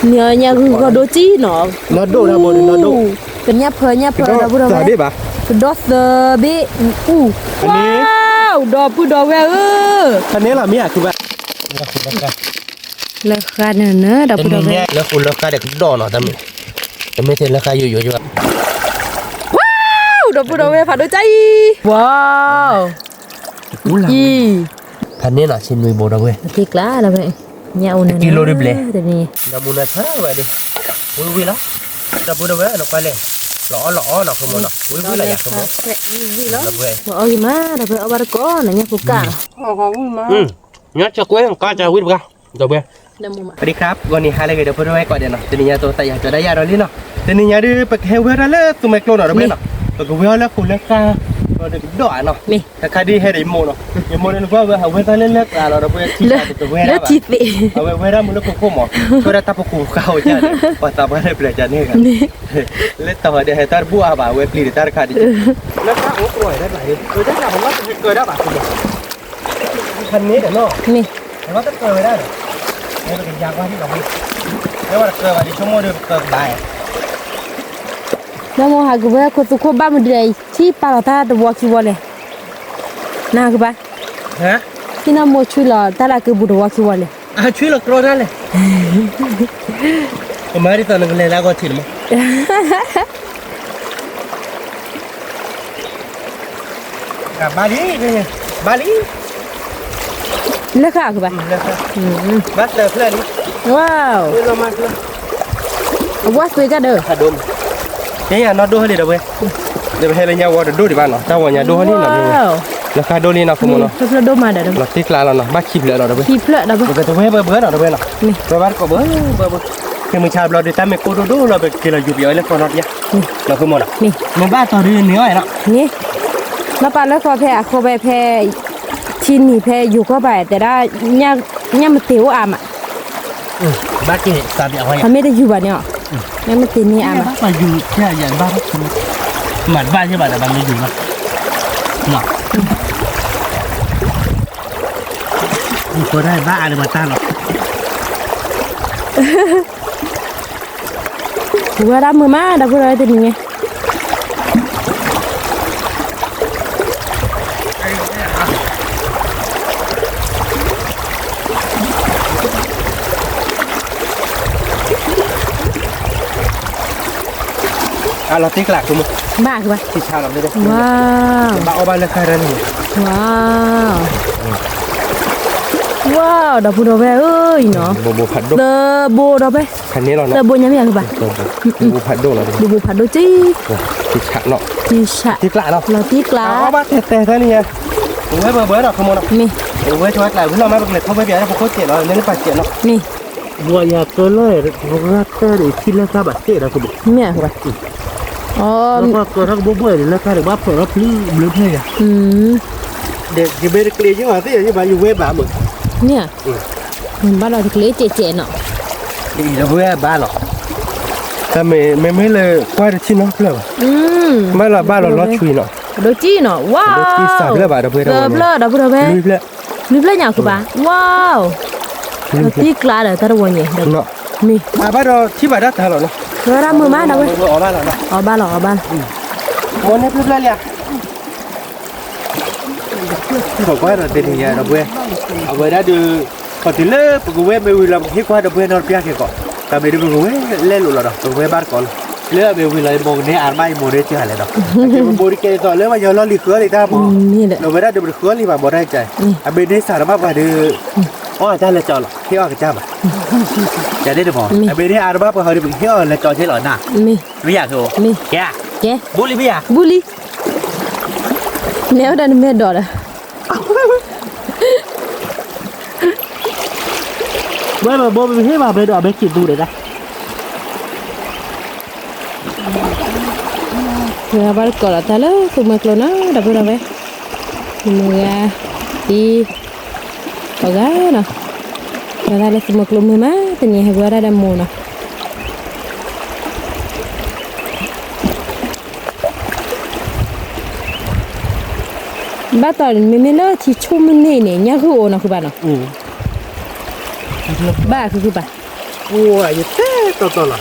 န့ၣ်ညၣ်ဂုၢ်ဂီၤဒိၣ်ကံနီၤ, နီၢ်ဒိၣ်တၢ်ဘိန့ၣ် နီၢ်ဒိၣ်, ပညၣ်ဖၢညၣ်ဖၢဒီပုၢ်ဒီဝဲၢ်, ကဒီသၢဘ့ၣ်, အူ, ဒီပုၢ်ဒီဝဲၢ်ဧၢ, ဖဲန့ၣ်လီၤမ့ၢ်အကူဘၣ်, လၢဃာ်န့ၣ်နၢ် ဒီပုၢ်ဒီဝဲၢ်, လၢဃာ်လၢဃာ်ဒီးကဒီးနီၤ, တမ့ၢ်တလၢဃာ်ယိယိယိဘၣ်, ဒီပုၢ်ဒီဝဲၢ်ဖးဒိၣ်ကံအံၤ, ဝါ အံၤ, ဖဲန့ၣ်နီၤ ဆ့နွံဘိဒီပုၢ်ဝဲၢ်, တံကျါဒီပုၢ်ဝဲၢ်, ညၣ်အိၣ်န့ၣ် တံလိဒုဘျဲၣ်, နမူနထၢဝဲဒၣ်, ဝံၤဝံၤလီၤ, ဒီပုၢ်ဒီဝဲၢ်နကွၢ်လဲၣ်, လီၤအီၣ်လီၤအီၣ်နီၤ ခိၣ်မိၢ်နီၤ, ဝံၤဝံၤလီၤယၤခိၣ်မိၢ်, ဝံၤဝံၤလီၤ, အီၣ်ဂံၢ်မး ဒီပုၢ်ဝဲၢ် အီၣ်ဘၣ်တကိးနီၤ ညၣ်ဖိကၢ်နီၤ, ညၣ်ကွဲးကါတဝံၣ်တဂၤ, ဒီပုၢ်ဝဲၢ် ပဒံခါ ဂီၤနံၤဟါလၢအဂ့ၤ ဒီပုၢ်ဒီဝဲၢ်ကိးဂၤဒဲးနီၤ, တနံၤညါအသိးသးယၤကၠီၤဒၣ်ယၤဒီးလံနီၤ, တနံၤညါဒုးပကဟဲဝဲဒၣ်လၢသူမှဲကျိနီၤ ဒီပုၢ်ဝဲၢ်နီၤ, ပကဝဲဒၣ်လၢဃာ်လၢဃာ်, ဒီးကဒီးနီၤ, တခါဒုးဟဲဒီးယမိၢ်နီၤ, ယမိၢ်န့ၣ်နကွၢ်ဝဲ အဝဲသးလၢလၢကျါလီၤ ဒီပုၢ်ဝဲၢ် ထံၣ်တဝဲဒၣ်ဘၣ်, အဝဲဝဲဒၣ်မုၢ်လၢခိၣ်ခိၣ်မး, ဆိဒၣ်တၢ်ပကူပကါအိၣ်ကၢ်န့ၣ် ပှၤသးပှၢ်လၢပျၢၤကၢ်န့ၣ်ဂၤ, လၢတီၤဒဲးဟဲတၢ်တဘူၣ်အါဘၣ် အဝဲပျံၤဒီးတၢ်တခါဒံး, လၢတၢ်အိၣ်ကီၢ်ဒၣ်ဘၣ်, လၢတၢ်တၢ်ပလီၢ်ကဟဲကၢဒၣ်ဘၣ် ဖဲန့ၣ်ဒီးနီၤ, မ့ၢ်, ဝဲတကၢၤဝဲဒၣ်ဒီး, ပကယါကွၢ်ထံၣ်လီၤ, ဝဲတကၢၤဘၣ်ဒီး ဆိကမိၣ်ဒီးပကၢၤကဒါ, နမိၢ်ဟးကဝဲခိၣ်သူခိၣ်ဘၣ်မနုၤဒဲး ထံၣ်ပာ်လီၤတၢ်တဝီခံဝီလဲၣ်, နကဘၣ်, ထံၣ်နမိၢ်ဆွံလီၤတၢ်လၢကဘူးတဝီခံဝီလဲၣ်, ဆွံလီၤကြီတၢ်လဲၣ်, ကမၤဒ်သိးနကလဲၤလၢအဂီၢ်ထံးန့ၣ်မး ဘၣ်လံ, ဘၣ်လံ, လၢဃာ်ကဘၣ်, ဘၣ်တဖျၢၣ်လံ, ဝါ, အဝဲသွံကဒီး, ယဲယၤနီၢ်ဒိၣ်ဟဲလံဒီးဝဲ, ဒီးပဟဲလၢညါဝီတဒိၣ်ဒံးဘၣ်နီၤ, တၢ်ဝီညါဒိၣ်ဟဲလံနီၤ, လၢဃာ်ဒိၣ်လံနီၤ ခိၣ်မိၢ်နီၤ, လီၤတံၢ်ကျါလီၤနီၤ, ဘၣ်ခံဖျၢၣ်လီၤဒီးဝဲ, ခံဖျၢၣ်ဒီးဝဲ, ပကတဝဲဘၢဘၢနီၤဒီးဝဲနီၤ, ဝဲဘၣ်တကိးဘၢဘၢဘၢ, ဖဲမုၢ်ဆါဘျီဒီး တၢ်မ့ၢ်ကိၢ်ဒိၣ်ဒိၣ်လီၤ ပက့ၤလီၤယူၤပယီၤဝဲလၢကီၢ်နီတပျၢ်, လီၤခိၣ်မိၢ်နီၤ, မ့ၢ်ဘၣ်တီၤဒုးန့ၢ်အီၤနီၤ, န့ၣ်, နီၢ်ပၢ်လၢဃီဖဲအဃိဖဲဖဲ ထံနံၤဖဲယိၤကီၢ်ဘၣ် တဲဒၣ် ညၣ်မတ့ၤအိၣ်အါမး, ဘၣ်က့ၤသးပျးဝဲယၤ, အမ့ၢ်တယူၤဘၣ်န့ၣ်အီၤ, ညၣ်မတ့ၤန့ၢ်အါမး, ဘၣ်ယူၤယၤဘၣ်, မၤတဘၣ်ယဲဘၣ်ဒီးဘၣ်မ့ၢ်ယူၤဘၣ်, ယူၤဃီဒၣ်ဘၣ်အါဒီးဘၣ်တၢ်လီၤ ဝဲဒၣ်မုာ်မး ဒီပုၢ်ဒီဝဲၢ်တနံၤညါ, အလီၤတံၢ်ကျါကမုာ်, ဘၣ်ကဘၣ်, ထံဆါလီၤ, ဝါ, ဘၣ်အီၣ်ဘၣ်လၢဃာ်တၢ်န့ၣ်, ဝါ, ဝါ, ဒီပုၢ်ဒီဝဲၢ်ဧၢ, အံၤနီၤ, သၢဘိဒီပုၢ်ဝဲၢ်, သၢဘိညါမ့ၢ်အကဘၣ်, ဒူဘိဖးဒိၣ်လီၤ, ဒူဘိဖးဒိၣ်က့, ထံဆါနီၤ, ထံဆါ, လီၤတံၢ်ကျါ, လီၤတံၢ်ကျါ, အီၣ်ဘၣ်တဲတဲတၢ်န့ၣ်ညါ, ပဝဲဘၢဘၢဒီး ခိၣ်မိၢ်နီၤ, မ့ၢ်, ပဝဲဆိဝဲကျါ ဝံၤလီၤမး ပကလဲၤထီၣ်ဝဲပျးလၢပခိၣ်စဲးလီၤ နဲလၢပာ်စဲးနီၤ, မ့ၢ် ဝဲယၤကၢလၢ ပကဂၤတဲဒီးထံလၢဃာ်ဘၣ်စဲးဒီးကဘၣ်, မ့ၢ်, ကၢထီၣ်ကဘိဘိဒီးလၢဃာ်ဒီး ဘၣ်ဖျိးထီၣ်ဖျုးဘျုးဖျဲယၤ, ဒ်ယမ့ၢ်တကျ့ၤယဲၢ်ဘၣ်သ့ၣ်ယဲၢ်ဘၣ် ယဝဲဘၣ်မုာ်, မ့ၢ်, ဘၣ်ဒီးတကျ့ၤစဲးစဲးနီၤ, ယဝဲဘၣ်လီၤ, တၢ်မ့ၢ်မ့မ့ၢ်လၢကွၢ်တထံၣ်နီတဖျၢၣ်ဘၣ်, ဘၣ်လီၤဘၣ်လီၤလီၤဆွံနီၤ, ဒိၣ်ကံနီၤ, ဝါ, သၢဖျၢၣ်ဒီးပုၢ်ဒီဝဲၢ်, လွံၢ်ဖျၢၣ်, လွံၢ်ဖျၢၣ်ညါကဘၣ်, ဝါ, တံၢ်ကျါဒီးတၢ်တဝီညါ, မ့ၢ်, အဘၣ်ဒီးထံၣ်ဘၣ်ဒၣ်တၢ်လီၤနီၤ, ဝဲဒၣ်မုာ်မးဒီးဝဲ, အီၣ်ဘၣ်လီၤ, အီၣ်ဘၣ်လီၤ, မိၢ်န့ၣ်ဖျၢၣ်ဖျၢၣ်လံဧါ ကွၢ်ဒီးတနံၤညါဒီးပုၢ်ဝဲၢ်, အဝဲဒၣ်ဒီး, ခီတုၤလၢပကဝဲၢ်မ့ၢ်ဝံၤလီၤ ပကဟ့ၣ်ကွၢ်ဒီးပုၢ်ဝဲၢ်နီတပျၢ်က့ၤကီး, တၢ်မ့ၢ်ဒ်ပကဝဲၢ်လဲလိာ်လီၤဒီး ပကဝဲၢ်ဘၣ်တကိးလီၤ, လၢအမ့ၢ်ဝံၤလီၤ ယမိၢ်ကန့ၢ်အါတဘၣ် ယမိၢ်န့ၢ်စၢၤလဲၣ်ဒီး, ပမိၢ်ဒ်ကဲဒ်သိးလၢပှၤယီၤလီၢ်လံၤဃၢလံတၢ်မး, ဒီးဝဲဒၣ်ဒီးပတဃၢလံဘၣ် မိၢ်တၢ်ကဲ, အမ့ၢ်န့ၢ်စၢၤတဘၣ်ပှၤဒီး, အီၣ်တၢ်လဲၤကၠီလီၤ ဟ့ၣ်အီၣ်ကစၢ်ဘၣ်, ကန့ၣ်တမး, အမ့ၢ်န့ၢ်အါတဘၣ်ပှၤဟီဒီး ပကဟ့ၣ်အီၣ်လဲၤကၠီက့ၤလီၤနၤ, မ့ၢ်ယၤက, ကဲ, ဘူလံမ့ၢ်ယၤ, ဘူလံ နဲအိၣ်ဒီးနမဲာ်ဒိးဒီး, ဝဲဘၣ်ဘိပဟ့ၣ်ဘၣ်ဘဲဒီးအဘဲခံးသူဒီးဒၣ်, ဝဲဘၣ်တကိးလီၤတၢ်လၢသူမှဲကျိနီၤ ဒီပုၢ်ဒီဝဲၢ်, မုၢ်ဂၤ, အံၤ, ကိးဂၤနီၤ, ဝဲဒၣ်လၢသူမှဲကျိမုာ်မး တနံၤဟဲဝဲဒၣ်ဒီးမိၢ်နီၤ ဘၣ်တီၢ်န့ၣ် မ့မ့ၢ်လၢထံဆိကမိၣ်န့ၣ်န့ၣ် ညၣ်ဂုၢ်အိၣ်နီၤ ဃုဘၣ်နီၤ, ဘၣ်ဃုဃုဘၣ်, ပှၤယတဲတီတီလီၤ,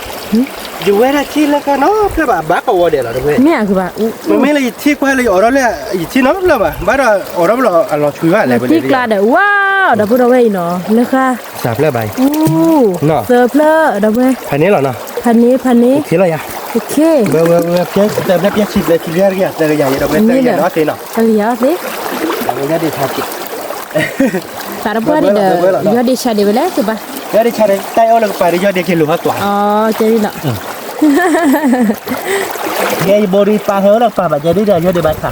ယဝဲဒၣ်ထံလၢကနီဖျၢၣ်ဘၣ် ဘၣ်ကဝီၤဒဲးလီၤတဝဲ, မ့ၢ်ဧါ ကဘၣ်, မ့မ့ၢ်လၢယထံကွၢ်လၢယအိးထီၣ်လၢ ယထံနီဖျၢၣ်ဘၣ် ဘၣ်ဒီးအိးထီၣ်ဖဲလီၤအလီၤဆွံဘၣ်လဲၣ်, လီၤတံၢ်ကျါဒီး ဝါ ဒီပုၢ်ဒီဝဲၢ်အံၤနီၤ လၢဃါ, သၢဖျၢၣ်ဘၣ်အံၤ, သၢဖျၢၣ်ဒီပုၢ်, ဖးန့ၣ်လီၤနီၤ, ဖးန့ၣ် ဖးန့ၣ်, ဝဲ ဝဲ ဝဲ ဖျၢၣ်သၢဖျၢၣ် ဖျၢၣ်ဆံဖျၢၣ် ခံဖျၢၣ် တကယၤ သၢကယၤ ယဲဒီးဝဲသၢကယၤဒီးအီၣ်သ့နီၤ, တကယၤအီၣ်သ့, ယီၢ်ဒ့ဆါဒီး ယီၢ်ဒ့ဆါဒီး တၢ်အီၣ်လၢကပၤဒီး ယီၢ်ဒ့က့ၤလိာ်ဟီၣ်ကွၢ်, ကဲလီၤ, ယဲယဘိဒီးပာ်ဟဲအိၣ်လၢကပၤဘၣ် ယဒ့ဒီး ယီၢ်ဒ့ဘၣ်ဆါ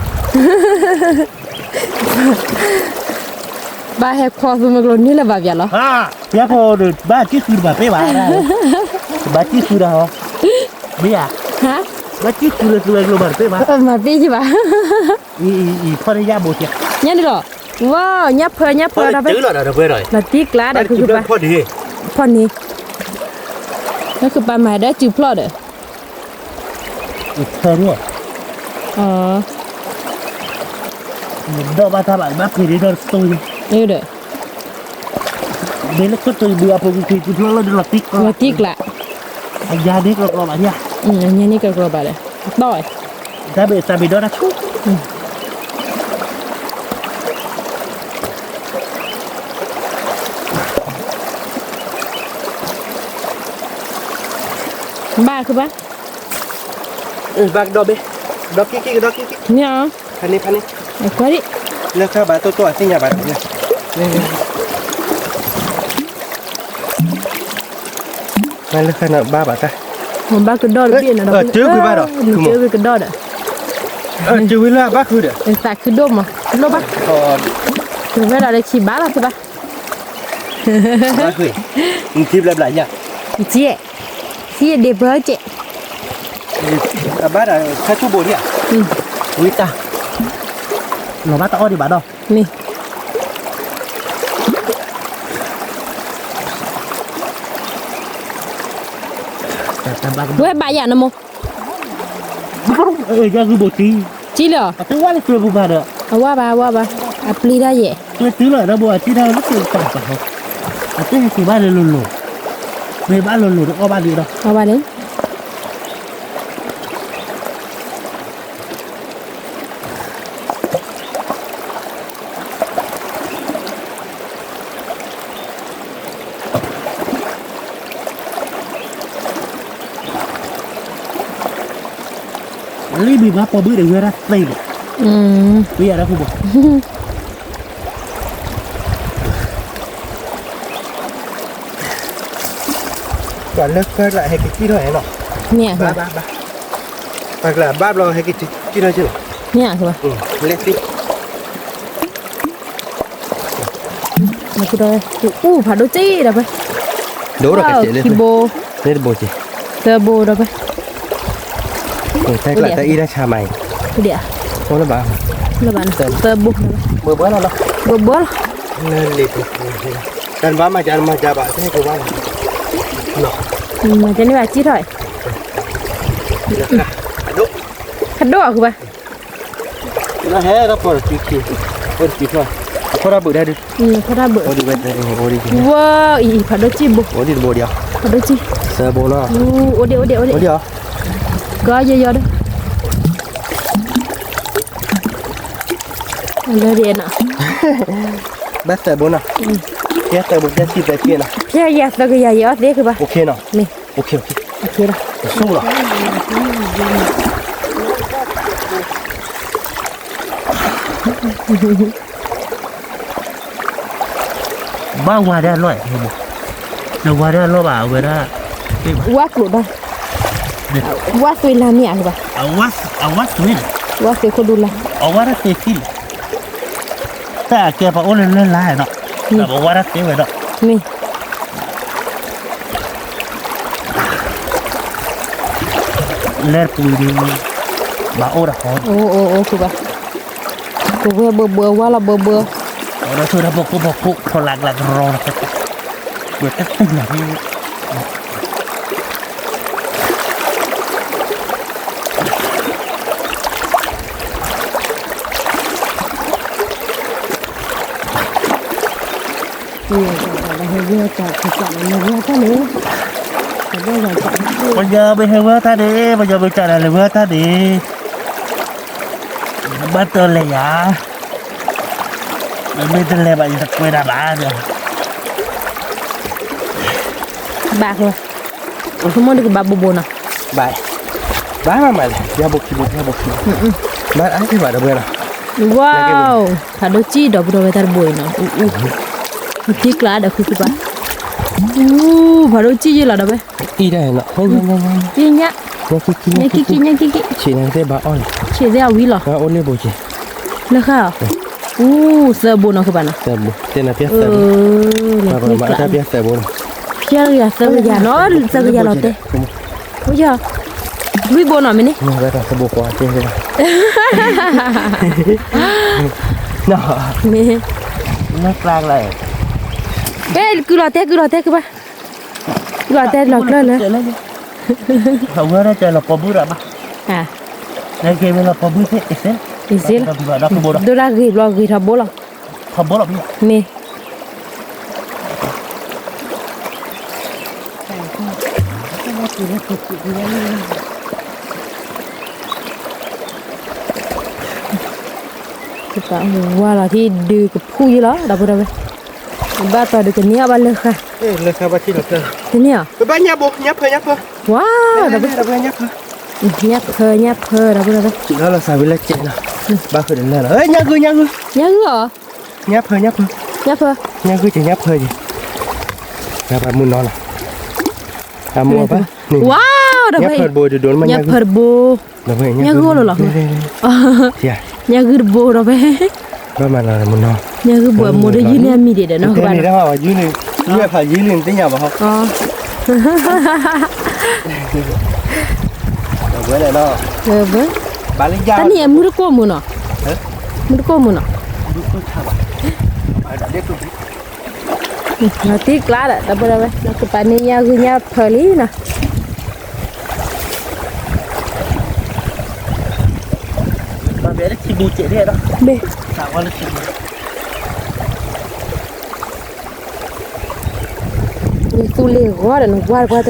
ဘၣ်ဟဲခွီသူမကျိၤန့ၢ်လၢၤဘၣ်ပၠးလီၤ, ပျဲဖိဒီး ဘၣ်တံၢ်ဃုတဘၣ်ပ့ၢ်ဘၣ်, ဘၣ်တံၢ်ဃုဒီးဟီ, မ့ၢ်ဧါ, ဘၣ်တံၢ်ဃုလၢသူဝဲကျိၤဘၣ်တပ့ၢ်ဘၣ်, မၤပ့ၢ်ယဘၣ်, အံၤ အံၤ ဖီၣ်တယၣ်ဘိထံ, ညါန့ၣ်လီၤ, ဝါ ညၣ်ဖၢ ညၣ်ဖၢဒီးဖဲ, လီၤတံၢ်ကျါဒီး ဖီၣ်န့ၣ်, လၢခုပၢ်မၤဒီးစုဖျီၣ်ဒီး ဖဲန့ၣ်, ဒီးဘၣ်တၢ်ဘၣ် ဘၣ်ဖံးဒ်ဒီးတစိၤန့ၣ်, ဒီး မ့ၢ်လၢခီၣ်တုၤဒုးအဖိကွံာ်ကွံာ် စုဖျီၣ်လီၤဒီးလီၤတံၢ်ကျါ, လီၤတံၢ်ကျါ, အညါန့ၣ်ကကျီဘၣ်ညါ, အညါန့ၣ်ကကျီဘၣ်ဒီး, တီၢ်, တၢ်ဘ့ၣ်တၢ်ဘ့ၣ်ဒီတၢ်ဆူ ဘၣ်ခုဘၣ်, ဘၣ်ကဒီးဘ့ၣ်, ကဒီးကံကံ ကဒီးကံကံ, မ့ၢ်ဧါ, ဖးန့ၣ် ဖးန့ၣ်, ကွၢ်ဒံး, လၢခါဘၣ်တိၢ်တိၢ်အသ့ၣ်ညါဘၣ်, လၢခါန့ၣ်ဘၣ်ဘၣ်တၢ်, ဘၣ်ကဒီးတဘ့ၣ်နီၤဒီး, တုၤကွံာ်ဘၣ်ဒီး, တုၤကွံာ်ကဒီးဒီး, တုၤဝံၤလၢဘၣ်ခုဒီး, သးခုဒိၣ်မး ဒိၣ်ဘၣ်, တုၤဝဲဒီးလၢခံဘၣ်လီၤ ခုဘၣ် နထံဘျါဘျါညါ, ကဲ, ထံဒ့ပၢကဲ, အဘၣ်ဒီး ဆါထူဘိဒံးဧါ, ဝံတၢ်, လီၤဘၣ်တၢ်အီၣ်ဒံးဘၣ်ဒီး, မ့ၢ်, ဝဲဘၣ်ယၤနမိၢ် ယဂုၢ်ဘိတံၢ်, တံၢ်လီၤ, အဝါဘၣ် အဝါဘၣ်, အပျံၤတၢ်ယဲၢ်, တုၤလီၤဒီးဘိအတံၢ်တၢ်လၢကပာ်ပာ်, အတၢ်ဟဲက့ၤဘၣ်လၢလိၤလိၤ, မ့ၢ်ဘၣ်လိၤလိၤဒီးအီၣ်ဘၣ်လံဒီး, အီၣ်ဘၣ်လံ လံမ့ၢ်ဘၣ်ပိာ်ဘုၣ်ဒီးဝဲဒၣ်သ့ၣ်ဘၣ်, ဝံယၤဒၣ်ခိၣ်ဘိ, ပှၤလၢကၢၢ်ကျါဟဲက့ၤကံၣ်ထီၣ်ဟဲနီၤ, မ့ၢ်, ပှၤကျါဘၣ်ဘျီဟဲက့ၤကံၣ်ထီၣ်က့ၤလီၤ, မ့ၢ်, လဲၤသ့ အူဖးဒိၣ်က့ဒီးဖဲ, ဒိၣ်ဒီးကဲးလၢခံဘိ, န့ၣ်တဘိက့, သၢဘိဒီးဖဲ, တၢ်ကျါတၢ်အံၣ်တၢ်ဆါမၤအံၤ, ဒ်, အိၣ်လၢဘၣ်, လၢဘၣ်, သၢဘိ, ဘိဘိလီၤ, ဘိဘိလီၤ, တၢ်နဘၣ်မၤကၢ်နမၤကၢ်ဘၣ် တၢ်ဟဲက့ၤဘၣ်လီၤ, မၤကၢ်န့ၣ်ဘၣ်ကံၣ်ထီၣ်, ဖးဒိၣ်အဃိဘၣ် နဟဲဒီးပှၤတကံခံ, အိၣ်တကံထီၣ်, အဖီၣ်တၢ်ဘုးဒၣ်ဒုး, ဖီၣ်တၢ်ဘုး, အိၣ်ဒံးဝဲ, ဝါအံၤ ဖးဒိၣ်စံၣ်ဘိ, အိၣ်ဒံးတဘိဒံး, သၢဘိနီၤ, အိၣ်ဒံး အိၣ်ဒံး အိၣ်ဒံး, ကီယီယီဒီး, လၢဒ်နီၤ, ဘၣ်သၢဘိနီၤ, ဖဲသၢဘိ ဖဲဆံသၢက့နီၤ, ဖဲယၤသၢကယၤယအီၣ်သ့ကဘၣ်, အိၣ်ခ့နီၤ, မ့ၢ် အိၣ်ခ့ အိၣ်ခ့, ဆိလီၤ, ဘၣ်ဝါဒၣ်လီၢ်, နဝါဒၣ်လီၢ်ဘၣ် အဝဲဒၣ်, ဝါကျိာ်ဒီး, ဝါသွ့လၢမ့ၢ်ဧါ, အဝါသွ့, ဝါသွ့ခိၣ်ဒူလၢ, အဝါဒၣ်သ့သံလီၤ, တၢ်အကဲပှၤအိၣ်လၢလၢလါနီၤ, ပဝါဒၣ်သ့ဝဲဒီး, မ့ၢ် လဲၤပူၤဒံး, ဘၣ်အိၣ်ဒီးဟီ, အိၣ်အိၣ်အိၣ်ကဘၣ်, ကဝဲဘၢဘၢဝါလီၤဘၢဘၢ, ဒီးဆိဒီးဘီခိၣ်ဘီခိၣ် ဖီလာ်ကလၤကရီလီၤ, ဝဲတၢ်သူၣ်လီၤ, မ့ၢ်တၢ်ဘၣ်ဟဲဝဲတၢ်ကစၢ်လၢနဝဲတၢ်န့ၣ်, ပယီၤမ့ၢ်ဟဲဝဲတၢ်န့ၣ်, ပယီၤမ့ၢ်ကၢ်ဒၣ်လဲၤဝဲတၢ်န့ၣ်, ဘၣ်တလဲၤယၤ, မ့ၢ်တလဲၤဘၣ် ယတကွဲးတၢ်ဘၣ်ဒီး, ဘၣ်ဃိ, ဆိကမိၣ်ဒုးကဘၣ်ဘိးဘိးနီၤ, ဘၣ်, ဘၣ်မးမးလဲၣ်, ယဘိးခံဘိး ယဘိးခံ, ဘၣ်အါက့ၤဘၣ်ဒီပုၢ်ဝဲၢ်နီၤ, ဝါ, ဖးဒိၣ်ကံၣ်ဒီပုၢ်ဒီဝဲၢ်တၢ်တဘိအံၤနီၤ, အူအူ, ထံကျါဒီးဃုကပၤ, အူ, ဖးဒိၣ်ကံၣ်ယဲလီၤဒီးဝဲ, အံၤဒၣ်နီၤ, ညၣ်, ညၣ်ကံၣ်ကံၣ် ညၣ်ကံၣ်ကံၣ်, ဆံးန့ၣ်သ့ၣ်ဘၣ်အီၣ်လီၤ, ဆံးသ့ၣ်အဝံလီၤ, အိၣ်လၢဘိးက့ၤ, လၢဃာ်, အူ, သၢဘိနီၤဃုဘၣ်နီၤ, သၢဘိ, သ့ၣ်နၤပျဲသၢဘိ, ပျဲသၢဘိနီၤ, ပျဲကယၤသၢကယၤနီၤ, သၢကယၤလီၤတဲာ် အိယၤ, လွံၢ်ဘိနီၤမ့ၢ်န့ၣ်, မ့ၢ်, ကုၢ်လီၤတဲာ် ကုၢ်လီၤတဲာ် ကုၢ်ဘၣ်, ကုၢ်လီၤတဲာ်လီၤကျၢၢ်လၢ, အဝဲဒၣ်လီၤပီဘုရၣ်ဘၣ်, လၢက့ၤဝဲလီၤပီဘုသ့ၣ်အ့ၣ်စ့, အ့ၣ်စ့လီၤ, ဒိၣ်ဒၣ်ဂ့ၤဘျီဂ့ၤထီဘိလီၤ, ထီဘိလီၤ, မ့ၢ် ဝါလီၤထံဒုးကဖူယလီၤ ဒီပုၢ်ဒီဝဲၢ်, ဘၣ်တီၤဒုးကန့ၢ်အီၤဘၣ်လၢဃာ်, တန့ၢ်အီၤ, ဝါ, ညၣ်ဖၢ ညၣ်ဖၢ ဒီပုၢ်ဒီဝဲၢ်, ဘၣ်ဃုာ်တလၢလီၤ, ညၣ်ဂုၢ် ညၣ်ဂုၢ်, ညၣ်ဂုၢ်အီၤ, ညၣ်ဖၢ, ညၣ်ဖၢ, ညၣ်ဂုၢ်က့ၤ ညၣ်ဖၢက့ၤ, မုၢ်နီၤလီၤ, မုၢ်ဘၣ်, ဝါ, ဒီပုၢ်ဝဲၢ်, ညၣ်ဖၢတဘိ, ညၣ်ဂုၢ်အိၣ်လီၤလီၤ, ညၣ်ဂုၢ်တဘိဒီးဖဲ, ညၣ်ဂုၢ်ဘိးမိၢ်ဒီးယုၢ်န့ၢ်အမံၤဒံးဒီးနီၤ, တၢ်န့ၣ်အမုၢ်တကိၢ်မုၢ်နီၤ, မုၢ်တကိၢ်မုၢ်နီၤ, လီၤတံၢ်ကျါဒီး ဒီပုၢ်ဒီဝဲၢ် လီၤကပၤန့ၣ် ညၣ်ဂုၢ်ညၣ်ဖၢလံနီၤ, မ့ၢ် နသူလ့ၤဂီၤဒီး နကွၢ်တကွၢ်တၢ်ဒံးကဘၣ်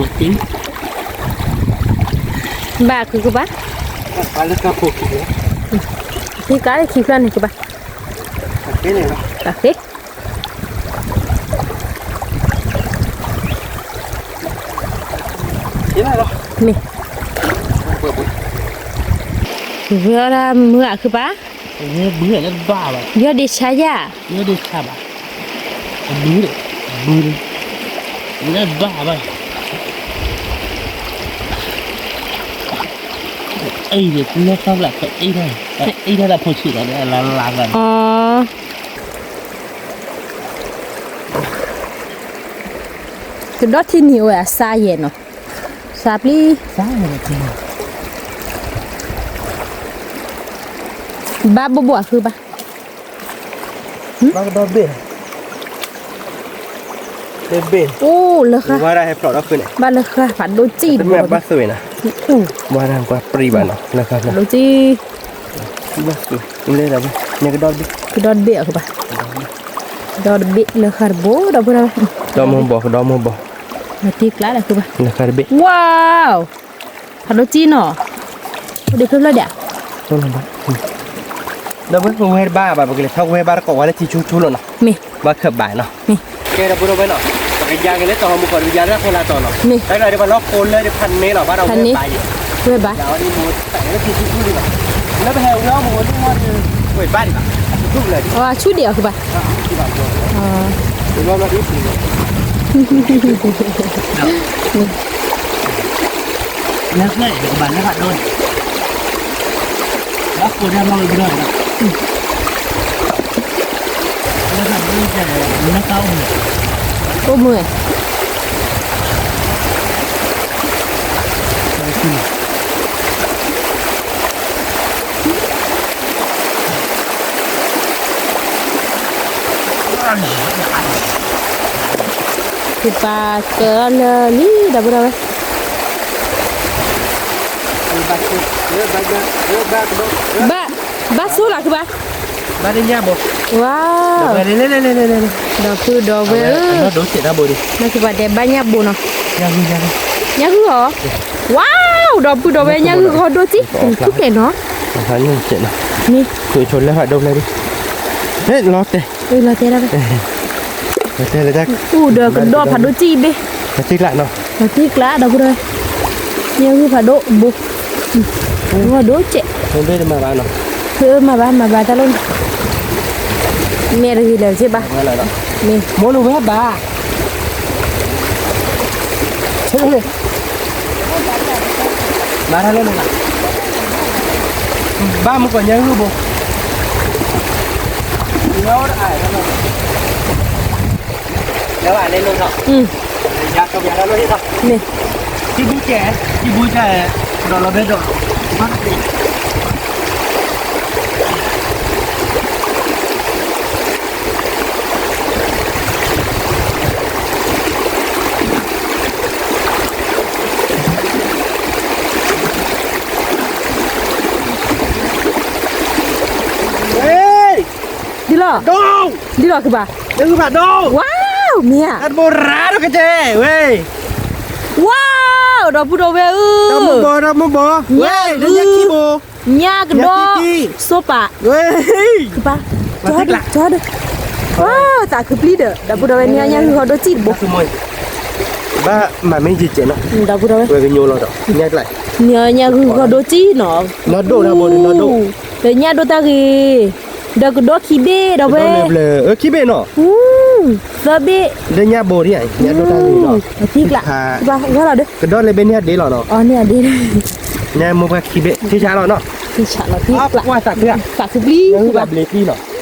ပျီလၢနီၤ, မ့ၢ် ဘၣ်ကကဘၣ်, ခံကျါလၢခံဖျၢၣ်န့ၣ်ကဘၣ်, တၢ်ဃ့, မ့ၢ်, ဝဲဒၣ်မုၢ်အခုပၢ်, ယီၢ်ဒ့ဆါယၤ, ယီၢ်ဒ့ဆါဘၣ်, ဘု, ဘု, ဘု, ဘၣ်ဘၣ်, အ့ၣ်ဒီး လၢသီၣ်ဘျၣ် အ့ၣ်ဒၣ်, အ့ၣ်ဒၣ်တၢ်ဖိဆံးဒီး လၢလၢလၢ, ကဒီးထံနံၤအိၣ်ဝဲအစါယဲၢ်နီၤ, စါပျံၤ, ဘၣ်ဘိၣ်ဘိၣ်အဃုဘၣ်, ဘၣ်ကဒီးဘ့ၣ်, အိၣ်လၢဃာ်, ဘၣ်လၢဃာ် ဖးဒိၣ်စံၣ်, ဘၣ်သ့ၣ်ဝဲနၤ, ဘၣ်တၢ်ကွၢ်ပြံဘၣ်နီၤ လၢဃာ်ဖျၢၣ်, ဒိၣ်စံၣ်, ကဒီးတဘ့ၣ်အဃုဘၣ်, ကဒီးတဘ့ၣ်လၢဃာ်တဘိ ဒီပုၢ်ဒီဝဲၢ်, ဒီမုၢ်ဘီၣ် ကဒီမုၢ်ဘီၣ်, မၤတံၢ်ကျါလၢဃုဘၣ်, လၢဃာ်တဘ့ၣ်, ဝါ, ဖးဒိၣ်စံၣ်နီၤ, အိၣ်ဒံးဖျၢၣ်ဖျၢၣ်ဒံးဧါ, ဒီပုၢ်ဝဲၢ် ပဝဲဘၣ်ဘၣ် ပကလဲၤထီၣ်ဝဲဘၣ်တကိးဝဲလၢထံဆူၣ်ဆူၣ်လီၤနီၤ, မ့ၢ်, ဘၣ်ခၢၣ်ဘၣ်နီၤ, မ့ၢ်, ကဲဒီပုၢ်ဒီဝဲၢ်နီၤ, ပကယါက့ၤလၢတီၤဟီၣ်မူကီၢ် ပယါလၢဖဲလၢတီၤနီၤ, မ့ၢ်, တၢ်လၢပှၤလီၢ်ကိးလၢတဖးန့ၣ်လီၤ ဘၣ်ဒီးဝဲဘၣ်ယဲ, ဝဲဘၣ်, လၢပဟဲဝဲအီၣ်မူဝဲလၢမီၢ်ဒီး, ဝဲဘၣ်ဒံးဘၣ်, ဆူၣ်ဒံးအီၤကဘၣ်, လၢဖျၢၣ်ကဘၣ်လၢဖးဒိၣ်န့ၣ်, လၢကိးဒၣ်မီၢ်ဝဲဘျီဒီး, လၢဖးဒိၣ်န့ၣ်, အိၣ်မူဝဲ, ကပာ်ကၢလၢလံ ဒီပုၢ်ဒီဝဲၢ်, ဘၣ်, ဘၣ်ဆိလၢကဘၣ်, ဘၣ်ညၣ်ဘိ, ဝါ, ဒီပုၢ်ဒီဝဲၢ်ဧၢ, နကပာ်တဲဘၣ်ညၣ်ဘိနီၤ, ညၣ်ဂုၢ်အီၤ, ဝါ, ဒီပုၢ်ဒီဝဲၢ် ညၣ်ဂုၢ်ဂီၤဒိၣ်စံၣ်, ထူၣ်ကဲနီၤ, မ့ၢ်, လီၤတဲာ်, အိၣ်ဒီးကဒီးဖးဒိၣ်စံၣ်ဘ့ၣ်, လီၤတံၢ်ကျး ဒီပုၢ်ဒီဝဲၢ်, ညၣ်ဂုၢ်ဖးဒိၣ်ဘိ, ဂီၤဒိၣ်စဲး, မၤဘၣ်မၤဘၣ်တၢ်လီၤ, မ့ၢ်တဂ့ၤလၢၤစ့ၢ်ဘၣ်, မ့ၢ်, မိၢ်လိဝဲဘၣ် မၤတၢ်လၢနၤ, ဘၣ်မုၢ်ကီးညၣ်ဂုၢ်ဘိ, မ့ၢ်, ထံဘူကဲ, ထံဘူကဲ, ဒီးလီၤဘဲဒီး, ဒ်လီၤ, ဒ်လီၤကဘၣ်, ဝါ, မ့ၢ်ဧါ, ဝါ, ဒီပုၢ်ဒီဝဲၢ်ဧၢ, ညၣ်ကဒီး, ဆိပာ်, ကပာ်, ကဒီး, သးခုပျံၤဒီး ဒီပုၢ်ဒီဝဲၢ် န့ၢ်အီၤညၣ်ဂုၢ်ဂီၤဒိၣ်စံၣ်တဘိ, ဘၣ်မၤမ့ၢ်ယံာ်ကဲးနီၤ, ဒီပုၢ်ဒီဝဲၢ်, န့ၢ်အီၤညၣ်ဂုၢ်ဂီၤဒိၣ်စံၣ်နီၤ, ဒီးညၣ်ဒိၣ်တၢ်ဂ့ၤ, ဒီးကဒီးခံဘ့ၣ်ဒီပုၢ်ဒီဝဲၢ်, ခံဘ့ၣ်နီၤ, သၢဘ့ၣ်, လၢညၣ်ဘိဒ်, ညၣ်ဒိၣ်တၢ်ဂ့ၤနီၤ, ကဒီးလၢဘ့ၣ်န့ၢ်အဒ့လီၤနီၤ, ညၣ်မိၢ်ပှၢ်ခံဘ့ၣ် ထံဆးလီၤနီၤ, သးခုပျံၤ,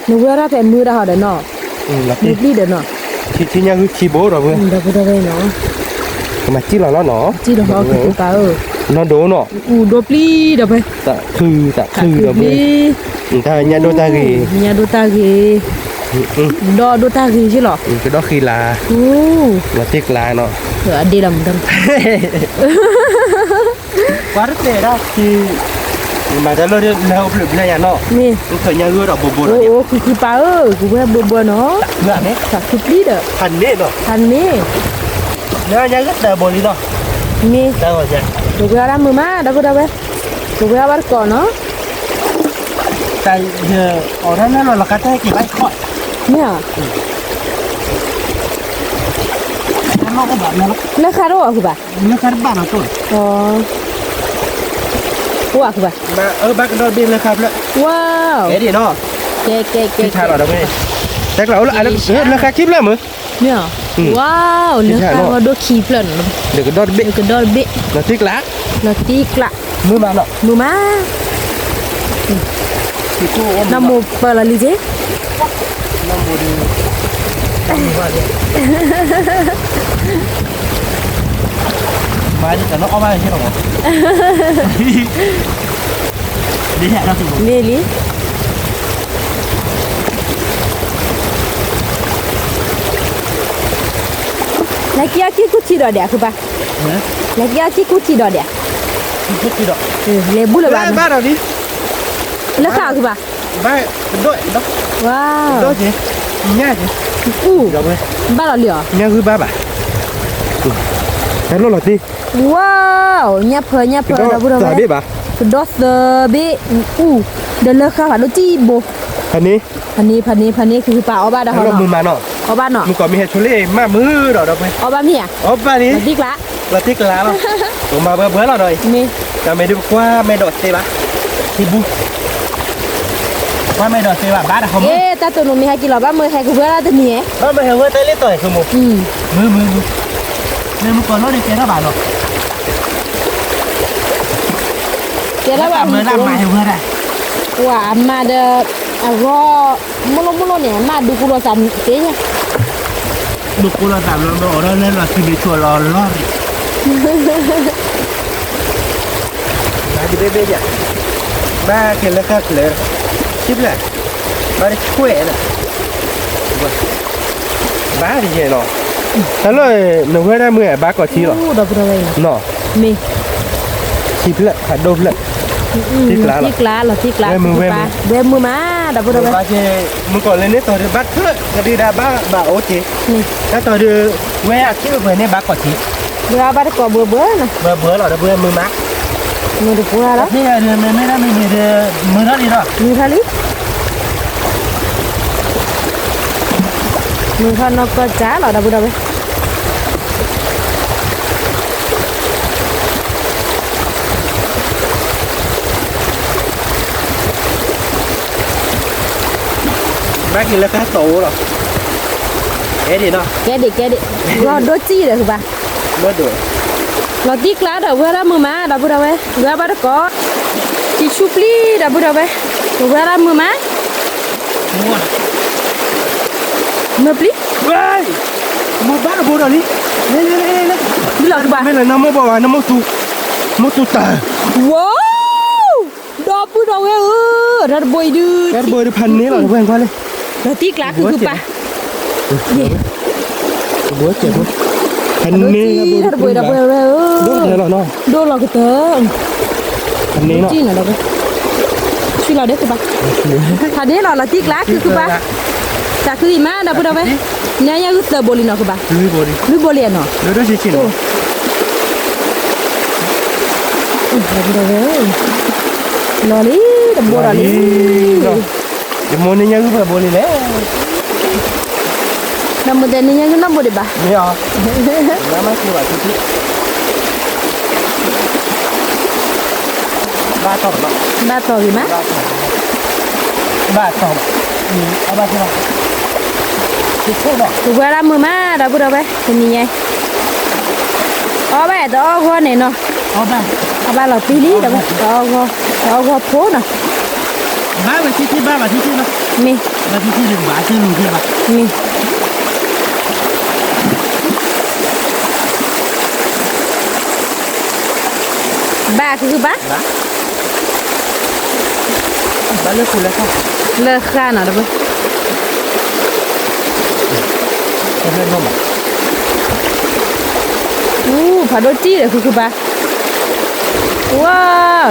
နဝဲဒၣ်ဖဲမုၢ်ဒၣ်ဟီဒီးနီၤ, မုၢ်ပျံၤဒီးနီၤ, ထံညၣ်ဂုၢ်ခံဘိဒီပုၢ်ဒီဝဲၢ်, ကမၤစံၣ်လီၤလီၤနီၤ, နီၢ်ဒိၣ်နီၤ, အူဒိၣ်ပျံၤဒီပုၢ်ဝဲၢ်, သးခု, သးခုဒီပုၢ်ဝဲၢ်, တၢ်ညၣ်ဒိၣ်တၢ်ဂ့ၤ, ညၣ်ဒိၣ်တၢ်ဂ့ၤ, ဒီးဒိၣ်တၢ်ဂ့ၤယ့ၢ်လီၤ, ကဒီးဃံလၤ, လီၤတံၢ်ကျါနီၤ, အဒ့လီၤမတၤ ပှၤတတဲဒၣ်ခံ, မၤတၢ်လၢလၢအိၣ်ဖျၢၣ်ဘျဲၣ်ယၤနီၤ, မ့ၢ်, အိၣ်ခိၣ်ပၢ်ဧၢ, ကဝဲၢ်ဘိဘိနီၤ, သးခုပျံၤဒီး, ဖးန့ၣ်, လၢညါဂ့ၤတၢ်ဘိလံနီၤ, မ့ၢ်, ကဝဲၢ်အီၣ်တၢ်မုာ်မး ဒီပုၢ်ဒီဝဲၢ်, ကဝဲၢ်အီၣ်ဘၣ်တကိးနီၤ, တၢ်ယအီၣ်တၢ်န့ၣ်လီၤ လီၤခါတၢ်ဟဲက့ၤဘၣ်ခီ, မ့ၢ်ဧါ လၢခါတအိၣ်အဃုဘၣ်, လၢခါတဘၣ်နီၤတိၢ်, အိၣ်အဃုဘၣ်, ဘၣ်ကဒီးဘ့ၣ်လၢခါဖျၢၣ်, ဝါ, ကဲဒ်နီၤ, ကဲကဲကဲ, တဲကျးအိၣ်လၢ, လၢခါခံဖျၢၣ်မုၢ်, မ့ၢ်, ဝါ, လၢခါဂီၤဒိၣ်ခံဖျၢၣ်နီၤ, ဒီးကဒီးတဘ့ၣ်, ကဒီးတဘ့ၣ်, လီၤတံၢ်ကျါ, လီၤတံၢ်ကျါ, မုာ်မးနီၤ, မုာ်မး နမိၢ်ပၢၢ်လီၤလံက့ၤ, မၤဒ်တၢ်နီၢ်အီၣ်ဘၣ်လၢက့ၤလီၤ, မ့ၢ်လံ, နက့ၤအီၣ်က့ၤကူထံဒီးဒဲး အဃုဘၣ်, နက့ၤအီၣ်က့ၤကူထံဒီးဒဲး, လဲၤဘူၣ်လၢၤဘၣ်, လၢဃာ်အဃုဘၣ်, ဝါ, အူ, ဘၣ်လီၤလံအီၤ, ညၣ်ဂုၢ်ဘၣ်ဘၣ်, တၢ်လီၢ်လီၤတံၢ်, ဝါ, ညၣ်ဖၢညၣ်ဖၢ ဒီပုၢ်ဒီဝဲၢ်, ကဒီးသၢဘ့ၣ်, အူ, ဒီးလၢဃာ်ဖးဒိၣ်တံၢ်ဘိ, ဖးန့ၣ်, ဖးန့ၣ် ဖးန့ၣ် ဖးန့ၣ် ကဟုပာ်အီၣ်ဘၣ်ဒီးဟီနီၤ, အီၣ်ဘၣ်နီၤ, မုၢ်ကီးမ့ၢ်ဟဲဆိလ့ၣ်မးမုာ်ဒီးဒီပုၢ်ဝဲၢ်, အီၣ်ဘၣ်မ့ၢ်ဧါ, အီၣ်ဘၣ်လံ, လီၤတံၢ်ကျါ, လီၤတံၢ်ကျါလီၤ, မၤဘၢဘၢလီၤနီၤ, တၢ်မ့ၢ်ဒ်ပကွၢ်မဲာ်ဒီးသ့ဘၣ်, ထံဘူ, ကွၢ်မဲာ်ဒီးသ့ဘၣ် ဘၣ်တၢ်ဟီမုၢ်, တၢ်တိၢ်နီၣ်မ့ၢ်ဟဲက့ၤလီၤ ဘၣ်မၢဟဲကဝဲၤလၢတနံၤဧါ, ဘၣ်မၢဟဲဝဲတၢ်လ့ၣ်တီၤဟဲကမူ, မုာ်မုာ်မုာ်, မ့ၢ်မုၢ်ကီးလီၤန့ၣ်ကဲထီၣ်ဘၣ်နီၤ, ကဲထီၣ်ဘၣ်မုၢ်ကီး, မၤဟဲဝဲဒၣ်, ပှၤအမါဒီး, အဂီၢ်, မိၢ်လိၢ်မိၢ်လိၢ်န့ၣ် အမါဒုးကူလီၤသးသ့ညါ, ဒုးကူလီၤသးဘျီဘျီ အိၣ်ဒီးလၢလီၤထံမ့ၢ်ဆိလီၤလီၢ်ရံၣ် ဘ့ၣ်ဘ့ၣ်ယၤ, ဘၣ်က့ၤလၢဃၣ်ဖျၢၣ်, ထံဖျၢၣ်, ဘၣ်တခွဲးလီၤ, ဘၣ်တယဲၢ်လီၤ, တၢ်လၢနဝဲဒၣ်မုၢ်ဘၣ်ကီးထံလီၤ, ဒီပုၢ်ဒီဝဲၢ်, ထံဖျၢၣ် ဖးဒိၣ်ဖျၢၣ်, ထံကျါလီၤ, ဝဲမုၢ်ဝဲမုၢ်, ဝဲမုၢ်မး, ဒီပုၢ်ဒီဝဲၢ်, မုၢ်ကီးလၢန့ၣ်တီၤဒုးဘၣ်တဖျၢၣ် ကဒုးဒၣ်ဘၣ်ဘၣ်အိၣ်က့ၤ, တၢ်တီၤဒုး ဝဲအထံၣ်ပှဲၤန့ၣ်ဘၣ်ကီးထံ ဒီးအဘၣ်တကိးဘှၢဘှၢနီၤ, ဘှၢဘှၢလီၤ ဒီပုၢ်ဝဲၢ်မုၢ်မး, မုၢ်တပှၢ်လီၤ, မ့မ့ၢ်ဒၣ်မ့မ့ၢ်ဒီး မုၢ်ထီၣ်လံလီၤ, မုၢ်ထီၣ်လံ, မုၢ်ထီၣ်နီၢ်ကီၢ်စၢ်လီၤ ဒီပုၢ်ဒီဝဲၢ်, ဘၣ်က့ၤလၢကါတီၤအိၣ်လီၤ, ကဲဒံးနီၤ, ကဲဒံး ကဲဒံး, လီၤဒိၣ်စံၣ်ဒီးဃုဘၣ် လီၤတံၢ်ကျါဒီးဝဲဒၣ်မုၢ်မး ဒီပုၢ်ဒီဝဲၢ်, ဝဲဘၣ်တကိး, ယဆူပျံၤ ဒီပုၢ်ဒီဝဲၢ်, ဝဲဒၣ်မုၢ်မး, မုၢ်ပျံၤ, မုၢ်ဘၣ်တဘိဒီးလံ, လၢလီၤဃုဘၣ်, မ့ၢ်လၢနမိၢ်ဘၣ်ဝဲ နမိၢ်တူ, မိၢ်တူတၢ်, ဝိ ဒီပုၢ်ဒီဝဲၢ်ဧၢ, တၢ်တဘိအံၤဒုး, တၢ်တဘိအံၤဒုးဖးန့ၢ်လီၤ ဒီပုၢ်ဝဲၢ်ကွၢ်လံ, လီၤတံၢ်ကျါဃုဘၣ်, တဘိတဘိ, ဖးန့ၢ်လီၤ ဒီပုၢ်ဒီဝဲၢ်ဧၢ, ဒိၣ်လီၤကတၢၢ်, ဖးန့ၢ်လီၤ, ဆံလီၤဒီးဃုဘၣ်, ဖးန့ၢ်လီၤ လီၤတံၢ်ကျါဃုဃုဘၣ်, တၢ်ဃုအံၤမး ဒီပုၢ်ဒီဝဲၢ်, နညါဂုၢ်သၢဘိလံနီၤဃုဘၣ်, လွံၢ်ဘိလံနီၤ, ဒီပုၢ်ဒီဝဲၢ်, လီၤလံ, တဘိဒီးလံ ယမိၢ်န့ၢ်ညါဂုၢ်ပှဲၤဘိလံလဲၣ်, ဒီးမိၢ်တဲန့ၢ်ညါဂုၢ်နီတဘိဒံးဘၣ်, မ့ၢ်အီၤ, မ့ၢ်ဘၣ်, ဘၣ်တီၢ်, ဘၣ်တီၢ်ဂ့ၤမး, ဘၣ်တီၢ်, ဘၣ်တီၢ်, ပဝဲဒၣ်မုၢ်မး ဒီပုၢ်ဒီဝဲၢ် တနံၤညါအံၤ, အီၣ်ဘၣ်တအီၣ်ဂီၢ်န့ၣ်နီၤ, အီၣ်ဘၣ်လီၤပံလံ တအီၣ်ဂီၢ်, တအီၣ်ဂီၢ်ဖိနီၤ, ဘၣ်ဝဲထံထံဘၣ်ဘၣ်ထံထံနီၤ, မ့ၢ်, ဘၣ်ထံထံဒီးကဘၣ်အစၢလူၤက့ၤဘၣ်, မ့ၢ် ဘၣ်ခုဘၣ်, ဘၣ်လၢဃုလၢဃၣ်, လၢဃၣ်နီၤ တဘၣ်, အူ ဖးဒိၣ်တံၢ်ဒီးဃုခုဘၣ်, ဝါ,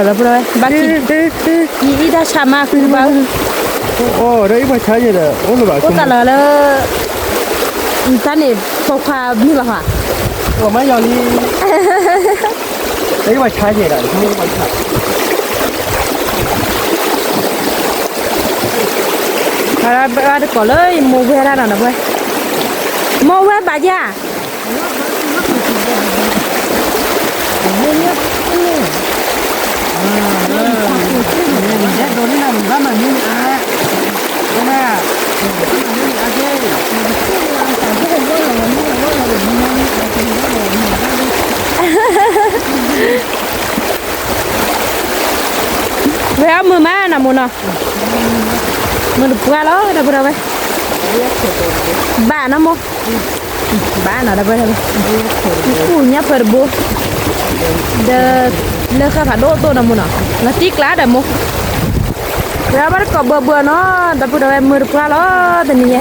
ဒီပုၢ်ဒီဝဲၢ် ဘၣ်ခံ, ယအံၣ်တၢ်ဆါမးဃုခုဘၣ်, အိၣ်ဒီးအံၣ်ပှၤဆါယဲဒီး အိၣ်လၢၤဘၣ် အိၣ်သးလီၤလၢ တၢ်န့ၣ် ပိာ်ခွါမုၣ်လီၤဟါ, လီၤမးယီၤလံ, တၢ်အံၣ်ပှၤဆါယဲဒီး ဘၣ်တကိးလၢယမိၢ်ဝဲဒၣ်နီၤ ဒီပုၢ်ဝဲၢ်, မိၢ်ဝဲဘၣ်ယၤ, ဝဲအီၣ်မုာ်မးနီၤမိၢ်နီၤ, မုာ်တပှၢ်လီၤ ဒီပုၢ်ဒီဝဲၢ်, ဘၣ်နီၤမိၢ်, ဘၣ်နီၤ ဒီပုၢ်ဒီဝဲၢ်, ကူၣ်ညါဖၢတဘိ, ဒီး လၢဃၣ်ဖးဒိၣ်သိၣ်နီၤမိၢ်နီၤ, လီၤတံၢ်ကျါဒီးမိၢ်, ဝဲအီၣ်ဘၣ်တကိးဘၢဘၢနီၤ ဒီပုၢ်ဒီဝဲၢ် မုာ်တပှၢ်လီၤ တနံၤညါ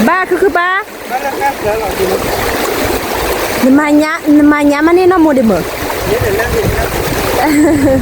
ဘၣ်ခုခုပၢ်, နမၤညါမးန့ၣ်နီၢ်မိၢ်ဒံးမၢ်, ဘၣ်ဘၣ်တကိးဒီပုၢ်ဝဲၢ် ဘ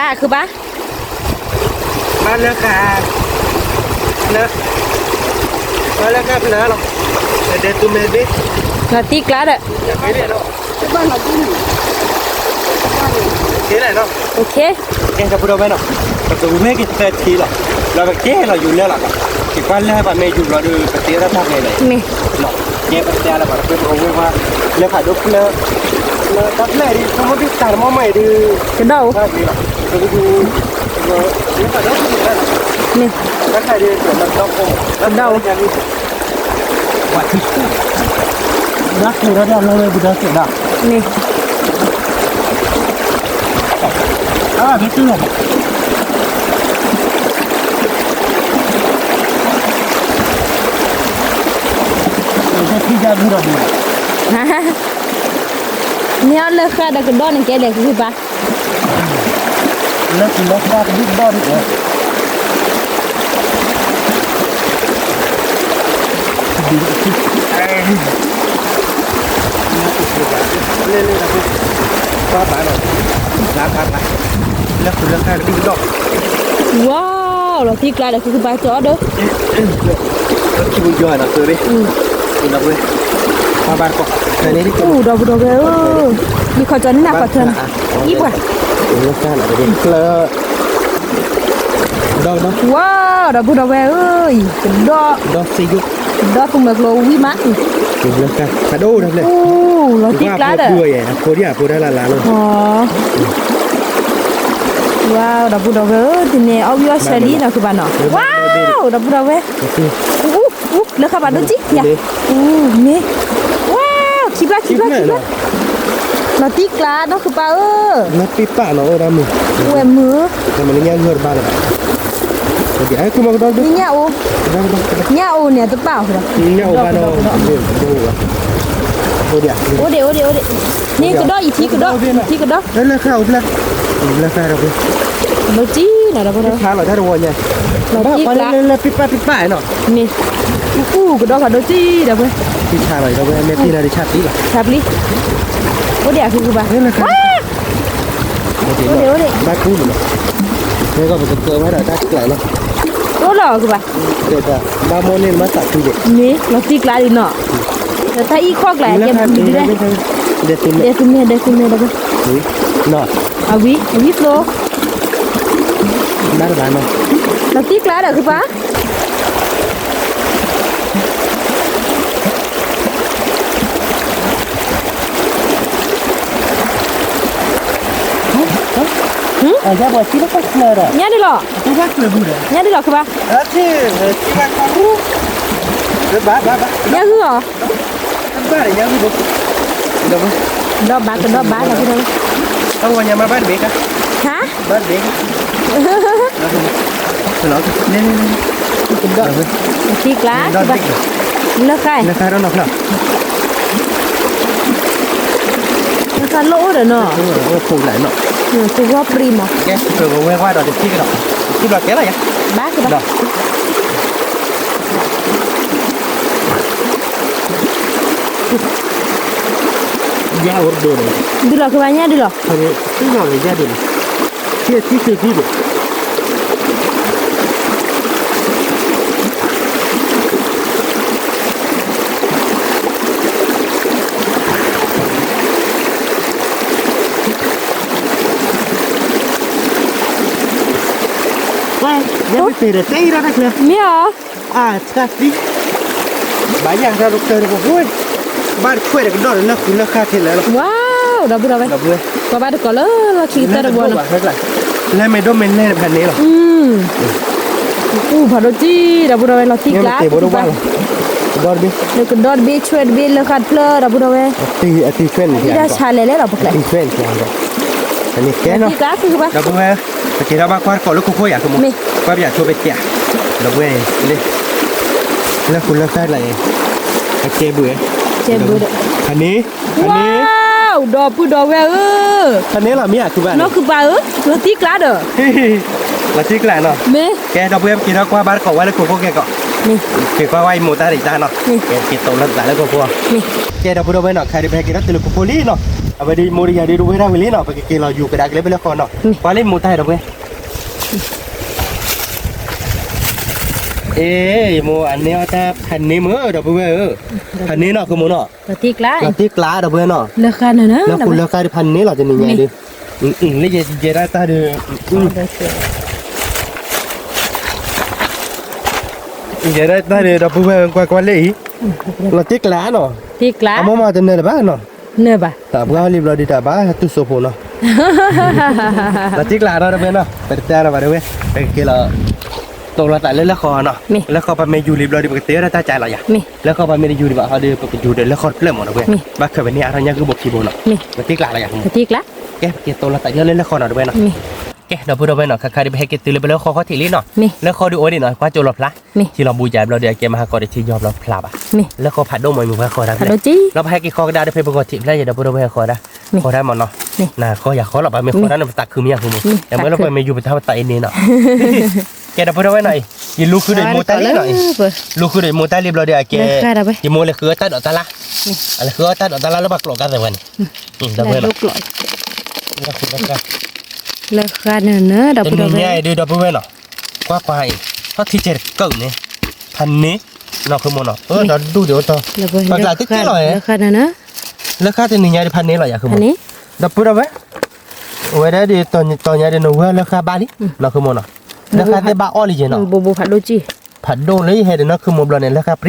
ၣ်ခုဘၣ်, ဘၣ်လၢဃၣ်, လၢ, ဘၣ်လၢဃၣ်ဖျၢၣ်လီၤ, ဒီးတုၤမ့ၢ်ဘ့ၣ်, လီၤတံၢ်ကျါဒီး, ကဲလီၤနီၤ, ကဲလီၤနီၤ, ကဲဒီပုၢ်ဒီဝဲၢ်နီၤ, ပကဝဲက့ၤသၢထံလီၤ, ဒီးပကကဲလီၤယူၤလၢလီၤ, က့ၤကွၢ်လၢပမ့ၢ်ယူၤလီၤဒီး ပတဲဝဲဒၣ်တၢ်ဂဲၤလီၤ, ကဲပတဲလၢပှၤတပၢၢ်ပကဝဲကွၢ်, လၢဖးဒိၣ်ဖျၢၣ်, လၢတၢ်ဖျၢၣ်ဒ် ဆိကမိၣ်ဒ်တၢ်တမီၢ်မီၢ်အံၤဒ်, ကဒီးအိၣ်, ပကယူၤ, လၢဖးဒိၣ်ဖျၢၣ်, တၢ်ဖျၢၣ်ဒ် ကဒီးအိၣ်, ဘၣ်ထု, ဘၣ်ထုးဒီးတၢ်လီၤဝဲပဒီသ့ၣ်ဒီး, န့ၣ်, အဘၣ်ဖဲတုၤလီၤ, တၢ်ထံၣ်ယါဘုဒီးဒ်, မ့ၢ်အီၤလၢဃာ်ဒီးကဒီးန့ၣ်ကဲလဲၣ် ဃုဃုပၤ လၢကလၢဃာ်တဘျုးကဒီးဒ်အံၤ, လၢကလၢဃာ်တဘျုးကဒီး, ဝါ, လီၤသံကျါဒီး ဃုဃုပၤကၠီဒီး အိၣ်ဒီပုၢ်ဒီဝဲၢ်ဧၢ, ယံၤခီၣ်ကၠီန့ၣ်နၤခီၣ်ထၢၣ်န့ၣ်, ယံၤပှၤ, ဝါ, ဒီပုၢ်ဒီဝဲၢ်ဧၢ, ကဒီး, ကဒီးသူမွဲကျိဝံၤမး, လီၤသံကျါဒီး, ဝါ, ဒီပုၢ်ဒီဝဲၢ်ဧၢ, တန့ၣ်အီၣ်ဝံၣ်အီၣ်ဆၢလံနီၤ ဃုဘၣ်နီၤ, ဝါ, ဒီပုၢ်ဒီဝဲၢ် လၢဃာ်ဘၣ်ဒိကံ, မ့ၢ်, ဝါ, ခံဘျီခံဘျီခံဘျီ, လီၤသံကျါနီၤ ဃုဘၣ်ဧၢ, လီၤသံပာ်နီၤ အိၣ်ဒၣ်မုၢ်, ဝဲၢ်မုၢ်, ညၣ်ဂုၢ်တဘၣ်လၢၤဘၣ်, ညၣ်အိၣ်, ညၣ်အိၣ်န့ၣ်တပာ်အီၤ, ညၣ်အိၣ်ဘၣ်နီၤ, အိၣ်ဒံး, အိၣ်ဒံး, န့ၣ်ကဒီးအံၤထံကဒီး, ထံကဒီး, လၢဃာ်အိၣ်ဖျဲၣ်, လၢဃာ်ဒီးဖျဲၣ်, လီၤတံၢ်နီၤ ဒီပုၢ်ဒီဝဲၢ်, ဆါလီၤတၢ်တဝီညါ, ဘၣ်ပှၤလၢလၢပံပာ်ပံပာ်နီၤ, မ့ၢ်, အူကဒီးဃာ်ဒိကံဒီပုၢ်, ဆါလီၤဒီပုၢ်ဝဲၢ် မ့ၢ်တံၢ်နီၤ တဆါပျံၤလီၤ, ဆါပျံၤ, အိၣ်ဒံးအဖုဖုဘၣ်, အိၣ်ဒံးအိၣ်ဒံး, ဘၣ်ကူလီၤ, မ့ၢ်ကီးပကကၢၤဝဲဒီးတၢ်ကျးလီၤ, အိၣ်လီၤကဘၣ်, ဘၣ်မိၢ်န့ၣ်မၤသးဖုဒံး, မ့ၢ်လီၤသံကျါလံနီၤ, ဒီးတၢ်အံၣ်ခီၣ်ကျါ, ဒဲသုမဲ ဒဲသုမဲဒီပုၢ်, အဝံၤ အဝံၤဖျိ, ဘၣ်တဘၣ်နီၤ, လီၤသံကျါဒီးဃုဘၣ် ညၣ်ဒုးလီၤ, ညၣ်ဒုးလီၤဃုဘၣ်, ညၣ်ဂုၢ်အီၤ, ဒီးဘၣ်ကဒီးဘၣ်ဒီး, ဟါ, သံကျါ, လၢဃာ်, လၢဃာ်လီၢ်အိၣ်ဒီးနီၤ, သဝီပြံမး, ဘၣ်ကဘၣ်, ဒုးလီၤဃုဘၣ်ညၣ်ဒုးလီၤ, မ့ၢ်အီၤ, ဘၣ်ယၤတၢ်တကၢၢ်တကဝဲ, ဘၣ်တခွဲးတကဒီးလၢဃုလၢဃာ်ထဲလဲၣ်လီၤ, ဝါ, ဒီပုၢ်ဒီဝဲၢ်, ပှၤဘၣ်တကိးလၢလီၢ်ခံကတၢၢ်တဝီနီၤ, လၢမ့ၢ်ဒိၣ်မ့ၢ်လဲၢ်ဖးန့ၣ်လီၤ, အူဖးဒိၣ်တံၢ် ဒီပုၢ်ဒီဝဲၢ် လီၤသံကျါ, ကဒီးတဘ့ၣ်ဆွဲၣ်တဘ့ၣ်လၢဃာ်တဖျၢၣ် ဒီပုၢ်ဒီဝဲၢ်, တၢ်ဆါလဲၣ်လဲၣ်လီၤ ပကျဲး, လီၤသံကျါ, ဒီပုၢ်ဝဲၢ်, ပက့ၤထီၣ်ဘၣ်ကွၢ်တကိးလၢခိခိၣ်ယၤကမိၣ်, ကွၢ်ပယၤဆိပတၢ်, ဒီပုၢ်ဝဲၢ်, လၢဃုလၢဃာ်တဖျၢၣ်, အကဲဘုး, ကဲဘုးဒီး, ဖးန့ၣ်, ဝါ, ဒီပုၢ်ဒီဝဲၢ်ဧၢ, ဖးန့ၣ်လီၤမ့ၢ်ဧါ ခုဘၣ်, နီၢ်ခုဘၣ်ဧၢ, လီၤသံကျါဒီး, လီၤသံကျါနီၤ, မ့ၢ်, ကဲ ဒီပုၢ်ဝဲၢ် ပက့ၤထီၣ်ကွၢ်ဘၣ်တကိးဝဲလၢခိခိၣ်ကဲကီး, က့ၤကွၢ်ဝဲအံၤမိၢ်တၢ်ဒံးတၢ်နီၤ, က့ၤတိၤလၢသးလၢခိခိၣ်, ကဲ ဒီပုၢ်ဒီဝဲၢ်နီၤ ခဲအံၤဒီးပဟဲက့ၤထီၣ်တုၤလၢခိခိၣ်လံနီၤ, အဝဲဒ်မိၢ်ဒီးယၤဒ်တဝဲဒၣ်ဝံၤလံနီၤ ပကက့ၤလီၤယူၤကဒါက့ၤလၢပလၢဃီနီၤ, ပှၤလၢမိၢ်တၢ်ဒီပုၢ်ဝဲၢ် အ့ ယမိၢ်အန့ၢ်အီၣ်တၢ်ဖးန့ၢ်မ့ၢ် ဒီပုၢ်ဝဲၢ်ဧၢ, ဖးန့ၢ်နီၤ ကမိၢ်နီၤ, လီၤသံကျါ ဒီပုၢ်ဝဲၢ်နီၤ, လၢဃာ်န့ၣ်, လၢဃုလၢဃာ်ဒီးဖးန့ၢ်လီၤ တနံၤညါဒီး, လၢယဲဒၣ်တၢ်ဒီး, ယဲဒၣ်တၢ်န့ၣ် ဒီပုၢ်ဝဲၢ်ကွၢ်ကွၢ်လၢအံၤ, လီၤတံၢ်ကျါနီၤ, တံၢ်ကျါ, အမိၢ်မၤတနၢၤလၢၤဘၣ်နီၤ, နၢၤဘၣ်, တၢ်ပှၢ်လံဘျီဒုးတၢ်ဘၣ်တူၢ်စိဖိနီၤ, လီၤတံၢ်ကျါနီၤ ဒီပုၢ်ဝဲၢ်နီၤ, ပတတဲနီၤဘၣ်ဒီးဝဲ, ပကက့ၤလီၤ တိၢ်လီၤသးလၢလၢဃီနီၤ, လၢဃီပမ့ၢ်ယူၤလံဘျီဒုး ပကတဲဝဲဒၣ်တၢ်ကၢ်လီၤယၤ, လၢဃီပမ့ၢ်တယူၤဒံးဘၣ်ဟီဒီး ပကယူၤဒီးလၢဃီတဖျၢၣ်မးဒီးဝဲ, ဘၣ်ခၢၣ်ဖဲန့ၣ် အါထီၣ်ညၣ်ဂုၢ်ဘိခံဘိနီၤ, လီၤတံၢ်ကျါလီၤယၤ, ကဲ ပက့ၤတိၢ်လီၤသးလᢢလၢလၢဃီနီၤ ဒီပုၢ်ဝဲၢ်နီၤ, ကဲ ဒီပုၢ်ဒီဝဲၢ်နီၤ ခါခါဒုး ပဟဲက့ၤတုၤလၢပလၢဃီခီၣ်ထံးလံနီၤ, လၢဃီဒုးအိၣ်ဒံးနီၤ ကွၢ်ကၠိလီၤဖျါ, ထံလီၤဘူးယၤဘျီဒုး အကဲမဟါကီးဒီးထံယီၤဘျီဖျါဘၣ်, လၢဃီဖးဒိၣ်မး မ့ၢ်ပှၤဃီဒၣ်ဖဲ, လီၤပဟဲက့ၤဃီကဒါဒီး ဖဲပဂီၤထံးဖျါယဲ ဒီပုၢ်ဒီဝဲၢ်ဃီဒၣ်, ဃီဒၣ်မးနီၤ, နဃီယၤဃီလီၤ ပမ့ၢ်ဃီဒၣ်န့ၣ် ပသးခုမ့ၢ်ယၤဃီမး, အမ့ၢ်လီၤပမ့ၢ်ယူၤပတၢ်ပသးအံၤန့ၣ်နီၤ, ကဲ ဒီပုၢ်ဒီဝဲၢ်နီၤအံၤ, ယလူၤဃုဒီးယမိၢ်တၢ်လံနီၤအံၤ, လူၤဃုဒီးယမိၢ်တၢ်လံဘျီဒုးအကဲ, ယမိၢ်လဲၤဃုအီၣ်တၢ်ဒီးတၢ်လါ, အလဲၤဃုအီၣ်တၢ်ဒီးတၢ်လါလၢပှၤကျိးကါသ့ၣ်ဝဲန့ၣ်, ဒီပုၢ်ဝဲၢ်နီၤ, လၢဃါန့ၣ် တနံၤညါအံၤဒုး ဒီပုၢ်ဝဲၢ်နီၤ, ကွၢ်ကွၢ်အံၤ, ထီၣ်ထံဆဲးတကၢၢ်န့ၣ်, ဖးန့ၢ်, နီၤ ဃုမိၢ်နီၤ, ဒီဒူၣ်ဒံးအိၣ်တီ, ပှၤကျးတက့ၢ်လီၤ, လၢဃါတနံၤညါဒုး ဖးန့ၢ်လီၤယၤဃုမိၢ်, ဒီပုၢ်ဒီဝဲၢ်, အဝဲဒၣ်ဒုးတီၤညါဒုး နဝဲၢ်လၢဃါဘၣ်လံ, နီၤ ဃုမိၢ်နီၤ, လၢဃါသ့ၣ်ဘၣ်အီၣ်လံယဲနီၤ, ဖးဒိၣ်လၢယဟဲဒုး နီၤ ဃုမိၢ်ဘျီန့ၣ် လၢဃါပြံ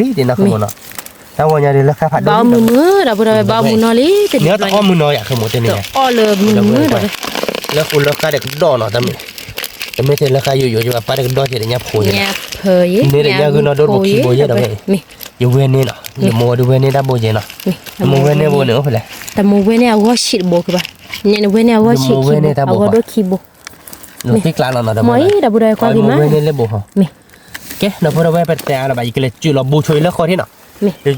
ဒံး နီၤ ဃုမိၢ်နီၤ, တၢ်ဂီၤညါဒုး လၢဃါဖးဒိၣ်လံ, ဘၣ်အီၣ်မုာ်မုာ် ဒီပုၢ်ဒီဝဲၢ် ဘၣ်အီၣ်မုာ်နီၤလံ, တမ့ၢ်တအီၣ်မုာ်နီၤယၤဃုမိၢ် တနံၤညါ, အီၣ်လၢမုာ်မုာ်ဒီး, လၢဃိလၢဃါဒီးကဒီၣ်နီၤ တမ့ၢ်, တမ့ၢ်ထဲလၢဃါယိယိ ယဘၣ်ပာ်တကဒီၣ်ထဲဒီးညၣ်ဖိယဲ, န့ၣ်ဒီးညၣ်ဂုၢ်နီၢ်ဒိၣ်ဘိခံဘိယဲဒီးဝဲ, ယဝဲန့ၣ်နီၤ ယမိၢ်ဒုးဝဲန့ၣ်တၢ်ဘိယဲနီၤ, ယမိၢ်ဝဲန့ၣ်ဘိန့ၣ်အိၣ်ဖဲလဲၣ်, တမိၢ်ဝဲန့ၣ်အဂီၢ်ဆံးတဘိကဘၣ်, န့ၣ်နဝဲန့ၣ်အဂီၢ်ဆံးခံဘိ အဂီၢ်ဒိၣ်ခံဘိ, လီၤတံၢ်ကျါလီၤနီၤ ဒီပုၢ်ဒီဝဲၢ်, ဒီပုၢ်ဒီဝဲၢ်ကွၢ်ဂ့ၤမး, ဝဲန့ၣ်လၢဘိဟီ, ကဲ ဒီပုၢ်ဒီဝဲၢ် ပတတဲအါလၢၤဘၣ် ယကလဲၤစုးလီၤဘူးဆိအံၤလၢဃီထံးနီၤ,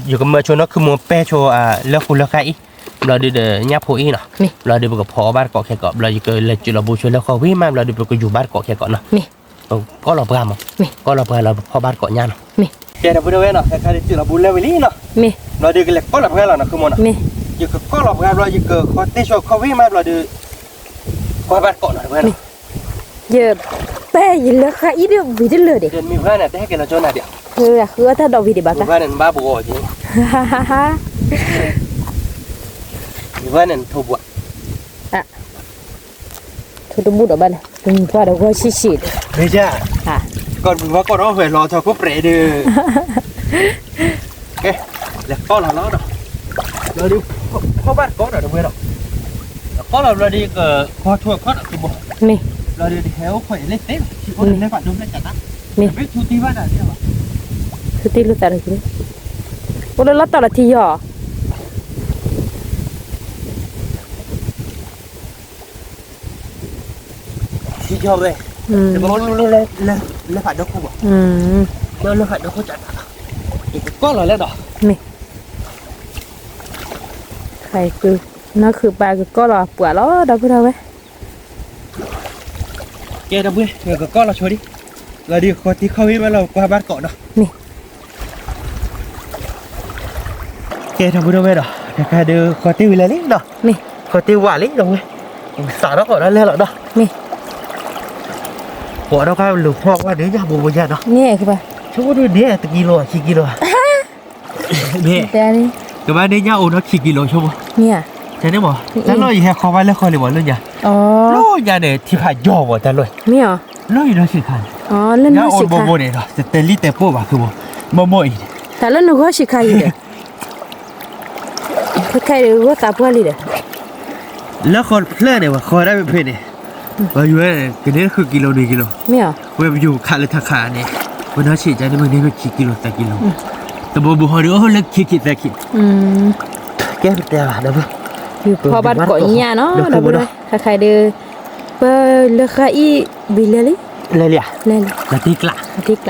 ယကမၢဆိနီၤ ခုမိၢ်ပဲဆိ လၢဃိလၢဃါအံၤ, ဘျီဒုးဒီးညၣ်ဖိအံၤနီၤ, ဘျီဒုးပကဖီအီၣ်ဘၣ်တကိးခဲကိး ဘျီယကလဲၤစုးလီၤဘူးဆိလၢဃီဝံၤမး ဘျီဒုးပကယူၤဘၣ်တကိးခဲကိးနီၤ, ပကီၢ်လီၤပှၤမး, ကီၢ်လီၤပှၤလီၤပဖီၣ်ဘၣ်တကိးညၣ်နီၤ, ကဲ ဒီပုၢ်ဒီဝဲၢ်နီၤ ခဲခါဒုးစုးလီၤဘူးလၢဝံၤလံနီၤ, ဘျီဒုးကလဲၤကီၢ်လီၤပှၤလီၤနီၤ ခုမိၢ်နီၤ, ယကကီၢ်လီၤပှၤဘျီ ယကဃီတ့ၢ်ဆိခီဝံၤမး ဘျီဒုး ကွၢ်ဘၣ်တကိးနီၤ ဒီပုၢ်ဝဲၢ်နီၤ, ယပဲယလၢဃါအံၤဒုးဝံၤတလၢာ်ဒံး, မ့ၢ်ဝဲန့ၣ် တဟဲက့ၤလီၤကၠိနၤဒံး, ဃုအီၣ်တၢ်ဒီးဝံၤဒံးဘၣ်တၢ်, မ့ၢ်ဝဲန့ၣ် နဘၣ်ဘိအီၤက့ၤ, မ့ၢ်ဝဲန့ၣ် နထိးဘိး ထိးတဘူၣ်ဒီးဘၣ်လဲၣ်, ပမုၢ်ပှၢ်ဒီးဂီၢ်ဆံးဆံးဒီး, မ့ၢ်ယါ, ကီၢ်တဘျီကီၢ်ဒီးဝဲၤလီၤထီၣ်ခိၣ်ပြဲးဒုး, ကဲ, လဲၤကီၢ်လီၤလီၤဒီး, ဘျီဒုး, ဖီၣ်ဘၣ်တကိးဒီးတဝဲဒီး, လဲၤကီၢ်လီၤဘျီဒုး ကခီထူအခီၣ်ဒီးတဘိ, ဘျီဒုး ဟဲအိၣ်ခိးအလဲၣ်သ့, ထံအိၣ်တလဲၤဖးဒိၣ်ဖျဲၣ်ကးတၢ်, မ့ၢ်, ထူတံၢ်ဘၣ်ဒီး, ထူတံၢ်လိာ်သးဒီး, အိၣ်လၢလီၤတီၤလီၤထံယီၤ ထံယီၤဝဲ, တဘၣ်အိၣ်လၢ, လၢဖးဒိၣ်ခိၣ်ဘၣ်, လၢလၢဖးဒိၣ်ခိၣ်ဘၣ်, ယကကီၢ်လီၤလၢဒီး, မ့ၢ်, နီၢ်ခုးပၢ်ကကီၢ်လီၤအပှၤလီၤ ဒီပုၢ်ဒီဝဲၢ်, ကဲ ဒီပုၢ်ဝဲၢ် ကကီၢ်လီၤဆိဒံး, လီၤဒုးဃီတ့ၢ်ခီၣ်ဝံၤမးလီၤ ကွၢ်ဘၣ်တကိးဒီး, မ့ၢ် ကဲ ဒီပုၢ်ဒီဝဲၢ်ဒီး တခါဒုးဃီတ့ၢ်ဝံၤလဲၣ်လံဒီး, မ့ၢ် ဃီတ့ၢ်ဝံၤလံဒီးဝဲ, စးထီၣ်ဃီဒီးလဲၣ်လီၤဒီး, မ့ၢ် ဃီဒီးကလူၤဖီၣ်ဝဲဒုးညၣ်ဘိဘိယါဒီး, မ့ၢ် ဆိကမိၣ်ဒုးန့ၣ် တကံလိာ် ခံကံလိာ်, မ့ၢ် ကဘၣ်န့ၢ်ညၣ်အိၣ်ဒီးခံကံလိာ်ဆိကမိၣ်, မ့ၢ် တၢ်လီၢ်ယဟဲခီဘၣ်လၢဃီလံမးလၢညါ, လၢညါန့ၣ် ထံဖးယီၤဘၣ်တၢ်လီၢ်, မ့ၢ် လၢယနီၢ်ဆံးခါန့ၣ်, ညၣ်အိၣ်တဘိဘိန့ၣ်ဒီး တတဲလံတဲပိၢ်ဘၣ်ဃုဘိ, ဘီဘီအံၤန့ၣ်, တၢ်လၢနဂီၢ်ဆံးခါအံၤဒီး ခဲခဲအံၤဂီၢ်သးပှၢ်လံဒီး, လၢဃီတဖျၢၣ်န့ၣ် ပှၤဃီဒၣ်ဖဲဖဲန့ၣ်, ပှၤယိၤန့ၣ် ကန့ၢ်ဃုကံလိာ်နွံကံလိာ်, မ့ၢ် ပဝဲပယိၤခးလၢထးခးန့ၣ်, ပနီၢ်ဆံးကါန့ၣ် ပန့ၢ်ဖဲခံကံလိာ်သၢကံလိာ်, တဘိဘိဟီဒုးအိၣ်လၢခံကံသၢကံ, ကဲပတဲဘၣ်ဒီး, ဖီၣ်ဘၣ်တကိးညၣ်နီၤ ဒီပုၢ်ဒီဝဲၢ် ခဲခဲအံၤဒီး, ပလၢဃါအံၤ ဝံၤလဲၣ်လံ, လဲၣ်လံ, လဲၣ်လံ, လီၤတံၢ်ကျး, လီၤတံၢ်ကျး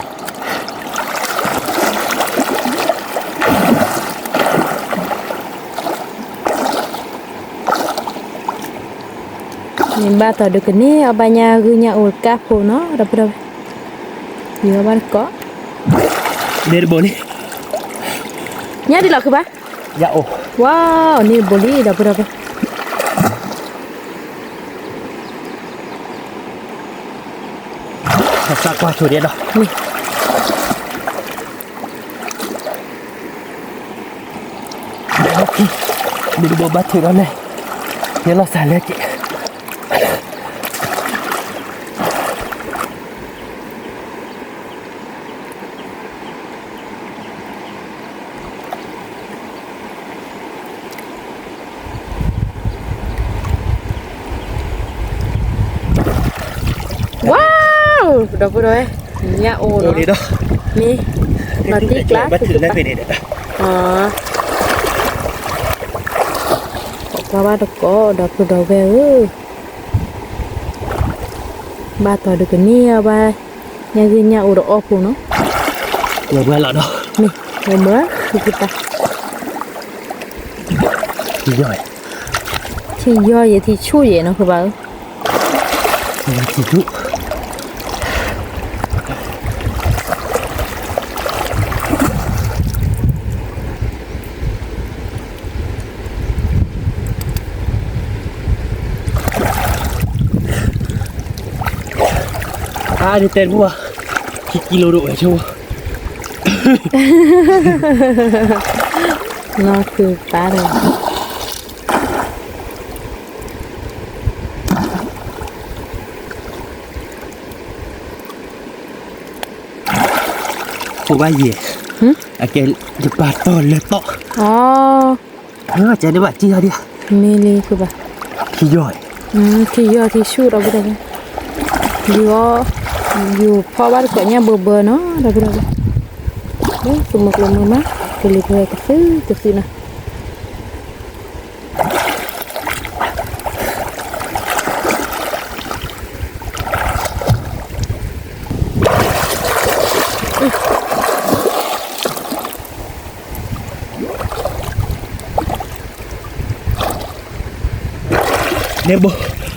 မ့ၢ်ဘၣ်သိးဒုးကန့ၢ်အီၣ်ဘၣ်ညၣ်ဂုၢ်ညၣ်အိၣ်ကါဖိနီၤ ဒီပုၢ်ဒီဝဲၢ်, ယီၤဘၣ်တကိး, န့ၢ်တဘိလံ, ညၣ်ဒ်လီၤဃုဘၣ်, ယအိၣ်, ဝါ, န့ၢ်တဘိလံ ဒီပုၢ်ဒီဝဲၢ် စးကွၢ်ဆိဒံးဒီး, မ့ၢ်တဘိဘၣ်ထုးဒီးလဲၣ်, ယလီၤစၢ်လၢက့ၤ မ့ၢ်တဘိဘၣ်ထုးဒီးလဲၣ်, ယလီၤစၢ်လၢက့ၤ, ဒီပုၢ်ဒီဝဲၢ်, ညၣ်အိၣ်လီၤ, မ့ၢ်, လီၤတံၢ်ကျါ, ကွၢ်ဘၣ်တကိး ဒီပုၢ်ဒီဝဲၢ်ဧၢ, ဘၣ်တီၤဒုးကန့ၢ်အီၤဘၣ်, ညၣ်ဂ့ၢ်ညၣ်အိၣ်ဒီးအီၣ်ဖိနီၤ, ဝဲလီၤဒီး, မ့ၢ်ဝဲမၢ, ထံယီၤယဲၢ်ထံဆူၣ်ယဲၢ်နီၤ ဃုဘၣ်ဧၢ အါန့ၣ်တဲတဘူၣ်ဘၣ်, ခံကံလိဒိၣ်ဝဲဆိ, နီၢ်ခုပၢ်ဒီး ဖိဘၣ်ယဲၢ်, အကဲယပာ်တီၢ်လၢတီၢ်, ကဲန့ၣ်ဘၣ်တံၢ်အီၤဒံး, မ့ၢ်လံဃုဘၣ်, ထံယီၤ, ထံယီၤထံဆူၣ်ဒီပုၢ်ဒီဝဲၢ်, ယိၤ, ယိၤဖီဘၣ်တကိးညၣ်ဘၢဘၢနီၤ ဒီပုၢ်ဒီဝဲၢ်, သုးမုၢ်ကျိၤမုၢ်မး, ကလံၤပှဲၤကသုကသုနီၤ န့ၣ်ဘိ,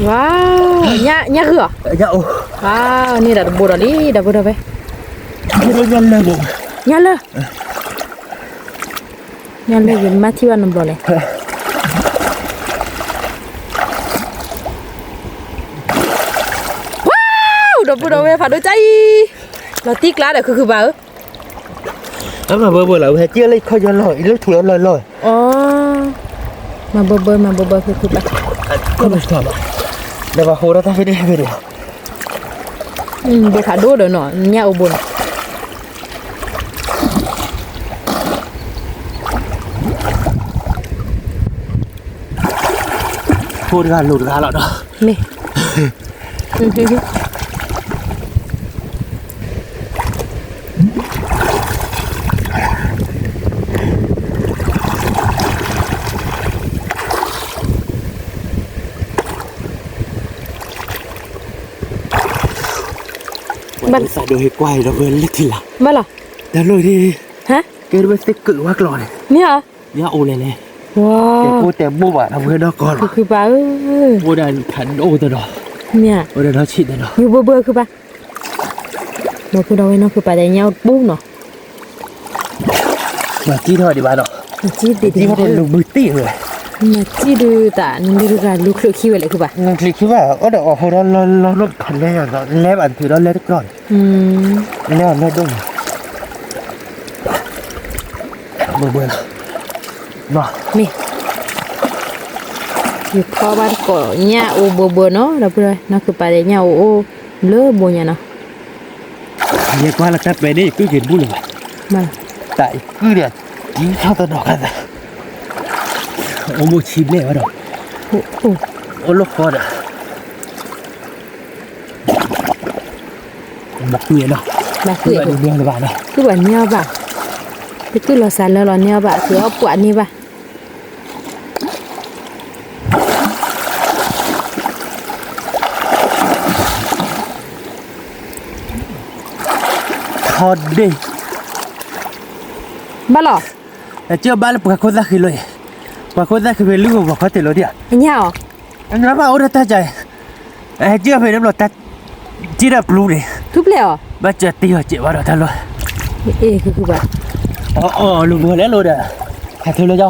ဝါ, ညၣ်ဂုၢ်ဧါ, ညၣ်အိၣ်, ဝါ, န့ၣ်ဒီးတဘိဒီးလံ ဒီပုၢ်ဒီဝဲၢ်, ညၣ်လၢၢ်ဘိ, ညၣ်လၢၢ် ညၣ်လၢၢ်ယမၤထံၣ်ဘၣ်နီတဘျီလဲၣ်, ဝါ, ဒီပုၢ်ဒီဝဲၢ်ဖးဒိၣ်ကါအံၤ, လီၤတံၢ်ကျါဒီး ခုခုဘၣ်ဧၢ အမၤဘၢဘၢလီၤ ဝဲဟဲက့ၤလၢခီၣ်ယီလီၢ် အံၤလၢထူလီၢ်လီၢ်, မၤဘၢဘၢ မၤဘၢဘၢ ဖုဖုဘၣ်, ဒီးပဟိးဒီးတၢ်ဖဲန့ၣ်ဖဲန့ၣ်, ဘၢဖးဒိၣ်ဒီးနီၤ ညၣ်အိၣ်ဘိနီၤ, ဖိတဂၤလိၤတဂၤလီၤဒီး, မ့ၢ် ဘၣ်သးဒိးဟ့ၣ်ကွၢ်ဒီးဝဲလၢထံလာ်, ဘၣ်လီၤ, တၢ်လိၣ်ဒ်, ကဲဝဲသ့ၣ်ကုးဝဲကျီၢ်န့ၣ်, မ့ၢ်ဧါ, ညၣ်အိၣ်လဲၣ်လဲၣ်, တဲအိၣ်တဲဘိၣ်ဘၣ်ဒီးဝဲဒီးကီၢ်လီၤ, ခုခုပၢ်ဧၢ, အိၣ်ဒီးဖးဒိၣ်တဒီး, မ့ၢ်ဧါ, အိၣ်ဒီးဒီးဆံးတဒီး, မ့ၢ်ဘၢဘၢခုဘၣ် ဒီပုၢ်ဒီဝဲၢ်နီၢ်ခုပၢ်တဲညၣ်အိၣ်တပူၤနီၤ, မၤကံၣ်ထီၣ်ဒံးဘၣ်ဒီး, မၤကံၣ်ဒံး, မၤကံၣ်ဒုးတၢ် နမ့ၢ်တဂၤလူၤချုးခံဝဲလဲၣ်ခုဘၣ်, လူၤချုးခံဘၣ် အိၣ်ဒီးအီၣ်ဖိဒီးလီၢ်လီၢ်နီၢ်တခါလဲၣ်, လဲၤဘၣ်တဖုဒီးလဲၤတကျီၢ်န့ၣ်, လဲၤအီၤလဲၤဒိၣ်န့ၣ်, ဘၢဘၢလီၤ, မ့ၢ် ယခီဘၣ်တကိးညၣ်အိၣ်ဘၢဘၢနီၤ, ဒီပုၢ်ဒီဝဲၢ် နီၢ်ခုပၢ်တဲညၣ်အိၣ်အိၣ် လၢဘိညါနီၤ, ယကွၢ်လၢတၢ်ပဲာ်န့ၣ် ယကုၢ်က့ၤတဘူၣ်လၢၤဘၣ်, တၢ်ယကုၢ်ဒီး တံထီၣ်တနီၤခါသး, အိၣ်ဘိဆံဘျဲၣ်ဝဲဒီး, အိၣ်လၢဃီဒီး ဘၣ်ကွံာ်နီၤ, ဘၣ်ကွံာ်, ကုၢ်ဘၣ်န့ၢ်အီၤဘၣ်, တကုၢ်လီၤစှၤလၢလီၤန့ၢ်အီၤဘၣ်, အကုၢ်အီၣ်ပှၤန့ၢ်ဘၣ်, ထီဒ့ၣ်, ဘၣ်လီၤ, အကၢၢ်ဘၣ်လၢပှၤခိၣ်သၣ်ဃံလိၤအံၤ, ပှၤခိၣ်သၣ်ဃံဖဲလုၢ်ဂီၤပှၤခီတ့ၢ်လိၤဒံးဧါ, အညါအီၤ အညါဘၣ်အိၣ်ဒီးတၢ်ကၢ်အံၤ, အဟဲကၢၢ်ဖဲန့ၣ်ဘျီတၢ်, ကၢၢ်ဒီးပျူၤန့ၣ်, ထူပျဲၢ်အီၤ, ဘၣ်ကၢၢ်တ့ၢ်အီၤကဲးဘၣ်ဒီးတၢ်လီၢ်, အ့ၣ် ခုခုဘၣ်, အီၣ်အီၣ်လူၤဘိလဲၣ်လိၤဒီး, ဟဲထူလၢယီၤ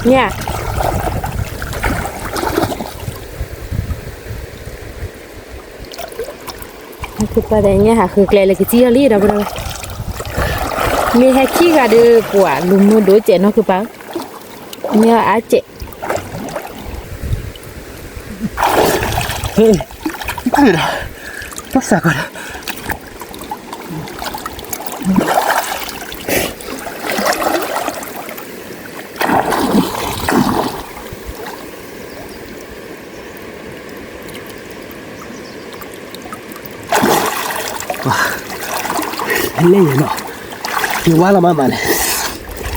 ညၣ်, နီၢ်ခုပၢ်ဒီးညၣ်ဟးဃုကျဲလၢကစံၣ်အီၤလံဒီး, မ့ၢ်ဟဲခံဂၤဒီးပှၤလူၤမုၢ်ဒိၣ်ကဲးနီၢ်ခုပၢ်, မ့ၢ်အါကဲး, ဟ့ၣ်, ဒီး, ပစၢ်ကီးဒီး လဲၣ်ယဲၢ်နီၤ, ယဝါလီၤမးမးန့ၣ်,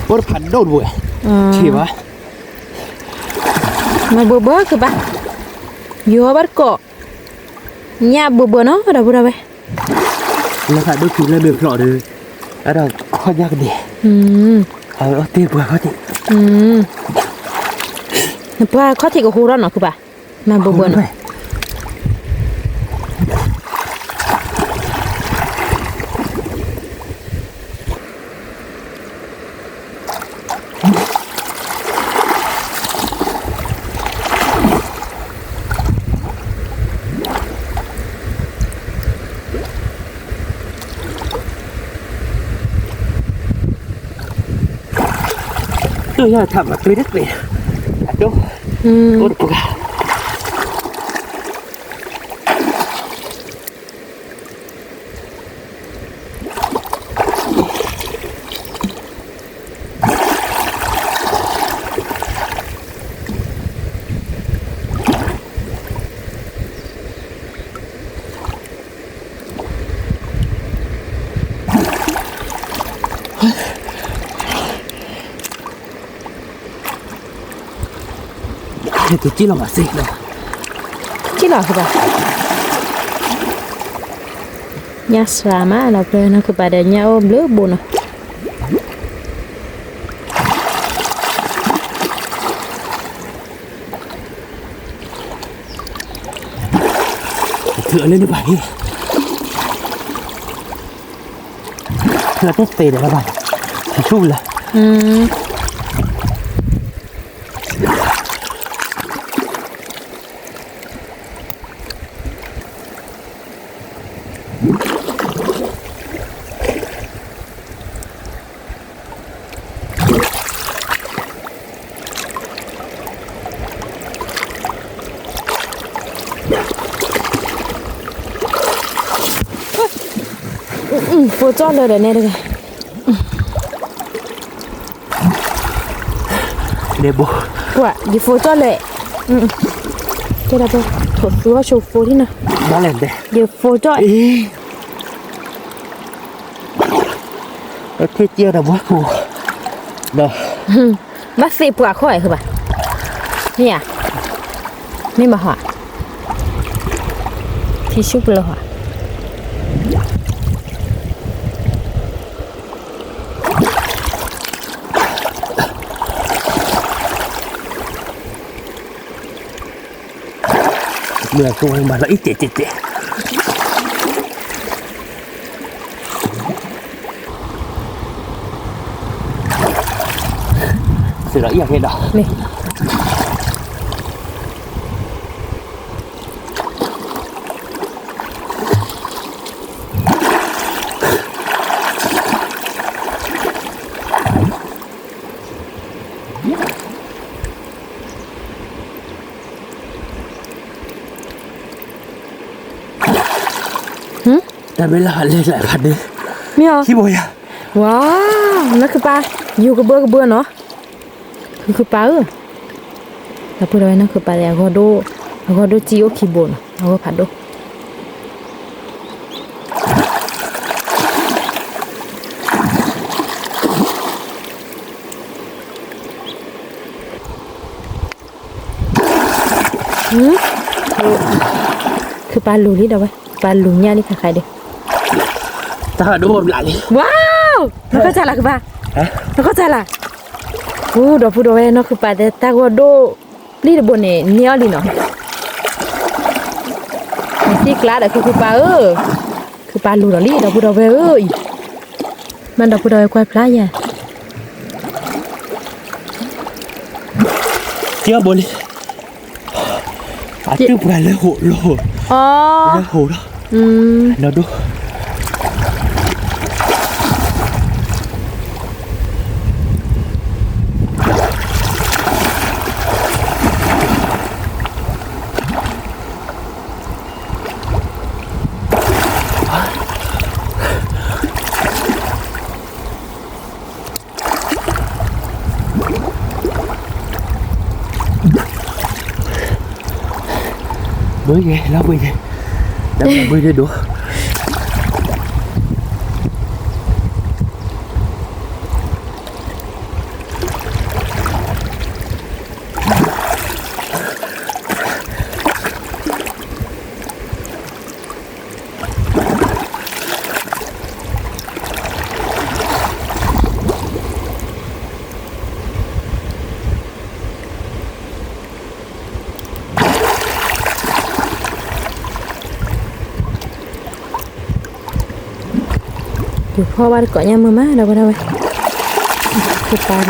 အိၣ်တဖးဒိၣ်တဘိ, ဆံးဘၣ်, မၤဘှီဘှီကဘၣ်, ယိၤဘၣ်တကိး, ညၣ်ဘှီဘှီနီၤ ဒီပုၢ်ဒီဝဲၢ်, လၢဖးဒိၣ်ခံလၢမ့ၢ်ဖျိးဒီး, အဲၣ်ဒိးခီၣ်ညၣ်ကဒဲး, အဝဲအီၣ်တ့ၢ်ပှၤခီၣ်ထံး, နပှၤခီၣ်ထံးကဟိထီၣ်နီၤ ခုပၢ်, မၤဘှီဘှီနီၤ တၢ်ယၢ်ထးမၤကျ့တသ့, အဒိ, အိၣ်တပှၤ က့လီၤမးစ့ၢ်, က့လီၤစ့ၢ်, ညၣ်စှၤမးလီၤ ဖဲနီၢ်ခုပၤဒီးညၣ်အိၣ်ဘျုးဘိနီၤ. ထုးအလၢနပၤန့ၣ်, ထုးအတသ့ဒီးဘၣ်, ထုးဆူၣ်လၢ ဖိကၠီၣ်လၢဒီးနဲတဂၤ, ပှၤ ယဖိကၠီၣ်လဲၣ်, ကဲဒၣ်ပှၤ ထိးသူအီၤဆိဖိထံနီၤ, ယဖိကၠီၣ်, ထံၣ်ကၢဒီးဘှါခိၣ်, ဘၣ်သ့ၣ်ပှၤခီၣ်အဲၣ်ဃုဘၣ်, မ့ၢ်ဧါ, မ့ၢ်ဘၣ်ဟီ, ထံဆူၣ်ပလီၤဟီ မ့ၢ်အကိးဝဲမၤလီၤအံၤတဲတဲတဲ, စံးလီၤအံၤဟဲဒီး တၢ်မ့ၢ်လၢဟးလဲၤကျဲဖးဒ့, မ့ၢ်အီၤ, ခံဘိယၤ, ဝါ, နီၢ်ခုပၤ, ယိၤကဘၢကဘၢနီၤ, ခုခုပၤဧၢ, ဒီပုၢ်ဒီဝဲၢ်နီၢ်ခုပၤဒီး အဂီၢ်ဒိၣ်, အဂီၢ်ဒိၣ်စံအိၣ်ခံဘိနီၤ အဂီၢ်ဖးဒိၣ် ခုပၤလူၤလံဒီးဝဲ, ပၤလူၤညၣ်လံခါခါဒီး, တၢ်ဒိၣ်ဘျးလံ, ဝါ, နခီၣ်စၢ်လၢခုပၤ, နခီၣ်စၢ်လၢ, ဒီပုၢ်ဒီဝဲၢ်နီၢ်ခုပၤတဲတၢ်ဂီၢ်ဒိၣ်, ပျံၤတဘိန့ၣ် န့ၢ်အီၤလံနီၤ, နစံၣ်ကျါဒီးခုခုပၤဧၢ, ခုပၤလူၤဒီးလံဒီပုၢ်ဒီဝဲၢ်ဧၢအံၤ, မ့ၢ်ဒီပုၢ်ဒီဝဲၢ်ကွၢ်ဖျါယၤ ကဲဘိလံ, အတုပှၤလၢဟိးလၢဟိး, လၢဟိးလီၤ, ဒီးဒိၣ်, ဘုယဲ, လီၤဘုယဲ, လီၤဘုဒိၣ်ဒိၣ်. ယဖီၣ်ဘၣ်တကိးညၣ်မုၢ်မး ဒီပုၢ်ဝဲၢ်, ကပာ်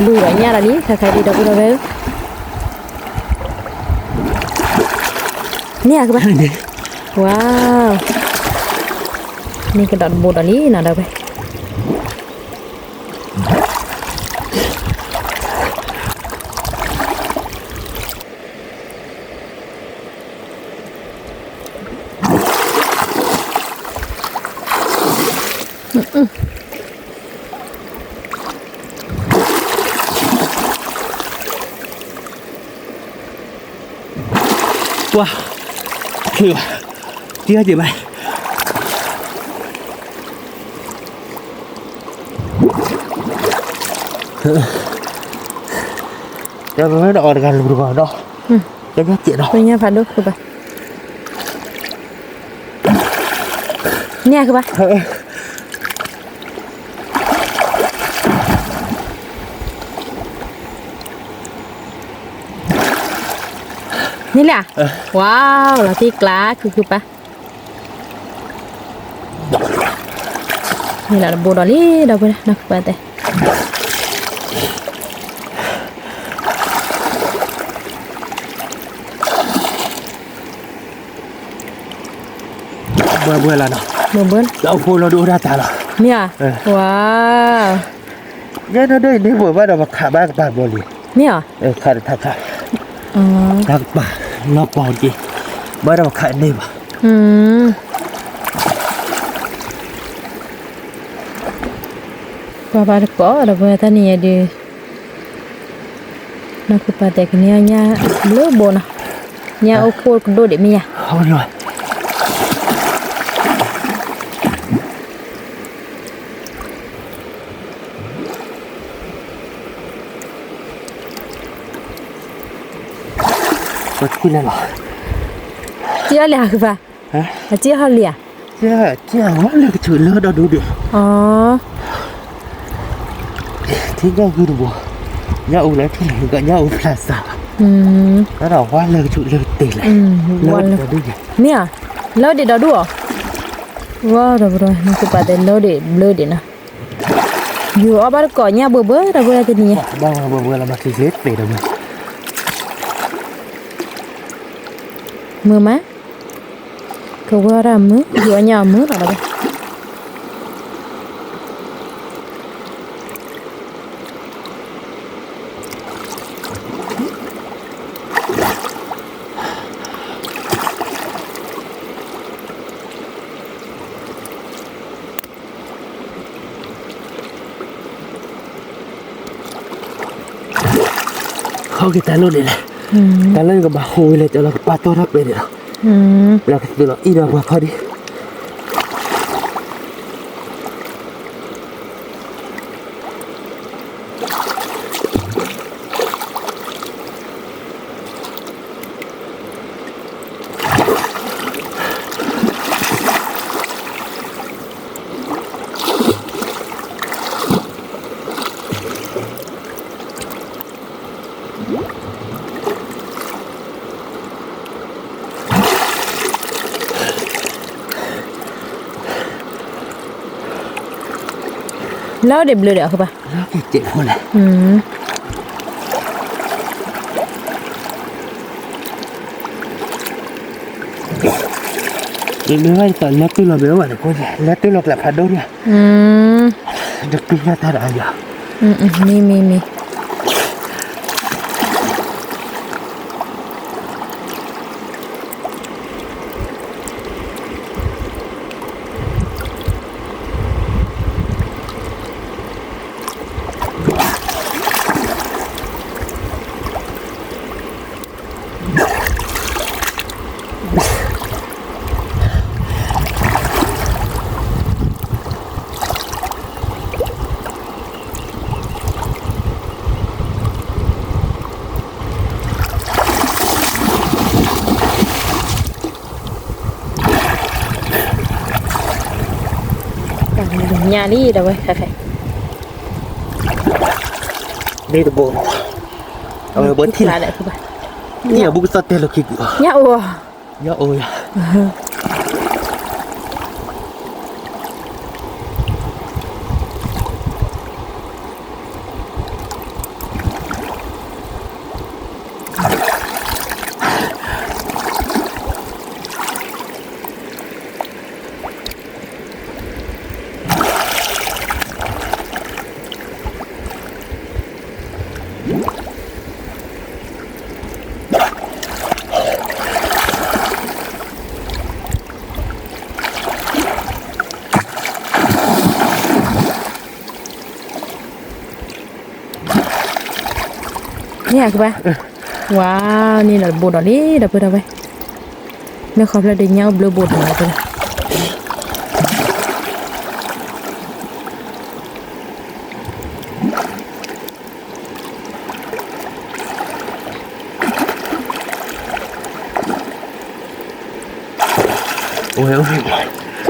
လူၤညၣ်ဒီးလံ ခါခါဒံး ဒီပုၢ်ဝဲၢ်ဧၢ, န့ၢ်ဧါကပၤ, ဝါ, န့ၢ်ကဒီးတဘိဒီးလံနီၤ ဒီပုၢ်ဝဲၢ်. ပှၤ, ထံၣ်ဘၣ်, တံၢ်အီၣ်က့ၤဘၣ်. တၢ်ပမ့ၢ်ဒီးအီၤတဂၤလူၤတဂၤဒီး, တၢ်ညၣ်စဲးဒီး, ပညၣ်ဖးဒိၣ်ကဘၣ်, န့ၢ်ကဘၣ်. န့ၣ်လၢ, ဝါ, လီၤတံၢ်ကျါ ခုခုပၢ်. န့ၣ်လီၤတဘိဒီးလံ ဒီပုၢ်ဝဲၢ် နီၢ်ကပၤတဲ. ဘှဲဘှဲလီၤနီၤ, ဘှဲဘှဲလီၤ, လၢအဖိလီၤဒိၣ်ဒၣ်တၢ်လီၤ, မ့ၢ်ဧါ, ဝါ, ယဲဒိၣ်ဒိၣ်အံၤန့ၣ် ပှၤဘၣ်ဒီးပခးဘၣ်ကပၤဘီလံ, မ့ၢ်ဧါ, ခးတခါခါ, တၢ်ကပၤ, လီၤပီၤက့ၤ, ဘၣ်ဒီးပခးန့ၢ်ဘၣ်. ပှၤဘၣ်တကိးဒီပုၢ်ဝဲၢ် တၢ်နံၤညါဒုး, နီၢ်ကပၤတဲကန့ၢ်အီၣ်ညၣ်ဘျုးဘိနီၤ, ညၣ်အိၣ်ခိၣ်ကဒိၣ်ဒံးမ့ၢ်ယါ. ပထံၣ်လဲၣ်လီၤ, ကၠီလံဧါကပၤ, အကၠီဟီလံဧါ, ကၠီဝဲလၢကဆူးလၢဒီဒူဒံး, ထံကီၢ်ဂုၢ်တဘိ, ညၣ်အူလၢထံၣ်လဲၣ် ကညၣ်အူဖျါစၢ်ဘၣ်, ဒီးဝဲလၢကဆူးလၢကတ့ၢ်လဲၣ်, လၢဒံးဒီဒူၣ်, မ့ၢ်ဧါ, လၢဒံးဒီဒူၣ်အီၤ, ဝဲဒီပုၢ်ဝဲၢ် နီၢ်ကပၤတဲလၢဒံးဘျုးဒံးနီၤ. ယူၤအီၣ်ဘၣ်တကိးညၣ်ဘှဲဘှဲ ဒီပုၢ်ဝဲၢ် တနံၤညါ, ဘၣ်ဘှဲဘှဲလီၤ မၤသံသ့သ့ဒီး, မုာ်မး, ကဝဲဒၣ်မုာ် ယူၤအီၣ်ညၣ်အီၤမုာ်လီၤဒီး, ဟီၣ်က့ၤတၢ်လိၣ်ဒံးလဲၣ်, တၢ်လိၣ်ကဘၣ်ဟူးဝဲလဲၣ် ကလီၤကပာ်တီၢ်ထီၣ်ပဲဒံးလီၤ, လၢကသ့လီၤအံၣ်ဒီးပှၤခီဒံး. လၢဒံးဘျုးဒံးအဃိဘၣ်, လၢက့ၤကဲးဖိလဲၣ်, ယမ့ၢ်ဘၣ်ယသးလၢတူၢ်လီၤမ့ၢ်ဝဲန့ၣ် ကိးယဲ လၢတူၢ်လီၤကျဲဖးဒိၣ်န့ၣ်, တကြံၢ်ညၣ်တၢ်ဒီးအယၤ, မ့ၢ်မ့ၢ်မ့ၢ် လၢ ညါလံဒီးဝဲ ခဲခဲ မ့ၢ်တဘိ အဝဲဘၣ်ထံၣ်လၢ ညၣ်ဘူးကသီၣ်တဲလီၤခံကုာ် ညၣ်အိၣ် ညၣ်အိၣ်ယၤ န့ၣ်အကဘၣ် ဝါ န့ၣ်ဒီးတဘိဒီးလံ ဒီပုၢ်ဒီဝဲၢ် လၢဃီဖျၢၣ်ဒီးညၣ်အိၣ်ဘျၢဘိဒီးလီၤ က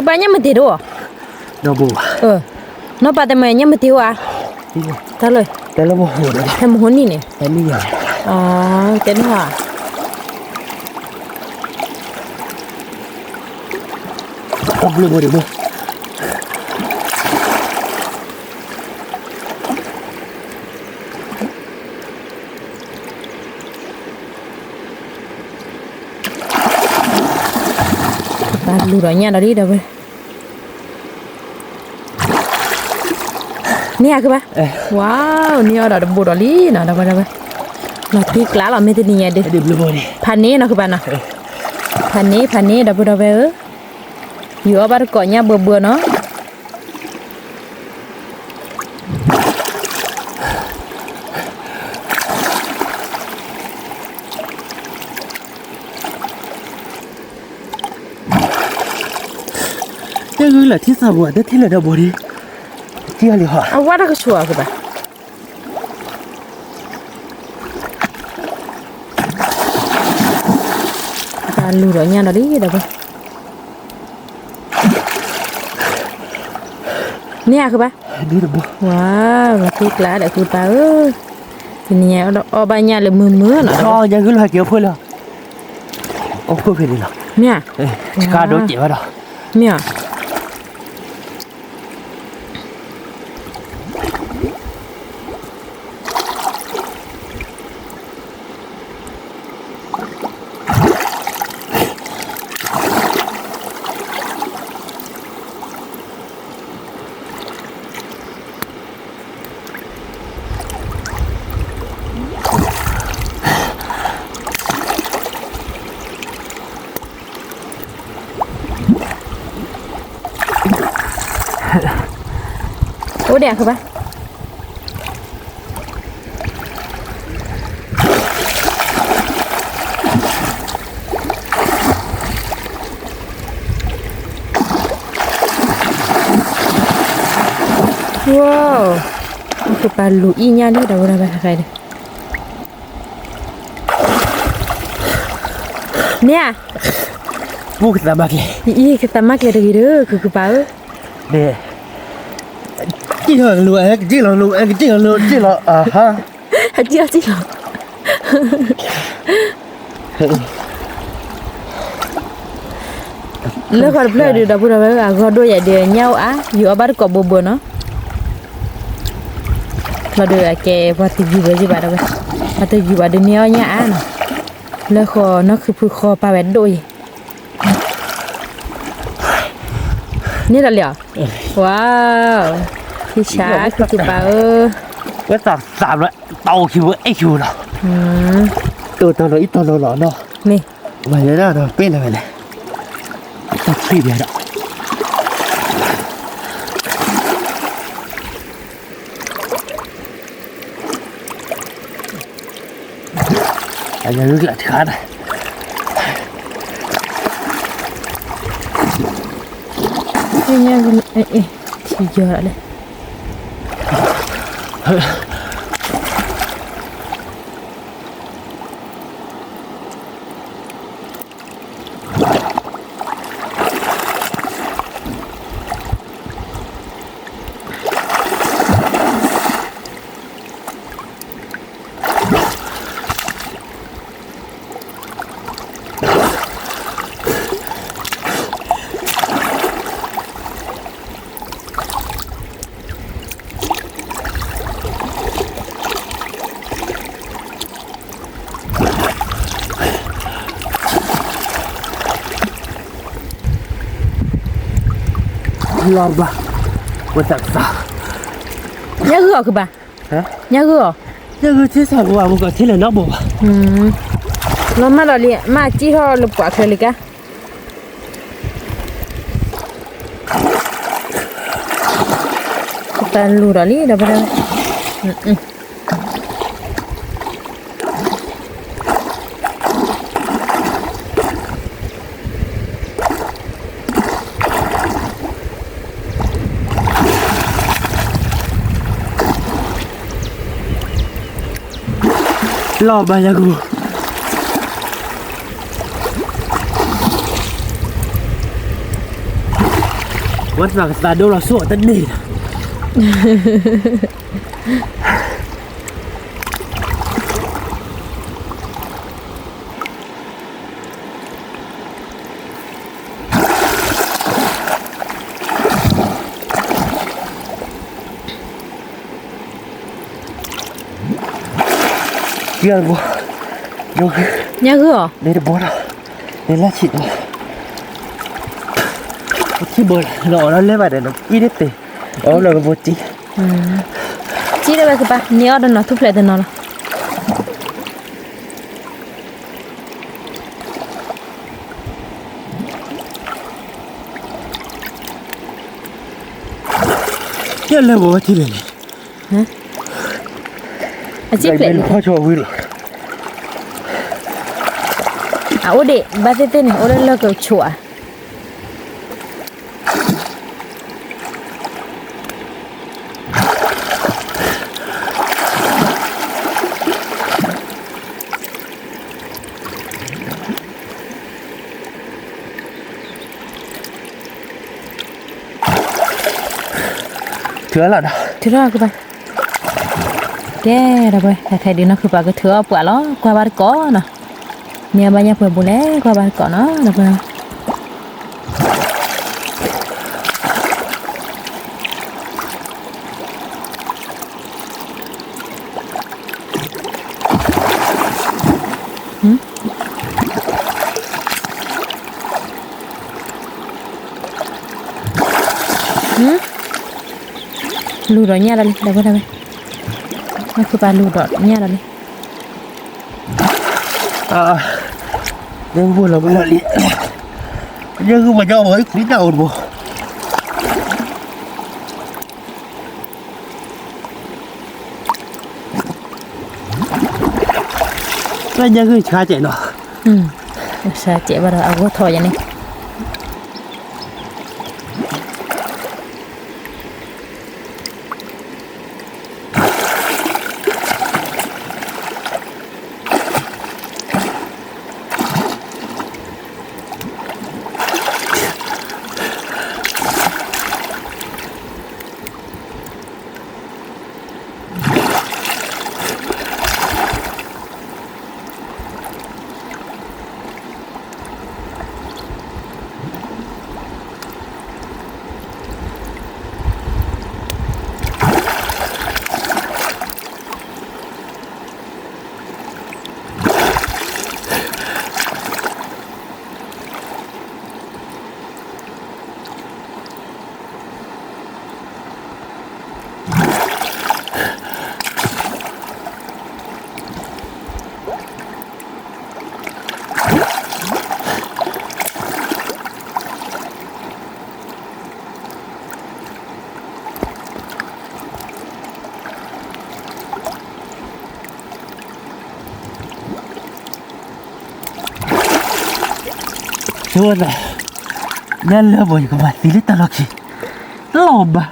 ဘၣ်ညၣ်မတ့ၤဒိၣ်, နီၢ်ပၤတမ့ၢ်ညၣ်မတ့ၤဝဲ, တၢ်လၢ ဟဲမဟိနံၣ်န့ၣ်, တဲန့ၣ်ဟါ ပၢ်လူၤဒီးညၣ်ဒီးလံဒီးဝဲ, န့ၢ်အကဘၣ်, ဝါ, န့ၢ်အီၤဒီးတဘိဒီးလံနီၤ ဒီးဝဲဒီးဝဲ, လီၤတံၢ်ကျါလီၤ မ့ၢ်တနံၤညါဒုး, ဖးန့ၢ်နီၤကဘၣ်နီၤ, ဖးန့ၢ် ဖးန့ၢ် ဒီပုၢ်ဒီဝဲၢ်ဧၢ, ယူၤအီၣ်ဘၣ်တကိးညၣ်ဘၢဘၢနီၤ. တဂုၤလၢထံၣ်သးပူၤ တထံၣ်လၢဒီးဘိဒံး, ထံၣ်လံဟီ အဝဲတကဆူၣ်အကဘၣ်, တၢ်လူၤဒီးညၣ်ဒီးလံဒီးဝဲ န့ၢ်အကဘၣ်, ဝါ, လီၤတံၢ်ကျါဒီးကုပၢ်ဧၢ, တနံၤညါအီၣ်ဘၣ်ညၣ်လၢမုာ်မုာ်နီၤ, ယဂုၢ်လီၤဟဲက့ၤအိၣ်ဖှိၣ်လၢ, အိၣ်ဖှိၣ်ဖဲန့ၣ်လီၤ, မ့ၢ်ဧါ, ကါဒိၣ်စဲးဘၣ်ဒီး, မ့ၢ်ဧါ အိၣ်ဒံးအကဘၣ်, ဝါ, ကပၢ်လူၤအံၣ်ညၣ်န့ၣ်ဒီးဝဲဒၣ်ဘၣ်ဃဲဒီး မ့ၢ်ဧါ, ပူကသးမါကျဲ, အံၤကသးမါကျဲတဂ့ၤဒီး ကကပၢ်ဧၢ, န့ၣ်, ကံၣ်လီၤလိၤ ကံၣ်လီၤလိၤ ကံၣ်လီၤလိၤ ကံၣ်လီၤ, အဟါ, အကံၣ်အီၤကံၣ်လီၤ လၢဃီတဖျၢၣ်ဒုး ဒီပုၢ်ဒီဝဲၢ် အဂီၢ်ဒိၣ်ယဲၢ်ဒုး ညၣ်အိၣ်အါ ယူၤအီၣ်ဘၣ်တကိးဘိဘိနီၤ, လီၤဒုးအကဲပှၤတယူၤဝဲယံၤဘၣ်ဒီးဝဲ, ပှၤတယူၤဘၣ်ဒုးန့ၢ်အီၣ်ညၣ်အါနီၤ, လၢဃီနီၢ်ခံဖုဃီပာ်ဝဲဒိၣ်အံၤ, န့ၣ်ဒီးလံဧါ, ဝါ, ဟံၣ်ဆါ ကကပၢ်ဧၢ, ဝဲသးသးဘျီ တၢ်အိၣ်ခံဝဲအဲၣ်ခံဝဲလီၤ, တၢ်တၢ်လီၤအံၤတၢ်လီၤလီၤနီၤ, မ့ၢ်, ဝဲယဲဒၣ်ဒီးပ့ၢ်လၢဝဲလဲၣ်, တၢ်သံဒဲးဒီး အယၤဂုာ်ကျးထါဒီး ညၣ်ဂုာ် ထံယီၤဒၣ်လဲၣ်. လီၤဘၣ်, ဝဲတၢ်ကသး, ညၣ်ဂုၢ်အီၤကဘၣ်, ညၣ်ဂုၢ်အီၤ, ညၣ်ဂုၢ်ထံဆၣ်ဘိအမူကီၢ်ထံလၢၤနီတဘိဘၣ်, လီၤမၢ်ဒီးလံ မၢ်စံၣ်ထီၣ်လၢပှၤချၢလံကါ တၢ်လူၤဒီးလံဒီးပဒၣ်, လီၤဘၣ်ယၤကူ, ဝဲတၢ်ကသးဒိလီၤဆိၣ်အတန့ၢ်လီၤ. ညၣ်ဂုၢ်အီၤ, န့ၣ်တဘိလီၤ, န့ၣ်လၢဆံးတဘိ, ထံဘိလီၤ အီၤလၢလဲၤဘၣ်ဒီး အံၤတပ့ၤ, အီၤလၢကဘိတံၢ်, စံၣ်လၢဝဲကပၤ န့ၢ်အီၤတနီၤထူၣ်ဖျဲးတနီၤလီၤ. ယလဲၤဘိဝဲထံလဲၣ်န့ၣ်, အစံၣ်ဖျဲးန့ၣ်, အအိၣ်ဒံးဘၣ်သ့ၣ်သ့ၣ်န့ၣ် အိၣ်လၢလၢၢ်ကဆိးဧါ. ထုးလီၤဒီး, ထုးလီၤကဘၣ်, ကဲဒီးပှဲၤ ခဲခဲဒုးနီၢ်ခုပၤကထုးအီၣ်ပှၤလီၤ ကွၢ်ဘၣ်တကိးနီၤ, မ့ၢ်ဘၣ်ညၣ်ပှဲၤဘူးလဲၣ် ကွၢ်ဘၣ်တကိးနီၤ ဒီးပှဲၤ လူၤဒီးညၣ်ဒီးလံ ဒီးဝဲဒၣ်ဝဲ, နီၢ်ခုပၤလူၤဒီးညၣ်ဒီးလံ, ယဂုၢ်လီၤဝဲလီၤလံ, ယဂုၢ်မၤကီဘီ ယခွံတၢ်အိၣ်တဘိ တၢ်ညၣ်ဂုၢ်ဆါစဲးနီၤ, ဆါစဲးဘၣ်ဒီးအဂီၢ်ထီၣ်ယၤန့ၣ် ဆိသး, ညၣ်လၢဘီယကဘၣ်သံလၢတၢ်လီၢ်ခံ, လီၤဘၣ်,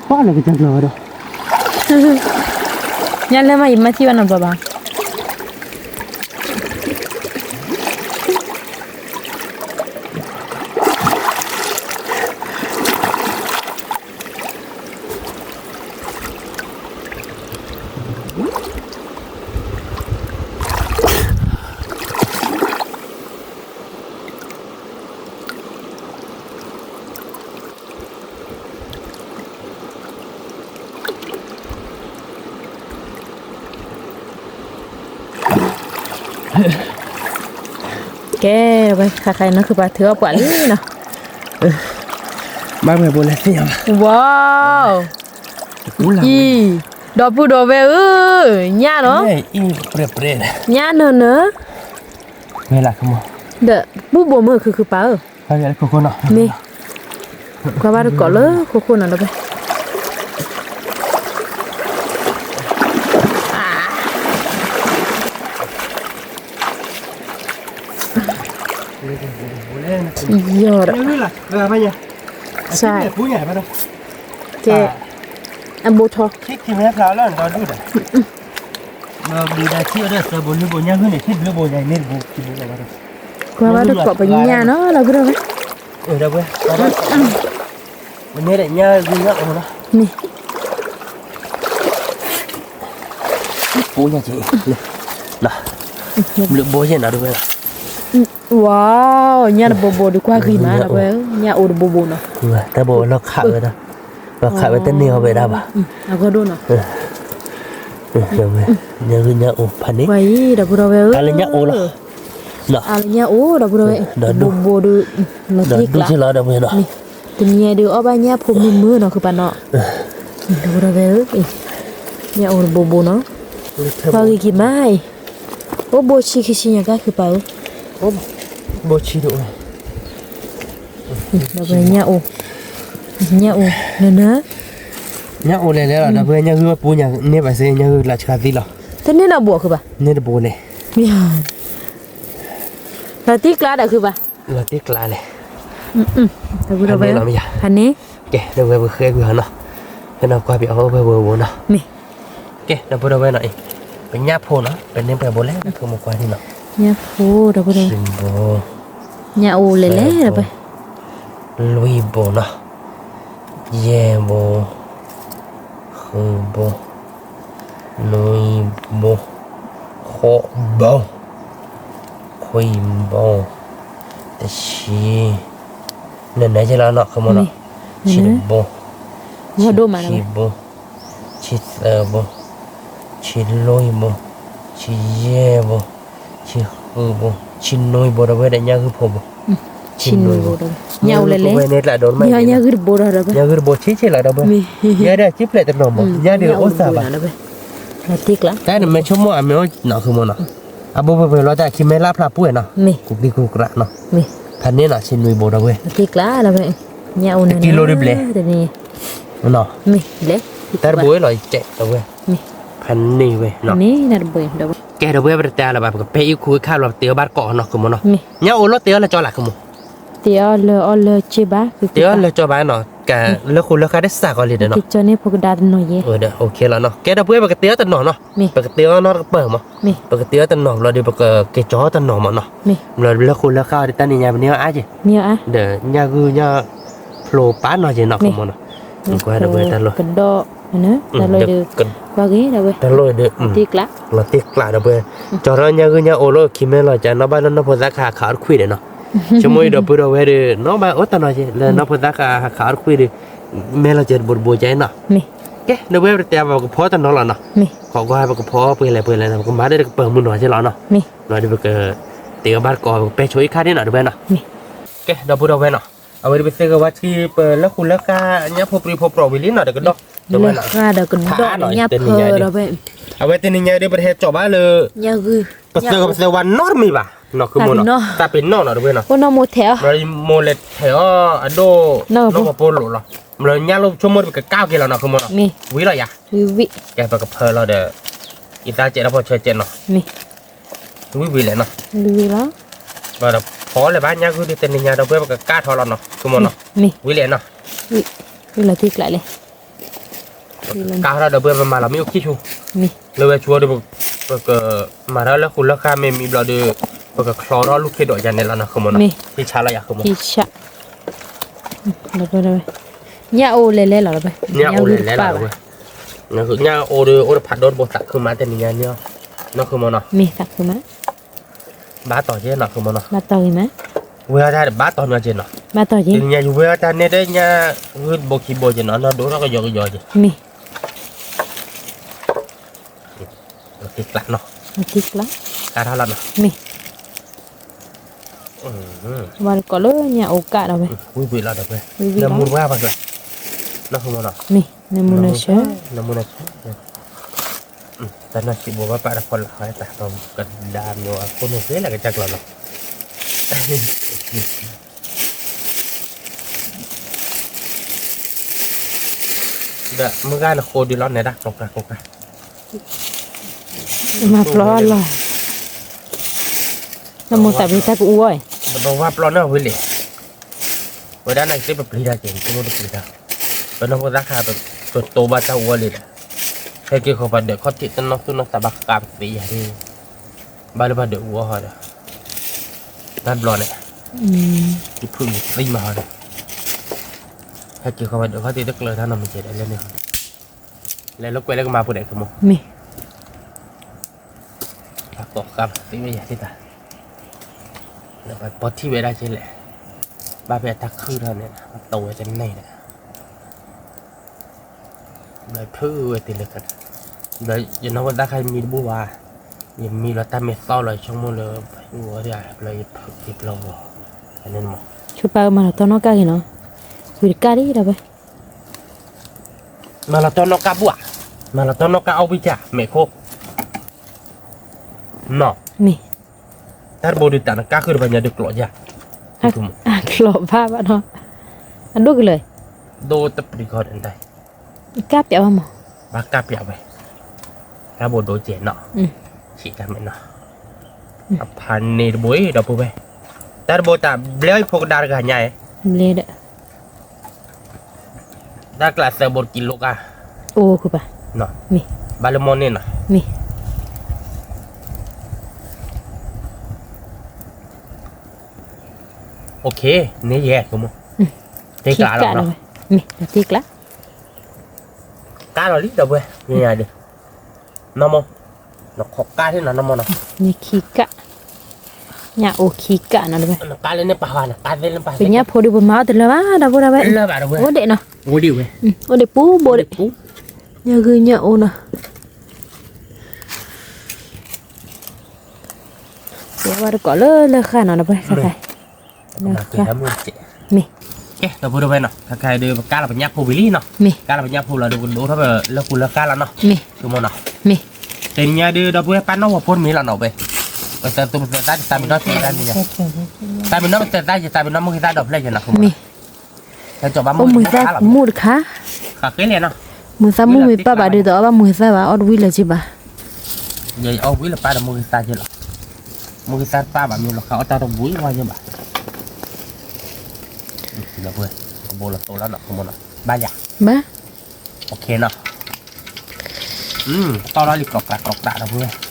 ပၢ်လၢကစၢ်ကျီၤဒီး, ညၣ်လၢမးယမၤထံၣ်ဘၣ်နီတဘျီဘၣ်. ကဲဝဲ ခါခါအံၤနီၢ်ခုပၤထုးအီၣ်ပှၤလံနီၤ, ဘၣ်မ့ၢ်ဘိလဲၤသ့ၣ်ညါဘၣ်. ဝါ, အံၤ, ဒီပုၢ်ဒီဝဲၢ်ဧၢ, ညၣ်နီၤ, အံၤပြဲပြဲ, ညၣ်နီၤနီၤ, ဝဲလၢခမီ, ဒီးပူၣ်ဘိမုၢ်ခုခုပာ်ဧၢ, မ့ၢ်, ကွၢ်ဘၣ်တကိးလၢခိခိၣ်နီၤဒီးဝဲ ယီၤဒီး, ကဲ, အဘိထီ, ကွၢ်ဘၣ်တကိးပညၣ်နီၤ ဒီပုၢ်ဒီဝဲၢ်, မ့ၢ်, ဘိညါက့ၤ, ဘျုးဘိယဲၢ်နီၤဒီပုၢ်ဝဲၢ်, ဝါ, ညၣ်တဘိဘိဒီးကွၢ်ဂ့ၤမးဒီပုၢ်ဝဲၢ်, ညၣ်အိၣ်တဘိဘိနီၤ, တၢ်ဘိလီၤခးဝဲဒၣ်, လီၤခးဝဲတန့ၢ်အီၤဝဲဒၣ်ဘၣ်, အဂီၢ်ဒိၣ်နီၤ, ညၣ်ဂုၢ်ညၣ်အိၣ်ဖးန့ၣ်, ဒီပုၢ်ဒီဝဲၢ်ဧၢ, အလၢညၣ်အိၣ်လီၤ, အလၢညၣ်အိၣ်ဒီပုၢ်ဒီဝဲၢ်, ဘိဘိဒီး, လီၤတံၢ်ကျါ, တနံၤညါဒီးအီၣ်ဘၣ်ညၣ်ဖိမုၢ်မုၢ်နီၤ ဃုပာ်နီၤ, ဒီပုၢ်ဒီဝဲၢ်ဧၢ, ညၣ်အိၣ်တဘိဘိနီၤ, ကွၢ်ဂ့ၤက့ၤမးအံၤ, အိၣ်ဘိဆံခံဆံညါကါဃုပာ်ဧၢ, ဘိဆံတအိၣ်, ဒီပုၢ်ဝဲၢ်ညၣ်အိၣ်, ညၣ်အိၣ်, န, ညၣ်အိၣ်လဲၤလဲၤလီၤ ဒီပုၢ်ဝဲၢ်, ညၣ်ဂုၢ်ဝဲပူညါန့ၢ်ဘၣ်စ့ၢ် ညၣ်ဂုၢ်လၢဆှါသံလီၤ, တန့ၢ်နီတဘိဃုပာ်, န့ၢ်တဘိလဲၣ်, လီၤတံၢ်ကျါဒီးဃုပာ်, လီၤတံၢ်ကျါလဲၣ်, ဖးန့ၣ်လီၤမ့ၢ်ယါ, ဖးန့ၣ်, ကဲ ဒီပုၢ်ဝဲၢ်ပဃဲကွံာ်အီၤနီၤ, ဖဲနီၤကွၢ်ပအီၣ်အိၣ်ဖဲဝဲဝဲနီၤ, ကဲ ဒီပုၢ်ဒီဝဲၢ်နီၤအံၤ, ပညၣ်ဖိနီၤ ပန့ၢ်ပှဲၤဘိလဲၣ် ဒီပုၢ်ဝဲၢ်ကွၢ်န့ၣ်နီၤ, ညၣ်ဖိဒီပုၢ်ဒီဝဲၢ်, ဘိ, ညၣ်အိၣ်လဲၤလဲၤ, လွံၢ်ဘိနီၤ, ယဲၢ်ဘိ, ဃုဘိ, နွံဘိ, ဃိးဘိ, ခွံဘိ, တဆံ, နနၢၤက့ၤလီၤနီၤ ဃုမနီၤ, ဆံတဘိ, ဆံခံဘိ, ဆံသၢဘိ, ဆံလွံၢ်ဘိ, ဆံယဲၢ်ဘိ, ဆံဃုဘိ, ဆံနွံဘိ ဒီပုၢ်ဝဲၢ်ဒီး ညၣ်ဂုၢ်ဖိဘိ, ဆံနွံဘိ, ညၣ်အိၣ်လဲၤလဲၤ, ညၣ်ဂုၢ်တဘိဒီး, ညၣ်ဂုၢ်တဘိဆံးဆံးလီၤ ဒီပုၢ်ဝဲၢ်, ညၣ်ဒီးကံဖျဲးတနီၤမး ညၣ်ဒီးအိၣ်သးဘၣ်, တၢ်နမဲာ်ဆိကမိၣ်အမ့ၢ်အိၣ်နီၤ ဃုမနီၤ, အဘိဖဲဖဲလီၤတၢ်ခံမဲလၢ်ဖျါ ပှဲၤနီၤ, ကူကံကူကရးနီၤ, ဖဲန့ၣ်နီၤ ဆံနွံဘိ ဒီပုၢ်ဝဲၢ်, တကံလိဒ်ဘျဲၣ်, တၢ်တဘိလီၤ ယကဲ ဒီပုၢ်ဝဲၢ်, ဖဲန့ၣ်ဝဲ, ကဲ ဒီပုၢ်ဝဲၢ် ပတတဲလၢၤဘၣ် ပကပဲအံၣ်ခူအံၣ်ခါလီၤ ပတ့အီၣ်ဘၣ်တကိးနီၤ ဃုမနီၤ, ညၣ်အိၣ်လီၤ တ့အီၣ်လၢကၠီလၢ ဃုမ, တ့အီၣ်လၢအီၣ်လၢကၠီဘၣ်, တ့အီၣ်လၢကၠီဘၣ်နီၤ, လၢဃိလၢဃါတစးကီးလံဒီးနီၤ, ကၠီန့ၣ်ဖိကဒါတနီၤယဲ, ကဲ ဒီပုၢ်ဝဲၢ် ပကတ့အီၣ်တနီၤနီၤ, ပကတ့အီၣ်နီတပၢၢ်မး, ပကတ့အီၣ်တနီၤဘျီဒီး ပကက့ၤကၠီတနီၤမးနီၤ, ဘျီလၢဃိလၢဃါအီၤဒီး တၢ်နံၤညါပန့ၢ်အီၣ်အါက့ၤ, ဒီးညၣ်ဂုၢ်ညၣ်ဖျိပာ်နီၤက့ၤနီၤ ဃုမနီၤ, ကွၢ် ဒီပုၢ်ဝဲၢ် တၢ်လီၤ ကဒီး, တၢ်လီၤဒီး, လီၤတံၢ်ကျး ဒီပုၢ်ဝဲၢ်, ကၠီထီၣ်ညၣ်ဂုၢ်ညၣ်အိၣ်လၢခံမဲာ်လီၤ ကနီၣ်ဘၣ်လၢနီၢ်ဖိသၣ်ခါဟးခးအီၣ်တခွံဒီးနီၤ, ဆိကမိၣ်အံၤ ဒီပုၢ်ဝဲၢ်ဒီး နီၣ်ဘၣ်အိၣ်တနီၤက့ၤ လၢနီၢ်ဖိသၣ်ခါဟးခးအီၣ်တခွံဒီး, မဲာ်လီၤက့ၤတဘိတဘိကဲနီၤ, ကဲ ဒီပုၢ်ဝဲၢ် ပတဲဘၣ် ပကဖီတနီၤလီၤနီၤ, ခီကွၢ် ပကဖီပှဲၤလဲၣ်ပှဲၤလဲၣ် ပကမၤဒီးတကပၢၤမုၢ်နီၤက့ၤလီၤနီၤ, ဘျီဒီး ပကတ့အီၣ်ဘၣ်တကိး ပကပဲဆိအံၣ်ခါဒ်နီၤ ဒီပုၢ်ဝဲၢ်နီၤ, ကဲ ဒီပုၢ်ဝဲၢ်နီၤ, အဝဲဒၣ်ပသ့ၣ်ကဝါထံ ပလၢဃိလၢဃါ ညၣ်ဖိပြံဖိပြီးဝံၤလံနီၤ တကဒီး, လၢဃါဒီးကဒီး ညၣ်ဖၢဒီး, အဝဲတနံၤညါဒီး ပတဟဲကၠီဘၣ်လၢ ပသၢဂၤပသၢဝါနီတမံၤဘၣ်, နီၤ ဃုမနီၤ, သးပ့ၤနီၣ်နီၤ ဒီပုၢ်ဝဲၢ်နီၤ, မိၢ်လဲၤထဲးအီၣ်အဒိၣ်, နီၢ်ပပိလိာ်လီၤ, ဘျီညၣ်လိၣ်ဆိကမိၣ်ဒီး ပကကၢ်က့ၤလီၤနီၤ ဃုမနီၤ, ဝံၤလီၤယၤ, ကဲ ပကဖၢလီၤဒီး, ယသးကဲးထီၣ်ဖီဆၢကဲးနီၤ, ဝံၤဝံၤလဲၣ်နီၤ, ဘျီဒီးဖီလဲၤဘၣ်ညၣ်ဂုၢ်ဒီး တနံၤညါ ဒီပုၢ်ဝဲၢ် ပကကၢ်ထီၣ်လီၤနီၤ ဃုမနီၤ, ဝံၤလဲၣ်နီၤ, ဝံၤလီၤတံၢ်ကျးလဲၣ် ကၢ်ထီၣ်ဒီပုၢ်ဝဲၢ် ပမၤလီၤမ့ၣ်အူခံဆူ, လၢဝဲဆူအီၤဒီး ပကမၤထီၣ်လၢဃိလၢဃါမ့ၢ်မံဘျီဒီး ပကချီထီၣ်လူၢ်ခ့ဒီးယၤန့ၣ်လီၤနီၤ ဃုမနီၤ, ဟံၣ်ဆါလီၤယၤ ဃုမနီၤ, ညၣ်အိၣ်လဲၤလဲၤလီၤ, ညၣ်အိၣ်လဲၤလဲၤလီၤ, ညၣ်အိၣ်ဒီး အိၣ်တဖးဒိၣ်တဘိ သးခုမးတနံၤညါန့ၣ်, နီၤ ဃုမနီၤ, မ့ၢ်သးခုမး, ဘၣ်တီၤက့ၤနီၤ ဃုမနီၤ, ဘၣ်တီၤက့ၤမး, ဝဲအီၣ်တၢ်ဘၣ်တီၤညီက့ၤနီၤ, ဘၣ်တီၤက့ၤ, တနံၤညါ ယဝဲအီၣ်တၢ်န့ၣ်ဒီး ညၣ်ဂုၢ်တဘိခံဘိက့ၤနီၤ နီၢ်ဒိၣ်ထီၣ်ကယီကယီက့ၤ, မ့ၢ် က့ၤကျးနီၤ, က့ၤကျး, ကါထီၣ်လီၤနီၤ, မ့ၢ် ဝါတကိးလၢညၣ်အိၣ်ကးဒီးဝဲ, ဝံၤဝံၤလီၤဒီးဝဲ, ဝံၤဝံၤလီၤ, နမူတဝဲပှၤကျါ, နီၢ်ဃုမီၢ်နီၤ, မ့ၢ်နမူနဆၢ, နမူနဆၢ, တၢ်နီၢ်ဆံးဘိဘၣ်ပာ်တခီလၢ်ဝဲတၢ် ကဒါမ့ၢ်ဝဲခိၣ်နူာ်သ့လၢကစၢ်ကျီၤလီၤ. ဒီးမုၢ်ဂၤနဃိဒုးလီၤနဲဒၣ် ကျိးကျါကျိးကျါ, မၤပျီလီၤ, နမိၢ်သးဘၣ်တၢ်ကအူအီၤ, ပဝဲပျီန့ၣ်ဝံၤလံ, ဝဲဒၣ်နကသ့ၣ်ပပျံၤတၢ်က့ၤ ပမိၢ်တပျံၤတၢ်, ပနီၢ်ဖိသၣ်ခါ ပတိဘၣ်တၢ်အူအီၤလံဒီး, ဟဲက့ၤဃီပှၤဒၢးခီၣ်ထံးတနီၤသူၣ်နီၤသးဘၣ်ဃးပသ့ယၤဒၣ်, ဘၣ်လၢပှၤဒၢးအူအီၤဟီဒီး, တၢ်ဘျီန့ၣ်, ယဖုၣ်ယသံမးဟီဒီး, ဟဲက့ၤဃီပှၤဒၢးခီၣ်ထံးတကျၢၤတၢ်နီတမံၤကဲဒီးလဲၣ်န့ၣ်ဟီဒီး, လဲၤလၢကွဲးလၢကမၤပူၤဒဲးကမိၢ်, မ့ၢ် ပှၤကိးဃးပသ့ဝဲယၤသ့ၣ်တၢ်, လၢပှၤပီထံၣ်ဝဲဒၣ်ကဲလဲၣ်, ဘၣ်ဖဲအတၢ်ခုၣ်ထီၣ်န့ၣ် ပတိဝဲတန့ၢ်ဒီး ဒီးဖုၣ်ဝဲတ့ၢ်လၢက, ဒီးယနီၢ်ဖိသၣ်ခါယမံတဘူၣ်ဘၣ်, ယမံလီၤတၢ်မ့ၢ်သီလီၤ ယဆိကမိၣ်လၢ, ယဝဲဒၣ်ဖျၢယဖုၣ်ယပျီဂီၤ, အန့ၣ်မး, ဆူပၢ်မၤလီၤတီနီၢ်ကါက့ၤနီၤ, ဝံၤတကးဒံးဒီးဝဲ, မၤလီၤတီနီၢ်ကါဘူၣ်ဧါ, မၤလီၤတီနီၢ်ကါအီၣ်ဝံၣ်ကၢ် မဲာ်ခိၣ်, နီၤ, မ့ၢ် တၢ်တဘိဒုးတၢ်နကါဃုာ်တပၤညါဒုးကျိးယၤ, အကျိးဘၣ်ဘၣ်နီၤ, အဒိၣ်ကလၢာ်, ဒိၣ်တပျံၤဃီဒီး, ကါပျးဝဲမး, ဘၣ်ကါပျးဝဲ, တၢ်ဘိဒိၣ်ကဲနီၤ, ဆံးတၢ်မဲာ်နီၤ, အဖးန့ၣ်တဘိအံၤဒီပုၢ်ဝဲၢ်, တၢ်တဘိတၢ်ဘျဲအံၤဖိကဒါတဂၤညါအံၤ, ဘျဲဒီး တၢ်ကျးသၢဘိတကံလိကါ, အိၣ်ဃုာ်ဘၣ်, မ့ၢ်, ဘၣ်လၢမိၢ်န့ၣ်နီၤ, မ့ၢ်, အိၣ်ခ့, န့ၣ်ယဲၢ်ကမိၢ်, တ့ကျးလီၤနီၤ, မ့ၢ်, တ့ကျး, ကါလီၤလံဒီပုၢ်ဝဲၢ်, န့ၣ်ယၤဒုး, နီၢ်မိၢ်, နခိးကါသ့ၣ်နီၤ နီၢ်မိၢ်နီၤ, န့ၣ်ခံကး, ညၣ်အိၣ်ခံကးနီၤဒီပုၢ်ဝဲၢ်, နကါလၢန့ၣ်ပာ်ဝဲန့ၣ်, ကါသ့ၣ်လၢပာ်သ့ၣ်, ပညၣ်ဖိဒုးပမၤအီၣ်တလၢဘၣ် ဒီပုၢ်ဝဲၢ်, လၢဘၣ်ဒီပုၢ်ဝဲၢ်, အိၣ်ဒံးနီၤ, အိၣ်ဒံးဝဲ, အိၣ်ဒံးပူၤဘိဒံး, ညၣ်ဂုၢ်ညၣ်အိၣ်နီၤ, ပဝဲတကိးလၢလၢဃာ်နီၤ ဒီပုၢ်ဝဲၢ်, ခဲခါအံၤ, မ့ၢ်, ကဲ ဒီပုၢ်ဝဲၢ်နီၤ, ခဲခါအံၤဒီး ပကါလီၤပညၣ်ဖိဝံၤလံနီၤ, မ့ၢ်, ကါလီၤပညၣ်ဖိလီၤဒီး ကဒိၣ်ထီၣ်ဖဲလၢဃူလၢဃာ်လီၤနီၤ, မ့ၢ်, ဆိကမိၣ်နီၤ, မ့ၢ်, တနံၤညါဒီး ဒီပုၢ်ဝဲၢ် ပၢ်နီၢ်ဝီၤဖိတမံၤလီၤနီၤ ဝဲ, ပသးသူပသးသး ယသးပ့ၤနီၣ်သးတနံၤညါ, သးပ့ၤနီၣ်ပသးသး ယသးပ့ၤနီၣ်မုၢ်ဂံၢ်သးဒီဖျၢၣ်ယနီၤ မ့ၢ်, မုၢ်သးမူတခါ, ဃးဃ့လဲၣ်နီၤ, မုၢ်သးမူမ့ၢ်ပၢ်ဘၣ်ဒီး တအီၣ်ဘၣ်မုၢ်ဂံၢ်သးဘၣ် အီၣ်တဝံၤလၢၤက့ဘၣ်, ယအီၣ်ဝံၤလၢပၢ်ဒီးမုၢ်ဂံၢ်သးက့လီၤ, မုၢ်ဂံၢ်သးတပၢ်ဘၣ် မ့ၢ်လီၤဃာ်အီၣ်တၢ်တဝံၤဝဲယဘၣ်, ဒီပုၢ်ဝဲၢ်, ကဘိလီၤတိၤလီၤနီၤ ဆိကမိၣ်နီၤ, ဘၣ်ယၤ, အိၣ်ခ့နီၤ, တီၢ်ထီၣ်လံ ကျိးကျးကျိးကျး ဒီပုၢ်ဝဲၢ်,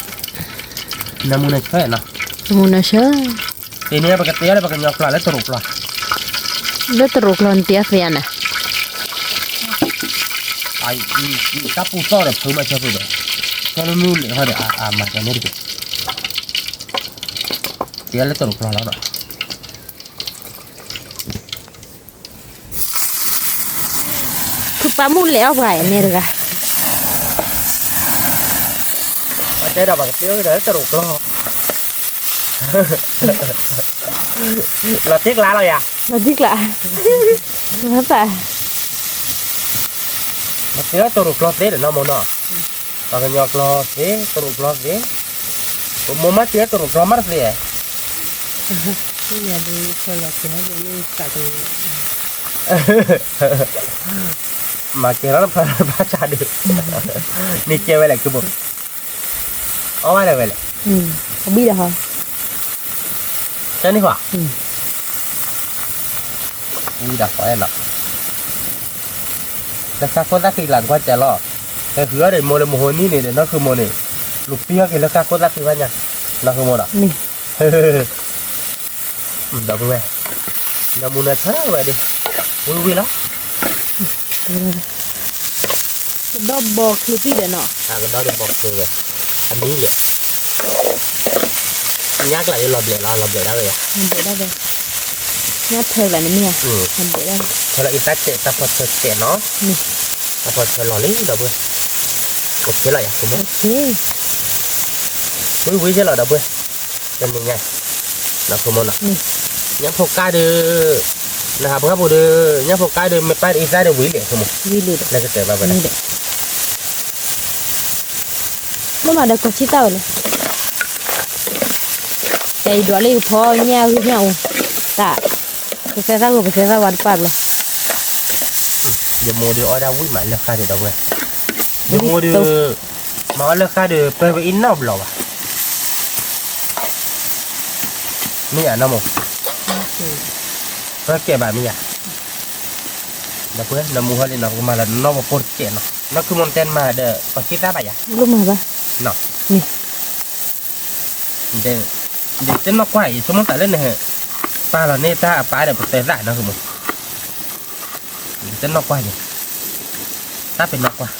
နမူနဆၢနီၤ, နမူနဆၢ, တနံၤညါ ပကတဲလၢပှၤကညီကျိာ်လၢတရူးကျိာ်, လၢတရူးကျိာ်နတဲသ့ဧါန့ၣ်, တၢ်ပူၤသီၣ်ဒီးဖုးမးဆၢဖုးဒီး, ကၠီလၢမုၢ်လဲၤဟီဒီး အမၤကန့ၣ်တက့ၢ်, တဲလၢတရူးကျိာ်လီၤနီၤ ဖုပၢ်မုၢ်လဲၤအီၣ်ပှၤအံၤန့ၣ်တဂၤ, ပတဲဒီးပှၤကတဲဒီးတရူးကျိာ်, လီၤတံၢ်ကျါလီၤယၤ, လီၤတံၢ်ကျါ, လီၤသး, ပတဲဒီးတရူးကျိာ်သ့ဒီးနီၢ်မိၢ်နီၤ, ပှၤကညီကျိာ်သ့ တရူးကျိာ်သ့, ပမိၢ်မ့ၢ်တဲတရူးကျိာ်မ့ၢ်တသ့, မၤကဲၤလီၤတဖၣ်ဘၣ်ဆၣ်ဒီး, န့ၣ်ကဲဝဲလဲၣ် ကဘိ, အီၣ်ဝဲလဲၣ်ဝဲလဲၣ်, အဘံၣ်ဒီးဟီ, ကဲန့ၣ်ဟီ, ဝံၤဒီးဃီအဲၣ်နီၤ, လၢဃၣ်ခိၣ်သၣ်ဃံလၤကွၢ်စဲးလီၤ, ဟဲဃုအီၣ်ဒီးမိၢ်လၢမဟိနံၣ်န့ၣ်ဒီး နီၢ်ဃုမိၢ်န့ၣ်, လူၤပံအီၣ်က့ၤလၢဃၣ်ခိၣ်သၣ်ဃံဘၣ်ညါ, နီၢ်ဃုမိၢ်ဒီး ဒီပုၢ်ဝဲၢ်, နမူနဆၢဝဲဒီး, ဝံၤဝံၤလီၤ, ကဒီဘီချ့သံဒီးနီၤ, ကဒီဒ်ဘီချ့ဝဲ, အမံၤလဲၣ်, ညါကျးယလီၤဘျဲးလီၤ လီၤဘျဲးဒၣ်ဝဲယၤ, ညါထၢကျးန့ၣ်မ့ၢ်ဧါ, ထၢလီၤအံၤတၢ်တဲာ် တၢ်ဖီဆၢတဲာ်နီၤ, တၢ်ဖီဆၢလီၤလံ ဒီပုၢ်ဝဲၢ်, အိၣ်ခ့လီၤယၤ ဆိကမိၣ်, ဝံၤဝံၤယလီၤ ဒီပုၢ်ဝဲၢ်, တနံၤညါ, နီၢ်ဆိကမိၣ်နီၤ, ညၣ်ဖိကါဒီး, နဟးပှၢ်ဖိဒီး, ညၣ်ဖိကါဒီး မ့ၢ်ပၢ်ဒီးအံသၣ်ဒီးဝံၤလဲၣ် ဆိကမိၣ်, ဝံၤလံဒီး, လၢကတၢၢ်ဘၣ်ဝဲဒၣ်, လၢမၤဒီးကီၢ်ဆံတၢ်ဝဲလဲၣ်, တၢ်အံၤဒွးလၢယကဖီညၣ်ဂုၢ်ညၣ်အိၣ်, တၢ်, ပသဲသၣ်ဂိၢ် ပသဲသၣ်ဝါတပာ်ဘျီ, ယမိၢ်ဒီးအီၣ်တၢ်ဝံၣ်မးလၢဃာ်ဒီး ဒီပုၢ်ဝဲၢ်, ယမိၢ်ဒီး, မၤအီၣ်လၢဃာ်ဒီး ပၢၢ်ဝဲအံၤနီတဘျီဘၣ် မ့ၢ်ယၤနီၢ်မိၢ်, ပၢၢ်ကဲဘၣ်မ့ၢ်ယၤ, ဒီပုၢ်ဝဲၢ် နမူဟီလံနီၤ ပကမၤလၢနီၢ်ပဖိတကဲးနီၤ နီၢ်ခုမိၢ်တဲနမၤဒီး ပှၤခံသၣ်ဘၣ်ယၤ, မ့ၢ်, ဒီးတနီၢ်ကွၢ်အံၤ ဆိကမိၣ်သးလၢနဟဲ, ပာ်လီၤန့ၢ်တၢ်အပၢ်ဒီးပတဲသၣ်နီၢ်ခုမိၢ် တနီၢ်ကွၢ်ယဲ, တၢ်ပ့ၤနီၢ်ကွၢ်,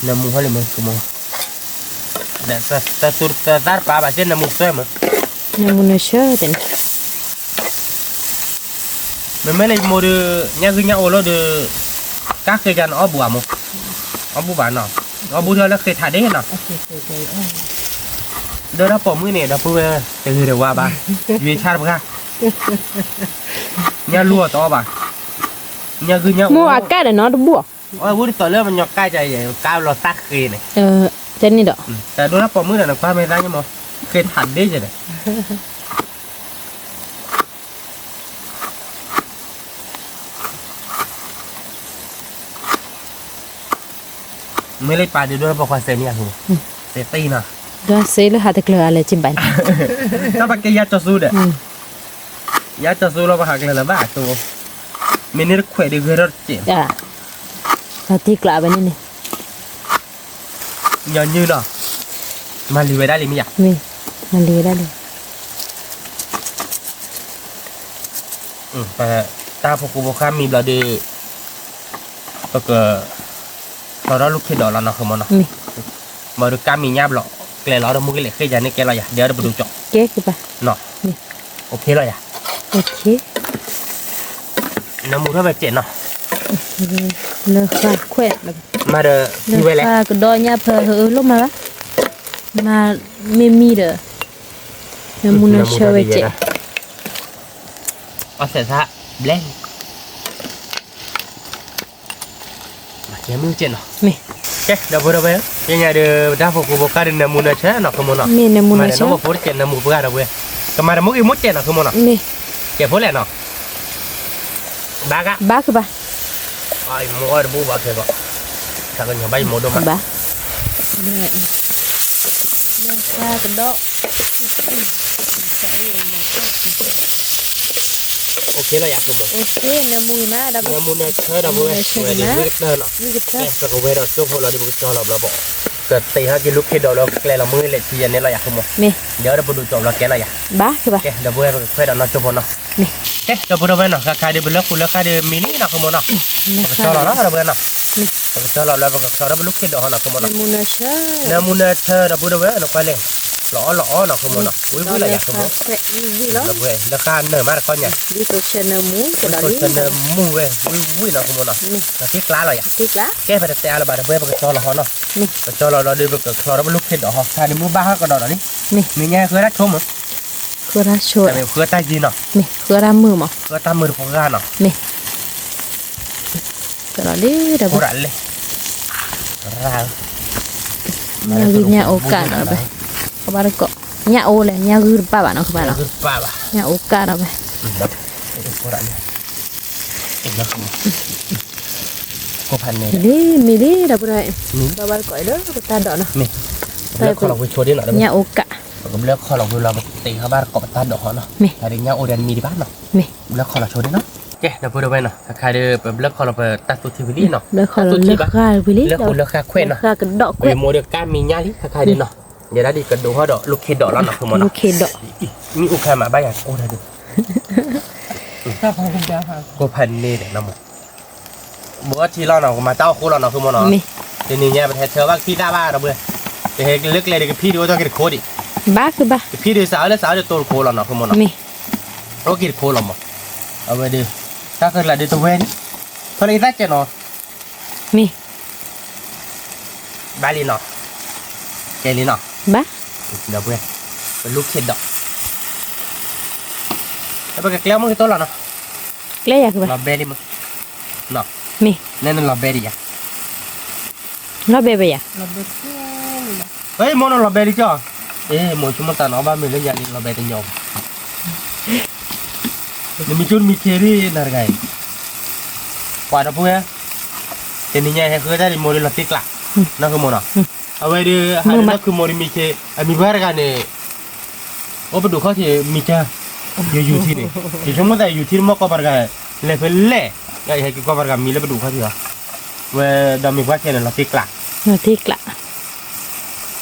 နမူဟီလံမ့ၢ်ဆိကမိၣ်, တသူတသၣ်တပာ်ဘၣ်သ့ၣ် နမူသၢမ့ၢ်, နမူနဆၢတဲန့ၣ်, မ့မ့ၢ်လၢယမိၢ်ဒီး, ညၣ်ဂုၢ်ညၣ်အိၣ်လီၤဒီး, ကါဃ့ကၤနအီၣ်ဘူးဘၣ်မိၢ်, အီၣ်ဘူးဘၣ်နီၤ, အီၣ်ဘူးထီၣ်လၢဃ့ထးဒ့နီၤ ဒီးတၢ်ပိာ်မုၣ်န့ၣ် ဒီပုၢ်ဝဲၢ် တဂ့ၤတဝါဘၣ်, ယွၤဆါတပှၢ်, ညၣ်လူၢ်အီၤတအီၣ်ဘၣ်, ညၣ်ဂုၢ်ညၣ်အိၣ်, မိၢ်အကါဒီးနီတဘူၣ်, အဝဲဒ်သိးလၢပညီကါယဲ ကါလီၤသၣ်ဃ့န့ၣ်, ကဲန့ၣ်ဒီး, တၢ်ဒိၣ်တၢ်ပိာ်မုၣ်ဒီး နကွၢ်မ့ၢ်သးညါမး, ဃ့ထးဒ့ယဲဒီး မ့ၢ်လၢပာ်ဒုးဒိၣ်လၢပိာ်ခွါစဲးမ့ၢ်ဧါ, စဲးသ့နီၤ, ဒီးစဲးလၢဟးတကျၢၤအလဲၤက့ၤဘၣ်, တၢ်ပာ်ကဲယါကၠီၤစူဒီး, ယါကၠီၤစူလီၤပဟးကျၢၤလၢၤဘၣ်အသိး, မ့ၢ်န့ၣ်တခွဲးဒုးဂဲၤထီၣ်တစဲး, တၢ်တံကျးဝဲန့ၣ်န့ၣ် ညီနုၢ်နီၤ, မၤလံၤဝဲဒၣ်လံမ့ၢ်ယါ, မၤလံၤဝဲဒၣ်လံ, ပတၢ်ဖိကိးဖိဃါမံၤဘျီဒီး, ပက, ထီထီၣ်လူၢ်ခ့ဒီးလီၤနီၤ ဃမီနီၤ, မ့ၢ်ဒီးကါမံၤညါဘျီ, ကျဲလီၤဒီးမူကလဲၤဃ့ယၤန့ၣ်ကဲလီၤယၤ ဒီးပဒိၣ်ကၠီ, ကဲကပၤ, နီၤ, အိၣ်ခ့လီၤယၤ, နမူထီၣ်ဝဲစဲးနီၤ, လၢဃာ်ခွဲး, မၤဒီး, လၢဃာ်ကဒီးညါဖၢအၢလိၣ်မးဘၣ်, မၤမ့ၢ်မံဒီး, နမူနဆၢဝဲစဲး, အီၣ်စဲးသး, ဘျဲၣ် မ့ၢ်မူကဲနီၤ, မ့ၢ်, ကဲ ဒီပုၢ်ဝဲၢ်, ယညါဒီး ပတၢ်ဖိကိးဖိဃါဒီး နမူနဆၢနီၤ ဃမီနီၤ, မ့ၢ်နမူနဆၢ, မၤဒီးနီၢ်ဖိတကဲး နမူပှၢ်ဒီပုၢ်ဝဲၢ်, ကမၤဒီးမူဂ့ၤမူကဲနီၤ ဃမီနီၤ, မ့ၢ်, ကဲဖိလဲၣ်နီၤ, ဘၣ်က, ဘၣ်ကဘၣ်, မိၢ်အီၣ်တဘူၣ်ဘၣ်ခဲကီး, တၢ်ကညီၤဘၣ်ယမိၢ်ဒိၣ်မး, ဘၣ်, ကဒီး အိၣ်ခ့လီၤယၤ နမူနဆၢဒီပုၢ်ဝဲၢ်, ဝံၤကတၢၢ်နီၤ, ပကဝဲဒီးကၠိဖိလီၤဒီး ပကကၠီလီၤဘျီဘီ, ကတ့ဟဲက့ၤလူၢ်ခ့ဒီးလၢကျဲလီၤမုၢ်လဲၤထံယၤန့ၣ်လီၤယၤ ဃမီ, ဒီးပဒိၣ်ကၠီဘျီကဲလီၤယၤ, ဘၣ်ကဘၣ်, ကဲ ဒီပုၢ်ဝဲၢ်ပကခွဲးဒီးနီၢ်ကၠိဖိနီၤ, ကဲ ဒီပုၢ်ဝဲၢ်နီၤ ခါခါဒီး ပလၢဃူလၢဃာ်ဒီးမံၤလံနီၤ ဃမီနီၤ, ပကကၠီလီၤလီၤ ဒီပုၢ်ဝဲၢ်နီၤ, ပကကၠီလီၤဘျီ ပကချီထီၣ်ပလူၢ်ခ့ဒီးဟီနီၤ ဃမီနီၤ, နမူနဆၢ ဒီပုၢ်ဝဲၢ် နကွၢ်လဲၣ်, လီၤအီၣ်လီၤအီနီၤ ဃမီနီၤ, ဝံၤဝံၤလီၤယၤ ဃမီ, ဒီပုၢ်ဝဲၢ် လၢဃာ်နၢၤမးတခီညါ, နမူဝဲ ဝံၤဝံၤနီၤ ဃမီနီၤ, နထံၣ်ကျါလီၤယၤ, ကဲ ပတတဲအါလၢၤဘၣ် ဒီပုၢ်ဝဲၢ် ပကကၠီလီၤဟီနီၤ, ပကကၠီလီၤလီၤဒီး ပကချီထီၣ်ပလူၢ်ခ့ဒီးဟီ ခါဒီးမုၢ်ဘၣ်ဟီကဒီးဒီးလံ, မ့ၢ်ညါဃုတၢ်ဆိမုၢ် ဃုတၢ်ဆိ, မ့ၢ်ဃုတၢ်မုာ်မး, ဃုတၢ်မုာ်တပှၢ်နီၤ, မ့ၢ်, ကလီၤလံ ဒီပုၢ်ဝဲၢ်, ညၣ်ဂုၢ်ညၣ်အိၣ်ကၣ်နီၤ, ကဘၣ်တကိး, ညၣ်အိၣ်လဲၣ် ညၣ်ဂုၢ်တပာ်ဘၣ်နီၤ ကဘၣ်နီၤ, ညၣ်အိၣ်ကၣ်နီၤဝဲ လံ မ့ၢ်လံ ဒီပုၢ်ဝဲၢ်, ဘၣ်ဘၣ်တကိးလၢပတၢ်ဒိးနီၤ, ညၣ်အိၣ်ကၣ်, ပကဘျၢခီလီၤဝံၤလီၤ ပတ့ဟီဘၣ်တကိးပတၢ်ဒိးဟီနီၤ, တၢ်ဒ်ညၣ်အိၣ်ဒီးမံၤဒံးဘၣ်နီၤ, ဘျၢခီလီၤဆိဒံးနီၤ, ကဲ ဒီပုၢ်ဝဲၢ်နီၤ ခါခါဒီး ပဘျၢခီလီၤပတၢ်သူထံဝံၤလံနီၤ, လၢဃာ်လၢဃာ်ဝံၤလံ, လၢဃာ်ကဒီးခွဲးနီၤ, ဝံၤမိၢ်ဒီးကါမံၤညါလံ ခါခါဒီးနီၤ, ယဲဒၣ်ဒ်ကဒိးဟီဒီး လူၢ်ခ့ဒီးလီၤနီၤ ဖုမိၢ်နီၤ, မ့ၢ်အိၣ်ခါမးဘၣ်ယၤကိၢ်တၢ်ဒုး ကိၢ်ဖးန့ၣ်ဒီးနီၤမိၢ်, ဘိးထံလီၤနီၤ ကမၤတၢ်အိၣ်ဃိလီၤနီၤ ဖုမိၢ်နီၤ, တနံၤညါပဟဲဆၢဘၣ်ကသံၣ်တၢ်ဘၣ်ဒီးဘှဲ, ပဟဲလၢကျဲဒီးကဖံးဒုးအိၣ်ထီၣ်က့ၤတခိးဒံး, ဘၣ်ကဘၣ်, ကဖံးဒုးစးအၢလၢစးအၢဒီးတိၢ်တခိးလီၤနီၤ ဖုမိၢ်နီၤ, အိၣ်က့ၤတခိးလီၤမး, အဝဲဒီး, တၢ်ဃၢၤကျးဒုးတဝဲဒံး, ဖဲလၢယသးကဲနီၤ မ့ၢ်, ဘၣ်လံနီၤ, ကဲလံနီၤ, ဘၣ်, ဒီပုၢ်ဝဲၢ်, ပလူၤခ့ဒီး, ပကကျဲမုၢ်ကတိၤလီၤနီၤ, ကျဲယၤကဘၣ်, လီၤဘဲလံမး, နီၤ, မ့ၢ်, နဲနလီၤဘဲဒံးယၤ, လီၤဘဲဘၣ်ယၤ, ဟဲမိၢ်နလီၤဘဲလံကၠီ, အ့ မိၢ်ဆိကမိၣ်တၢ်နီၤဘၣ်မ့ၢ်လၢညါလံလီၤဘဲတညီဘၣ်, နမံၤကၠိနမံၤခ့ဒ်နၤတဂၤအံၤ, ပှၤဒီပုၢ်ဝဲၢ်, တနံၤညါဟဲဃုတၢ်ဒ်မိၢ်ဒ်လီၤတ့ကျး, နီၢ်ခုမိၢ်နီၤ, အဝဲဒ် ဟးဒ်နီၢ်ခုမိၢ်ဒ်မံၤခ့, အမံၤပှၤတဂၤန့ၣ် အိၣ်ပဒိၣ်ခီၣ်ထံးမံၤကၢ်, ယိၤထံန့ၣ်, ယဆိကမိၣ်သးယိၤထံတမီၢ်ကီၢ်ပှၤတဂၤ, လဲၤဖဲလဲၣ်, ယဟဲက့ၤကီၢ်ပှၤတဂၤမံၤလၢပဒိၣ်ခီၣ်ထံးလီၤ, ဝဲဒီးမံၤပှၤခဲန့ၣ်လီၤတ့ကျး, လီၤတ့ကျး,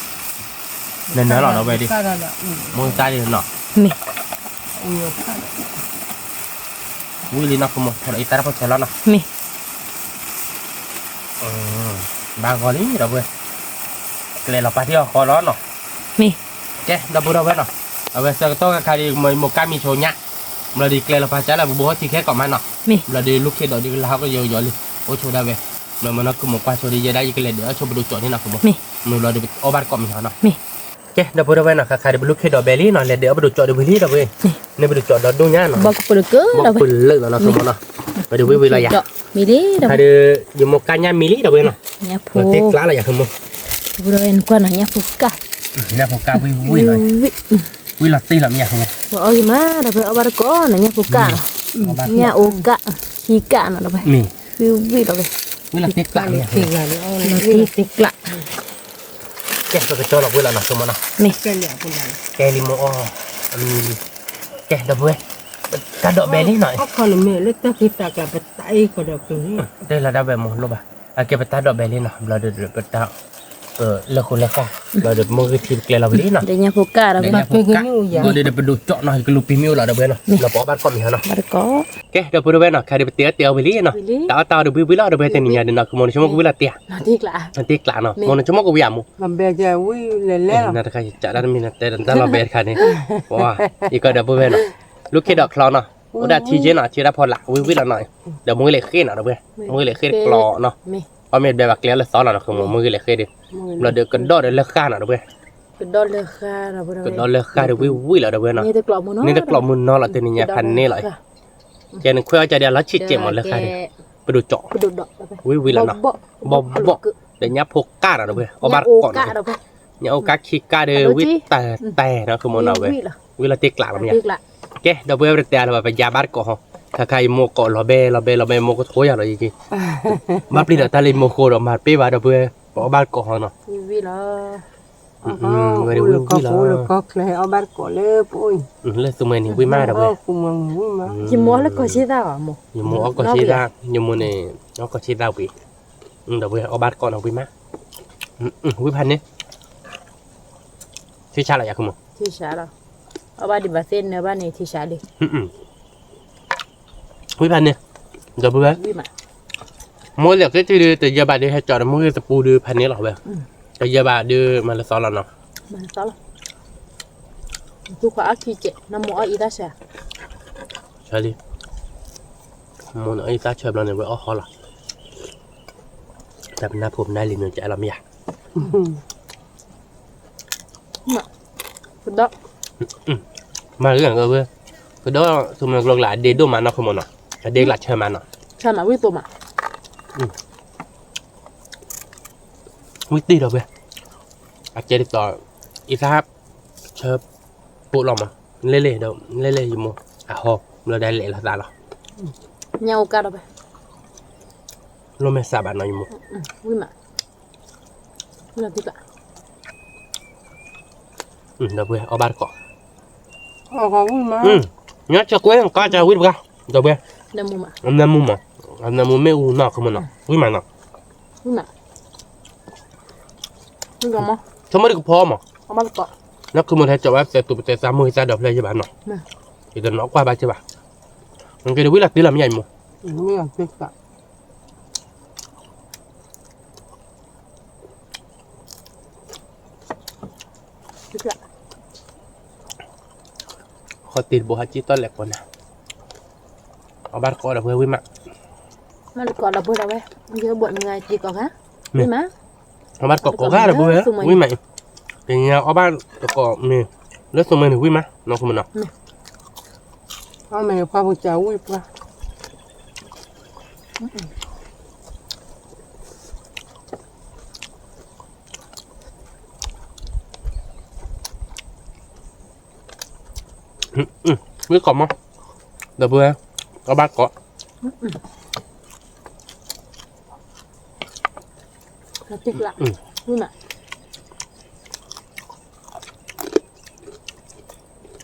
နနၢၤလီၤဒီးဝဲဒ်, မိၢ်တၢ်ဒ်နီၤ, မ့ၢ်, ဝံၤလံနီၢ်ခိမိၢ် ထီၣ်ဒီးအံသၣ်တၢ်ဖီၣ်ဆဲးလီၤနီၤ, မ့ၢ်, ဘၣ်ဂီၤလံဒီပုၢ်ဝဲၢ်, ကျဲလီၤပာ်ထံအီၤဃီလီၤနီၤ, မ့ၢ်, ကဲ ဒီပုၢ်ဝဲၢ်နီၤ, အဝဲဆၢကတီၢ်ခါခါဒ်မိၢ်ကါမံၤဆိညါ, ဘျီဒ်ကျဲလီၤပာ်ကၢ်လၢပဘိဟီၣ်ထံခဲကိးမးနီၤ, မ့ၢ်, ဘျီဒ်လူၤခ့ဒီးဒ်ကလၤဟီၣ်ကယီကယီလံ, အိၣ်ဆိဒၣ်ဝဲ, မ့ၢ်မ့ၢ်နီၢ်ခိမိၢ်ကွၢ်ဆိဒ်ယဲဒၣ်ယကလဲၤဒုးအီၣ်ဆိပဒိၣ်ကၠီန့ၣ်နီၤခိမိၢ်, မ့ၢ်, မ့ၢ်ဘျီဒ်အီၣ်ဘၣ်တကိးမံၤဟီနီၤ, မ့ၢ် ကဲ ဒီပုၢ်ဝဲၢ်နီၤ ခါခါဒ်ပလူၤခ့ဒီးဘဲလံနီၤ လဲၤဒုးအီၣ်ပဒိၣ်ကၠီဒ်ဝံၤလံဒီပုၢ်ဝဲၢ်, န့ၢ်ပဒိၣ်ကၠီဒီဒိၣ်ညါနီၤ, ဘီကပလၢကၢ, ဘီကပလၢလီၤနီၤခိမိၢ်နီၤ, ပဒုးဝံၤဝံၤလီၤယၤ, ခါဒ်, ယမိၢ်ကါညါမံၤလံဒီပုၢ်ဝဲၢ်နီၤ, ညါဖိ, တ့ကျးလီၤယၤခိမိၢ်, ဒီပုၢ်ဝဲၢ်နကွၢ်နီၤညါဖိကၢ်, ညါဖိကၢ်ဝံၤဝံၤလီၤ, ဝံၤလီၤတ့လီၤမံၤယၤခိမိၢ်, အီၣ်ဂ့ၤမးဒီပုၢ်ဝဲၢ်အီၣ်ဘၣ်တကိးနီၤညါဖိကၢ်, ညါအိၣ်ကၢ်, ခံကၢ်နီၤဒီပုၢ်ဝဲၢ်, မ့ၢ်, ဝံၤဝံၤလီၤဝဲ, ဝံၤလီၤတ့ကျးလီၤ, တ့ကျး ကဲ ပကကၠီလီၤဝံၤလီၤနီၤ ဆိမိၢ်နီၤ, မ့ၢ်, ကဲလံမိၢ်အီၣ်, အမံၤလံ, ကဲ ဒီပုၢ်ဝဲၢ်, ပတၢ်ဒိးဘဲလံနီၤ, တဲလီၤဒၣ်ဝဲမိၢ်လိၣ်ဘၣ်, အကဲပတၢ်ဒိးဘဲလံနီၤ ဘျီဒီးပတၢ်, လၢဃိလၢဃာ်, ဘျီဒီးပမုၢ်ဂ့ၤထံပကျဲလီၤဝံၤလံနီၤ, ဘျီဒီးပဒိၣ်ကၠီနီၤ ဟံၣ်ကလူးပံၤမ့ၢ်အိၣ်လီၤဒီပုၢ်ဝဲၢ်နီၤ, လီၤပအီၣ်ဘၣ်တကိးမံၤဟီနီၤ, ကဲ ဒီပုၢ်ဝဲၢ်နီၤ ခါဒ်ပတဲအီၣ်တဲအီဝံၤလံနီၤ, တၢ်အီၣ်တၢ်အီဒီးဝံၤဝံၤလီၤဒီပုၢ်ဝဲၢ် တနံၤညါဒီးနီၤ ကမိၢ်နဆိကမိၣ်ကဝံၤလီၤတ့, တ့ကျးနီၤ မိၢ်နဆိကမိၣ်ကဝံၤဧါမိၢ်, နတခါယကးဒၣ်တမံၤနတဲတၢ်လီၤဘဲတခါန့ၣ်, ယကဒီပုၢ်ဝဲၢ်နီၤ, လူၤခ့ဒီးချီနီၤ, အိၣ်ဒၣ်ထံက့နီၤ ထံဒၣ်ဖီလာ်ဝံၤဝံၤလီၤနီၤ, ဒီးမုၢ်ဂ့ၤလဲၤဃ့နီၤဒီပုၢ်ဝဲၢ်, မုၢ်ဂ့ၤလဲၤဃ့တကျီနီၤ, ပှၤမ့ၢ်ဒွဲၣ်ဘၣ်ကျဲလၢသီလီၤနီၤ ကမိၢ်မုၢ်ဂ့ၤလဲၤဃ့ဒီး, ဘျီဒီးကဒီၣ်ဒီးလၢဃာ်နီၤဒီပုၢ်ဝဲၢ်, ကဒီၣ်လၢဃာ်ဒီးဝံၤဝံၤလီၤဒီပုၢ်ဝဲၢ်နီၤ, န့ၣ်တကျိးမုၢ်နီၤလီၤ တနံၤညါဖးန့ၣ်လီၤ, ကဲနခွဲးအီၣ်ကဒီးလီၤဆံးကဲးမးလၢဃာ်ဒီး, ပဒိၣ်ကၠီ, ဝံၤဝံၤလီၤနီၤ, ဘီဘီၣ်, ဒီးညါဖိကၢ်နီၤဒီပုၢ်ဝဲၢ် အီၣ်ဘၣ်တကိးနီၤ, ညါအိၣ်ကၢ်ခံကၢ်ဒီးဝံၤတၢ်တဲနီၤ ကမိၢ်နီၤဝဲ, ဝံၤလီၤတ့ကျးလီၤမ့ၢ်ဧါ, ကဲ ဒီပုၢ်ဝဲၢ်ပတဲလၢၤဘၣ် ပယါဘၣ်တကိးဟီ, ခါခါယမိၢ်ကိးလီၤဘဲလီၤဘဲလီၤဘဲ မိၢ်ကထိယၤလီၤယက့ၤ, ဘၣ်ပျံၤဒီးတၢ်လၢယမိၢ်ဃိဒီးမၤတပ့ၢ်ဘၣ်ဒီပုၢ်ဝဲၢ် ပအီၣ်ဘၣ်တကိးဟီနီၤ ဝဲဒၣ်ဝံၤဝံၤလီၤ, လၢသူမွဲန့ၣ်ဝံၤမးဒီပုၢ်ဝဲၢ်, ယမိၢ်အီၣ်လၢကီၢ်ဆ့သၣ်ဘၣ်မိၢ်, ယမိၢ်အီၣ်ကီၢ်ဆ့သၣ်, ယမိၢ်န့ၣ် အီၣ်ကီၢ်ဆ့သၣ်ဝံၤ, ဒီပုၢ်ဝဲၢ်အီၣ်ဘၣ်တကိးနီၤဝံၤမး, ဝံၤဖးန့ၣ်, ထံဆးလီၤယၤခိမိၢ်, ထံဆးလီၤ, အီၣ်ဘၣ်ဒံးဘၣ်သ့ၣ်နၢဘၣ်န့ၣ်ထံဆးလံ ဝံၤဖးန့ၣ်, ဒီပုၢ်ဝဲၢ်, မိၢ်လဲၤဃ့ထံဒုး တယၢၤဘၣ်ဒုး ဟဲကၠီဒီးမုၢ်ဂ့ၤသပူၤဒုး ဖးန့ၣ်လီၤဝဲ, တယၢၤဘၣ်ဒုး မၤလၢသီလီၤနီၤ, မၤလၢသီလီၤ, သူခွါအီၣ်ခံကဲး နမိၢ်အီၣ်အံသၣ်ဆၢ, ဆၢလံ, မိၢ်နအီၣ်အံသၣ်ဆၢဘျီန့ၣ် ဝဲအီၣ်ဟီလီၤ, တၢ်ပနၢ်ဖိပနၢ်လံၤမ့ၢ်ကလီၤမ့ၢ်ယၤ ကဒီး, မၤလၢကဝဲ, ကဒီးသူမွဲကျိကျါ အဒ့ဒိၣ်မးနီၢ်ခိမိၢ်နီၤ, အဒ့ကျါဆၢမးနီၤ, ဆၢမးဝံၣ်သိမး, ဝံၣ်တ့ၢ်ဒီပုၢ်ဝဲၢ်, အကဲဒ်သိး, အံသၣ်, ဆၢ, ပိာ်လီၤမး, လဲၤလဲၤဒီး, လဲၤလဲၤယမိၢ်, အဟီ, ဘျီဒၣ်လဲၤလီၤသးလီၤ, ညၣ်အိၣ်ကၢ်ဒီပုၢ်ဝဲၢ်, လိၣ်မဲာ်သးဘၣ်နီၤယမိၢ်, ဝံၣ်မး ဒီပုၢ်ဝဲၢ် အီၣ်ဘၣ်တကိး, ညါဆၢကွဲကါကဝံၣ်တဂၤ, ဒီပုၢ်ဝဲၢ်, နၢမူမး, နၢမူမး, နၢမူမ့ၣ်အူနီၢ်ခိမိၢ်နီၤ, ဝံၣ်မးနီၤ, ဆိကမိၣ်တကဖီမး, နီၢ်ခိမိၢ်ဟဲကၠီဝဲသဲးသူပတဲသးမိၢ်သးဒီးဖျဲၣ်ယဘၣ်နီၤ, ယတနီၣ်ကွၢ်ဘၣ်က့ဘၣ်, က့ၤဒ်ဝံၣ်လီၤတ့လီၤမ့ၢ်ယမိၢ် ဃီတ့ၢ်တဘိဟးကံၣ်တီၢ်လဲၤကိးနၤ, အီၣ်ဘၣ်တကိးဒီပုၢ်ဝဲၢ်ဝံၣ်မး, အီၣ်ဘၣ်တကိးဒီပုၢ်ဝဲၢ်, အီၣ်ဘၣ်တကိးဒီပုၢ်ဝဲၢ်ဝံၣ်မး, ကညီအီၣ်ဘၣ်တကိးမ့ၢ် လၢသူမ့ၢ်န့ၣ်ဝံၣ်မး နီၢ်ခိမနီၤ, အီၣ်မ့ၢ်ပှၢ်ပူၤကဝံၣ်ပှၢ်, ဝံၣ်ကိးမး, ဒီပုၢ်ဝဲၢ်, အီၣ်ဘၣ်ကိး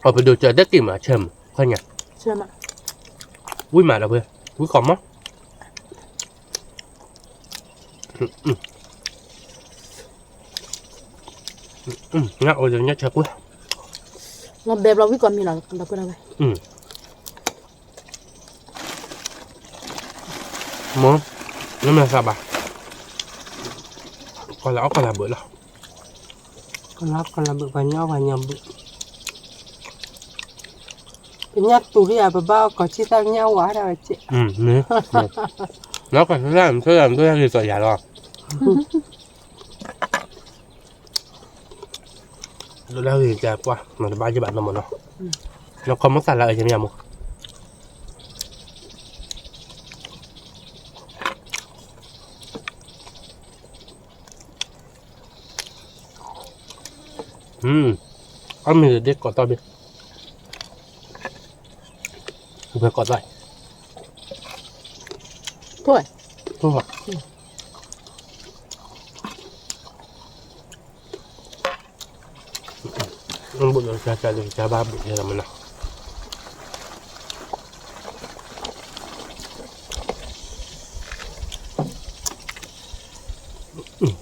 အပဒိၣ်စၢၤတက့ၢ်မး ဆၢမး ခီညါ, ဝံၣ်မးဒီပုၢ်ဝဲၢ်, ဝံၣ်ကိးမး, ညၣ်အိၣ်ဒီးညၣ်ဆၢကွံာ်, လီၤဘဲဘျီဝံၣ်ကိးမံၤလီၤ ဒီပုၢ်ဝဲၢ်, မ့ၢ်, နမ့ၢ်သးဘၣ်, ကီၢ်လၢအီၣ်ကီၢ်လၢဘၣ်လီၤ, ကီၢ်လၢအီၣ်ကီၢ်လၢဘၣ် ပှၤညီအီၣ်ပှၤညီဘၣ်, ပညၣ်တူၢ်ဒံးဧါ ပဘၣ်အီၣ်ကိးဆံသၣ်ညၣ်ဝါဒၣ်ဝဲကဲ, နီၢ်ကီၢ်ဆံသၣ် မ့ၢ်ဆိၣ်ယၤမ့ၢ်ဆိၣ်ယၤဂ့ၤသိးယၤလီၤ, ဒိၣ်လၢဂ့ၤကပှၢ် မ့ၢ်တဘၣ်ယဘၣ်နီၢ်မ့ၢ်နီၤ, နီၢ်ကီၢ်မ့ၢ်သးလၢအယမယၤမ့ၢ် အီၣ်မ့ၢ်ဒ်ကိးတီၢ်ဘ့ၣ်, ဝဲကိးတီၢ်, ထိၣ်, ထိၣ်, ဘၣ်လီၤကၢ်ကၢ်လီၤကၢ်ဘၣ်ဘၣ်လီၤမ့ၢ်နီၤ,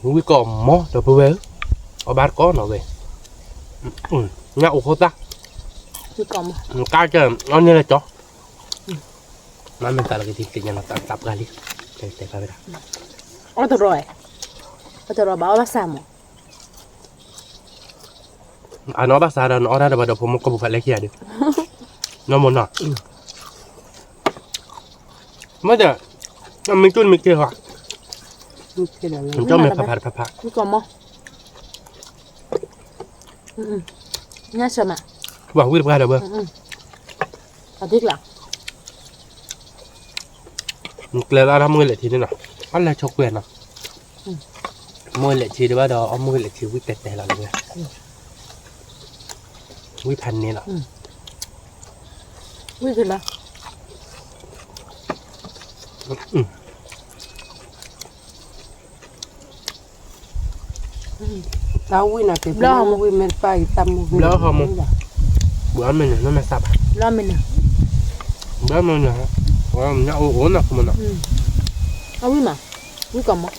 ဝံၣ်ကိးမး ဒီပုၢ်ဝဲၢ်ဧၢ, အီၣ်ဘၣ်တကိးနီၤဝဲ, ညၣ်အိၣ်ခိၣ်သၣ်, ကါကၢ်အီၣ်န့ၢ်လၢကၠီ, မ့ၢ်မ့ၢ်သးလီၤက့ၤသ့ၣ်ညါနီၤ တၢ်ပှၢ်လံ, တဲဖးဝဲဒၣ်, အီၣ်တရီ, အီၣ်တရီဘၣ်အီၣ်ဘၣ်ဆၣ်မး အနီၢ်ဘၣ်ဆၣ်ဒီး နအီၣ်တၢ်ဒီးဘၣ်ဒီးဖိမုၣ်ကိာ်ပူၤဖးလဲၢ်ခံဂၤဒီး, နီၢ်မ့ၢ်နီၤ, မ့ၢ်ဒီး, မ့ၢ်ကၠိၣ်မ့ၢ်က့ၤဟီ, ကၠီၣ်မ့ၢ်ဖးဖးတဖးဖး, ညၣ်ဆၢမး, ဘၣ်ဝံၣ်တပှၢ်ဒီးဘၣ် အသ့ၣ်ကျါ, ကျဲလၢအမုၢ်လဲၤထံန့ၣ်နီၤ, အလဲၤဆိကွဲနီၤ, မုၢ်လဲၤထံဒံးဘၣ်ဒီး အမုၢ်လဲၤထံဝံၣ်တဲတဲလီၤလၢဝဲ, ဝံၣ်ဖးန့ၣ်လီၤ, ဝံၣ်ဖးလီၤ တၢ်ဝံၣ်နၤက့ၤ ဘျီဟီမုၢ်, ဘျီဟီမုၢ်, ဘျီမ့ၢ်န့ၣ် နမ့ၢ်သးဘၣ်, ဘျီမ့ၢ်န့ၣ်, ဘျီမ့ၢ်န့ၣ်, ညၣ်အိၣ်အိၣ်နီၤမ့ၢ်နီၤ, အဝံၣ်မး, ဝံၣ်ကိးမး,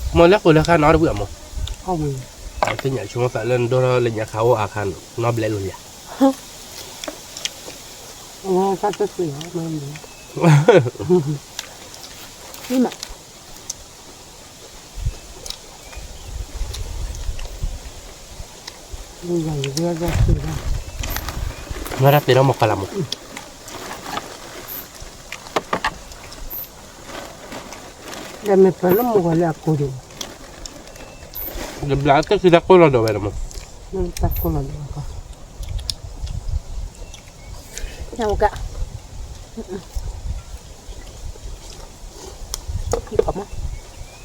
မ့ၢ်လၢဃိလၢဃါနီတဝံၣ်အမး, သ့ၣ်ညါဆိကမိၣ်သးလၢနဒိၣ်ထီၣ်လၢညါခါအိၣ်အခါနီတဘျဲၣ်လိာ်လံ, ဝံၣ်မး မ့ၢ်ဒၣ်ပ့ၤထီၣ်မီၢ်ကီၢ်လၢမူ, ဒီးမ့ၢ်ပၢၤလၢမူကီၢ်လၢအကိၢ်ဒံး, ဒီးဘျးကဲခံတၢ်ကိၢ်လီၤဒီးဝဲလၢမူ, တၢ်ကိၢ်လီၤဒီးဝဲကီၢ်, ညၣ်အိၣ်ကၢ်, ဝံၣ်ပှၢ်, န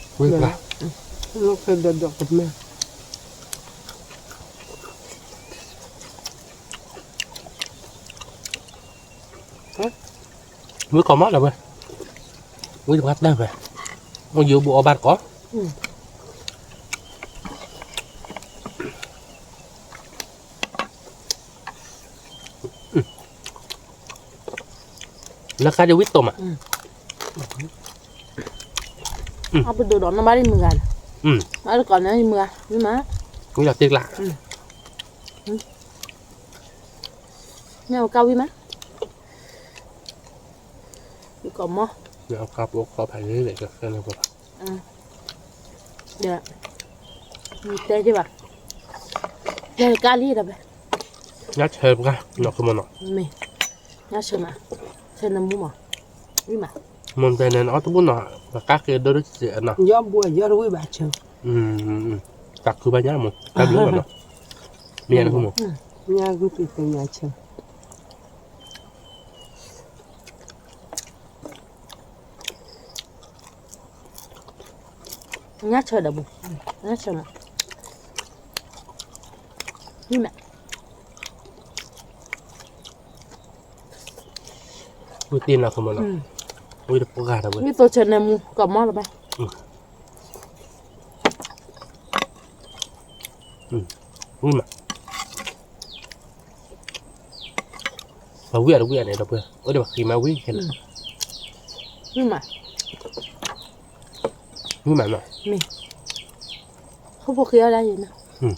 ကဲဒီးဒီးကမဲာ် ဝံၣ်ကိးမးဒီးဝဲ, ဝံၣ်တပှၢ်တၢၢ်ဖဲ, မ့ၢ်ယိၤဘူးအီၣ်ဘၣ်တကိး, လၢခါဒံးဝံၣ်တိၢ်မး, အပဒိၣ်ဒီးနဘၣ်ဒ်မုၢ်ဂၤဒီး, အတကိးန့ၣ်မုၢ်ဂၤ, ဝံၣ်မး, ဝံၣ်ဒီးတ့ကျး, ညၣ်အိၣ်ကၢ်ဝံၣ်မး, ဝံၣ်ကိးမး, ညၣ်အိၣ်ကၢ်ပအိၣ်ခိးဖးလံ, ဒီး, တဲက့ၤဘၣ်, ညၣ်ကၢ်လံဒီးဖဲ, ညၣ်ဆၢပှၢ်, နီၢ်ခိမနီၤ, မ့ၢ်, ညၣ်ဆၢမး, ဆၢနမူမး, ဝံၣ်မး, မ့ၢ်တဲန့ၣ် နအီၣ်တဘူၣ်နီၤ, ပကၢ်ဃ့ဒိၣ်ဒိၣ်စဲးနီၤ, ယီၢ်ဘူးယီၢ်တဝံၣ်ဘၣ်ဆၢ, တၢ်ခုဘၣ်ညါမး တၢ်ဘျုးဘၣ်နီၤ, မ့ၢ်ညါတၢ်ခုမး, ညါဂုၢ်သ့ၣ်သ့ၣ်ညါဆၢ, ညါဆၢဒီးဘိ, ညါဆၢမး, မ့ၢ်မး, ဝံတ့ၢ်နီၤခမနီၤ, ဝံတပှၢ်တဝဲ, ဝံသိဆၢနၢမူ ကီၢ်မီၢ်လၢၤဘၣ်, ဝံမး, ပှၤဝံအတဝံအန့ၣ်ဒီးပှၤ အိၣ်ဒီးပှၤဃ့မးဝံခဲလၢာ်, ဝံမး, ဝံမးနီၤ, မ့ၢ်, ခိၣ်ဖိဃ့အီၣ်ဒၣ်ယဲနီၤ, ဝံမး,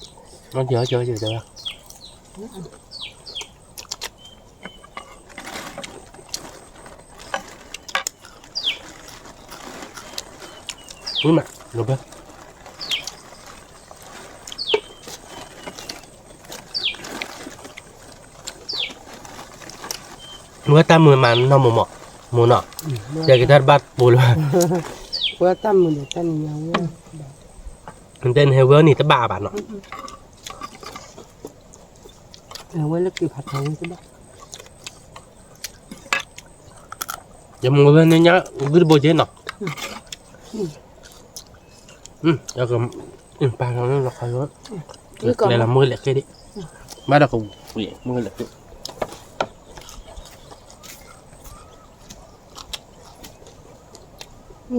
မ့ၢ်တၢ်မုာ်မးနီၢ်မိၢ်မး, မိၢ်နီၤ, ယကတၢ်တဘၣ်ပိာ်လၢၤ, ဝဲတၢ်မုာ်ဒီးတၢ်နံၤညါဝဲ, တဲနဟဲဝဲအီၤန့ၣ်တဘၣ်ဘၣ်နီၤ, ဝဲလၢက့ၤဖးထီဝဲတဘၣ် ယမ့ၢ်ဝဲန့ၣ်ညါ ဂုၢ်တဘိက့နီၤ, ပာ်လီၤလၢလီၤခါလီၤ, ကျဲလီၤမုၢ်လဲၣ်ဃ့ဒံး, ဘၣ်ဒီးကဝံၤမုၢ်လဲၣ်ဃ့,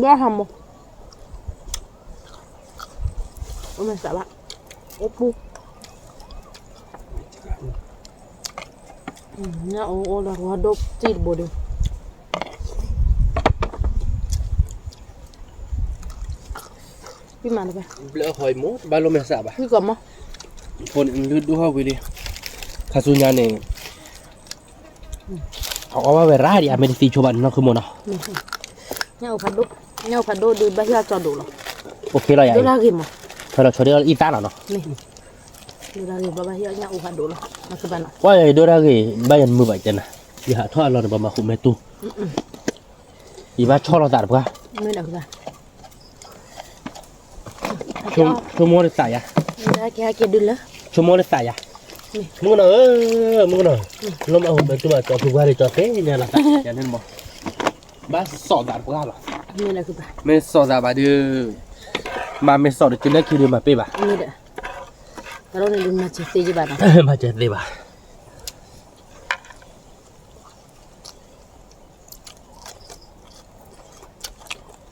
ဘၣ်ဟးမး, အိၣ်မ့ၢ်စးဘၣ်, အိၣ်ပူၤ ညၣ်အိၣ်အိၣ်လၢဝါဒိၣ်တံၢ်တဘိဒီး, ဘျၢဟီမး တဘၣ်လိၣ်မဲာ်ဆှးဘၣ်, ဖိန့ၣ်လုၢ်ဒိၣ်ဟီၣ်ဝံၤလံ, ခါဆူညါန့ၣ် အအီၣ်ဘၣ်ဝဲရၣ်ဒံး အမ့ၢ်တသံဆိဘၣ်နီၢ်ခိမိၢ်နီၤ, ညၣ်အိၣ်ဖးဒိၣ်, ညၣ်အိၣ်ဖးဒိၣ်ဒီးဘၣ်ဟ့ၣ်အီၤကၠီဒိၣ်လီၤ, အိၣ်ခ့လီၤယၤ, ဒိၣ်တၢ်ဂ့ၤမး, ဖဲလီၤဆီဒၣ်အံသၣ်လီၤနီၤ, ဒိၣ်တၢ်ဂ့ၤဘၣ်ဘၣ်ဟ့ၣ်အီၤညၣ်အိၣ်ဖးဒိၣ်လီၤ, ကွၢ်ယၤဒိၣ်တၢ်ဂ့ၤ, ဘၣ်ယၤနမုာ်ဘၣ်ကဲနၤ, ယဟးထီၣ်အလီၢ်န့ၣ် ပှၤမၤဃုာ်မဲာ်တူၢ်, ယဘၣ်ဆီၣ်လီၤသးတပှၢ် ဆိကမိၣ်တသးယၤ, ဆိကမိၣ်တသးယၤ, မုၣ်ကနီၤဧၢ, မုၣ်ကနီၤ, လီၤမၤဟူးမဲာ်တူၢ်ဘၣ် ကၠီဖုပှၢ်ဒီးကၠီသ့ၣ်ညါလီၤသး, ဘၣ်စီၣ်သးတပှၢ်လီၤ, မ့ၢ်စီၣ်သးဘၣ်ဒီး, မၤမ့ၢ်စီၣ်ဒီး တုၤလၢခံဒီးမၤပ့ၢ်ဘၣ်, မၤစၢၤသ့ဘၣ်,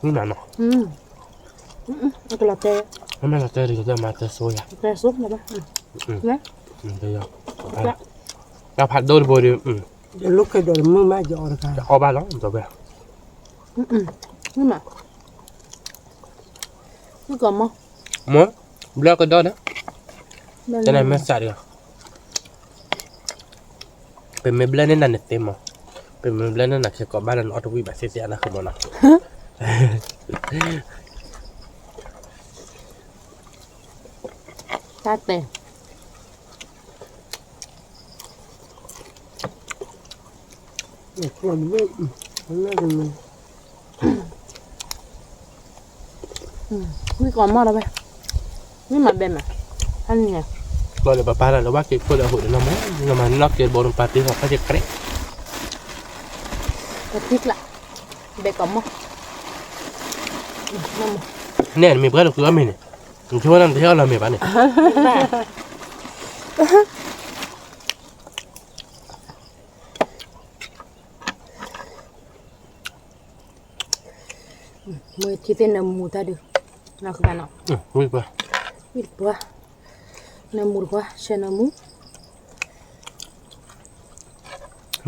မ့ၢ်နီၤ, ကလီၤတဲ, မ့ၢ်လီၤတဲဒီး တဲမၤတဲဆိယၤ, တဲဆိလၢၤဘၣ်, တၢ်ဖးဒိၣ်တဘိဒီး, ယလိာ်က့ၤဒီးမုၢ်မးယအီၣ်တခါ, ယအီၣ်ဘၣ်လီၤ, မ့ၢ်မး, မ့ၢ်ကီးမီၢ်, မ့ၢ်, ဘျၢကဒီးဒီး, တနၤမ့ၢ်စးဒီး ပမ့ၢ်ဘျၢန့ၢ်နၤန့ၣ်သ့မး, ပမ့ၢ်ဘျၢန့ၢ်နၤခဲကိးဘၣ်လၢနအီၣ်တဝံၣ်ဘၣ်သ့ၣ်သ့ၣ်အနၢ်ဃုာ်မးနီၤ, တၢ်တဲ ဝံၣ်ကီးမီၢ်ဒီးဝဲ, မ့ၢ်မၤဘဲမး, အန့ၣ်, ဘၣ်လၢပပၢ်လၢလၢဘၣ်က့ၤခိၣ်လၢအဟူးဒီးနီၢ်မး, နမၤနီၢ်က့ၤတဘိနပၢ်တ့ၢ်ဃီၤဖးက့ၤကြဲး, ပတံၢ်ကျး, ဘဲကီးမီၢ်, န့ၣ်မ့ၢ်ပှၤလၢဃုအီၣ်မ့ၤန့ၣ်, နဆိကမိၣ်နတဟဲအီၣ်လီၤမ့ၤဘၣ်န့ၣ် မ့ၢ်ထံသ့ၣ်နၢမူတၢ်ဒုး, နၢ်ဃုာ်ဘၣ်နီၤ, ဝံၣ်တပှၢ်, ဝံၣ်တပှၢ်, နၢမူတပှၢ် ဆဲနၢမူ,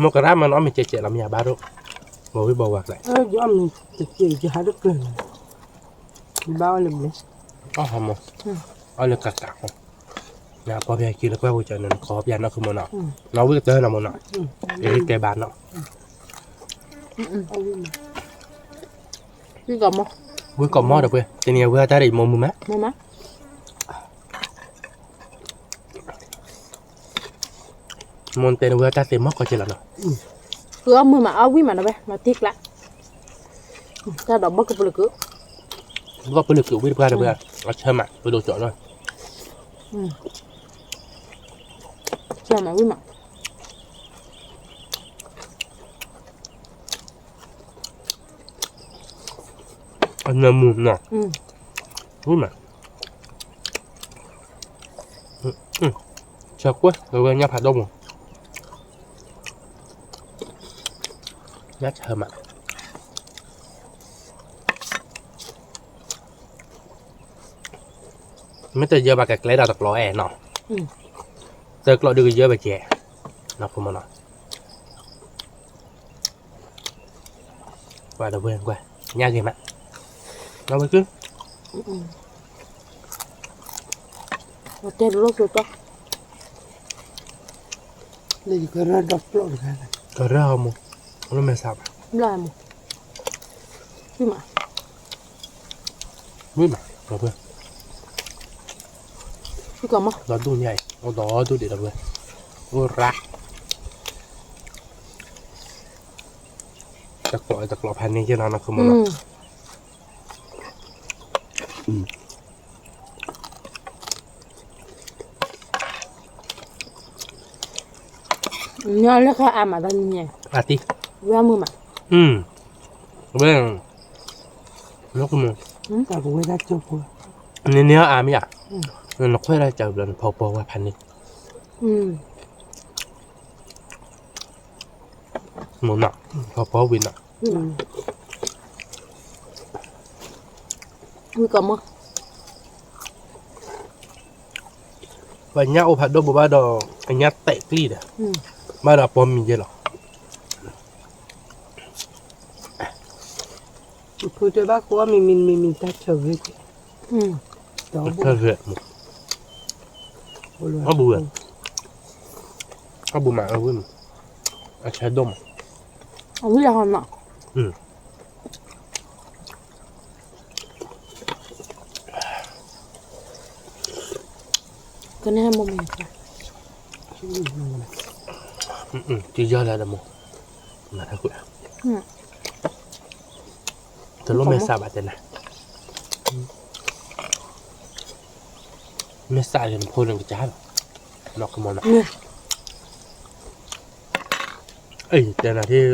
မိၢ်ကရၣ်မၤနအီၣ်မ့ၤကဲးကဲးလီၤမ့ၢ်ယဘၣ်ဒိၣ်, ဘီဝံၣ်ဘီဝါကျဲ, ယအီၣ်မ့ၤကဲးကဲး ယဟးဒိၣ်ကျၢၤလီၤ, ယဘၣ်အီၣ်လၢဘျဲ, အီၣ်ဟီမီၢ်, အီၣ်လၢကးကးဃီ, နပီၢ်ပၠးက့ၤလၢကွၢ်ဝဲကၠီန့ၣ် နခီပၠးနီၢ်ခုမီၢ်နီၤ, နဝံၣ်ကတၢၢ်နီၤမီၢ်နီၤ, ကဲဘၣ်နီၤ ဝံၣ်ကီးမီၢ်, ဝံၣ်ကီးမီၢ်ဒီးပှဲၤ တနံၤအဝဲအတၢ်ဒီးယမိၢ်မုာ်မး, မိၢ်တဲနဝဲအတၢ်သ့မီၢ်ကီးက့လီၤနီၤ, ဃုအီၣ်မုာ်မး အီၣ်ဝံၣ်မးဒီးဝဲ မၤတံၢ်ကျး, တၢ်ဒီးဘီၣ်ကပလၢၤကုး, ဘီၣ်ကပလၢၤကုးဝံၣ်တပှၢ်ဒီးပှဲၤ, အဆၢမး ပဒိၣ်ကၠီနီၤ, ဆၢမး ဝံၣ်မး, အနၢမူနီၤ, ဝံၣ်မး, ဆၢကွၢ် လၢဝဲညၣ်ဖးဒိၣ်မး, ညၣ်ဆၢမး မ့ၢ်တယၢဘၣ်ကကျဲဒၣ်တကျိးအဲၣ်နီၤ, တကျိးဒုးကယၢဘၣ်ကဲ, နီၢ်ခိမနီၤ, ကွၢ်ဒီပုၢ်ဝဲၢ်ကွၢ်, ညၣ်ဂ့ၤမး, နီၢ်ဝဲကုၢ်, တဲတလိၣ်ဆိတီၢ်, ကရၢၢ်ဟီမူ, လၢမဲာ်ဆှးဘၣ်, ဝံၣ်မး, ဝံၣ်မး, ဒီဒူၣ်ညါအံၤ အိၣ်ဒီဒူၣ်ဒံးဒီပုၢ်ဝဲၢ်, အိၣ်ရၣ်, တကျိးတကျိးဖးန့ၢ်က့ၤနီၤ နီၢ်ခိမနီၤ, ညါလၢခါအါမးတၢ်နံၤညါ, အတံၤ, ဝဲမုာ်မး, ဝဲ, နီၢ်ခိမ, နန့ၢ်အါမးယၤ, နခွဲးဒၣ်ကၢဘျီ နဖီပီဝဲဖးန့ၢ်, မ့ၢ်နီၤ, ဖီပီဝံၤနီၤ, ဝံၣ်ကီးမး, ပှၤညၣ်အိၣ်ဖးဒိၣ်ဘိဘၣ်ဒီး အညၣ်တဲာ်ကျံၣ်ဒီး, ဘၣ်ဒီးအပီမံၤယဲလီၤ, ဖုတဲဘၣ်ဃိမံၤမံၤမံၤမံၤတၢ်ဆၢဂ့ၤ, တၢ်ဆၢဂ့ၤ, အီၣ်ဘူးဝဲ, အီၣ်ဘူးမး အဝံၣ်မး, အဆၢဒိၣ်မး, အဝံၣ်လၢဟီနီၤ ကန့ၢ်မိၢ်မ့ၢ်, တယီၤလၢဒီးမိၢ်, တလိၣ်မဲာ်ဆှးဘၣ်တဲနၤ, မဲာ်ဆှးဒီးနဖိန့ၣ်ကစၢ်လီၤ, နီၢ်ခိမနီၤ, အံၤတဲနၤထံၣ်,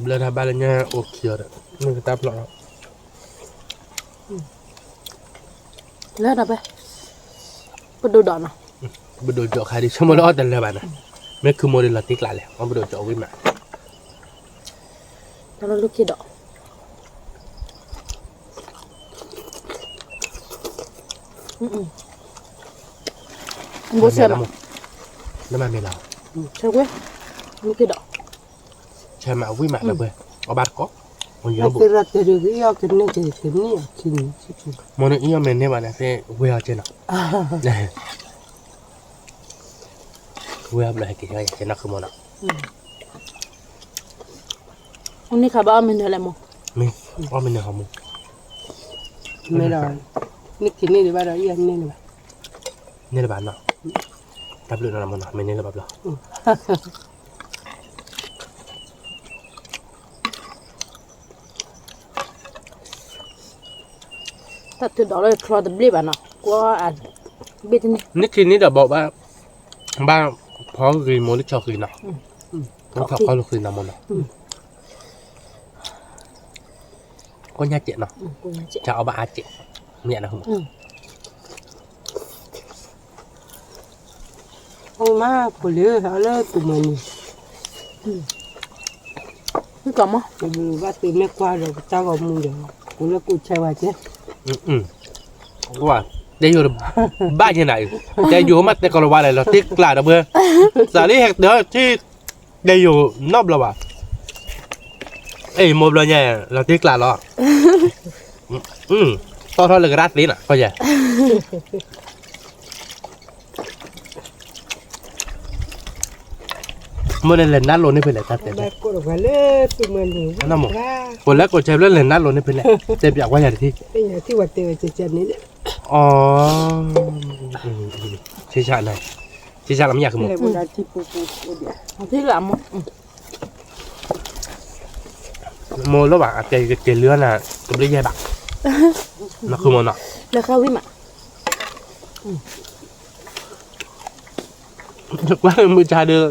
ဘျၢထါဘၣ်လၢညါအိၣ်ခံအီၤဒီး, မ့ၢ်ကတၢ်ဖျီၣ်လီၤ, လၢဒီးဖဲ, ပဒိၣ်ဒီးနီၤ, ပဒိၣ်ဒီးခါဒံး ဆိကမိၣ်လၢအီၣ်တလၢာ်ဘၣ်နီၤ, မ့ၢ်ခုမိၢ်ဒံးလီၤတံၢ်ကျးလဲၣ် အီၣ်ပဒိၣ်ဒီးဝံၣ်မး, တၢ်လၢလၢခံဒီး ဘိဆဲမး, နမၤမ့ၢ်လီၤ, ဆဲဝဲ, လၢခံဒီး, ဆဲမးဝံၣ်မးလၢပှဲၤ, အီၣ်ဘၣ်တကိး, မိၢ်န့ၣ်အီၣ်မ့ၢ်န့ၢ်ဘၣ်န့ၣ် သ့ဝဲအီၣ်ကဲနီၤ, ဝဲအီၣ်ဘျီဟဲက့ၤဆဲနီၤ ခုမိၢ်နီၤ, န့ၢ်ခါဘၣ်အီၣ်မ့ၢ်နၢၤလဲၣ်မိၢ်, မ့ၢ်အီၣ်မ့ၢ်နၢၤဟီမိၢ်, မ့ၢ်ဒီး, န့ၢ်က့ၤန့ၢ်ဒံးဘၣ်ဒီး အံၤန့ၢ်လၢၤဘၣ်, န့ၢ်လၢၤဘၣ်နီၤ, တၢ်ဘျုးနီၤလီၤမိၢ်နီၤ မ့ၢ်န့ၢ်လၢၤဘၣ်ဘျီ တၢ်ထုးဒီးလၢချီတဘျ့ဘၣ်နီၤ, ကွၢ်အဘ့ၣ်တန့ၢ်, န့ၢ်ခံန့ၣ်ဒီးဘၣ်, ဘၣ်ဖီဂ့ၤမိၢ်လၢဆီဂ့ၤနီၤ, ဖီခီလၢဂ့ၤနီၤမိၢ်နီၤ, ကိၣ်ညါစဲးနီၤ, တၢ်အီၣ်ဘၣ်အါစဲး, မ့ၢ်နီၤ အမါ ဖိလၢအလၢသူမၤန့ၣ်, ဘၣ်သုမ့ၢ်ကွၢ်ဒီး ပတၢ်ဂီၤမူဒီး ကိးလၢကိးဆဲးဝဲကဲ, တဲယိာ်တဘၣ်ကဲနၤ, တဲယိာ်မးတဲကီးလီၤဝဲလဲၣ် လီၤတံၢ်ကျးဒီးဘၣ်, စးလံဟဲကတၢၢ်ထံၣ်, တဲယိာ်နီတဘျီဘၣ်, အဲၣ်မိၢ်ဘျီညါ လီၤတံၢ်ကျးလီၤ, တီၢ်ထီၣ်လၢကရၢ်သ့နီၤ ကီၢ်ယဲ မိၢ်န့ၣ်လဲၤနါလိၤန့ၢ်ဖဲလဲၣ် တၢ်တဲ, ကိးလၢကိးဆဲးဖျၢၣ်လဲၤနါလိၤန့ၢ်ဖဲလဲၣ် တဲပၠးကွၢ်ယၤတထံၣ်, အီ, ဆ့ဆၣ်လီၤမ့ၢ်ယၤကမိၢ်, မိၢ်လၢဘၣ် အကဲကဲလုၢ်နၤ ကဘျုးယဲဘၣ်, နဃုမိၢ်နီၤ, လၢဃာ်ဝံၣ်မး, ကွၢ်မုၢ်ဆါဒီး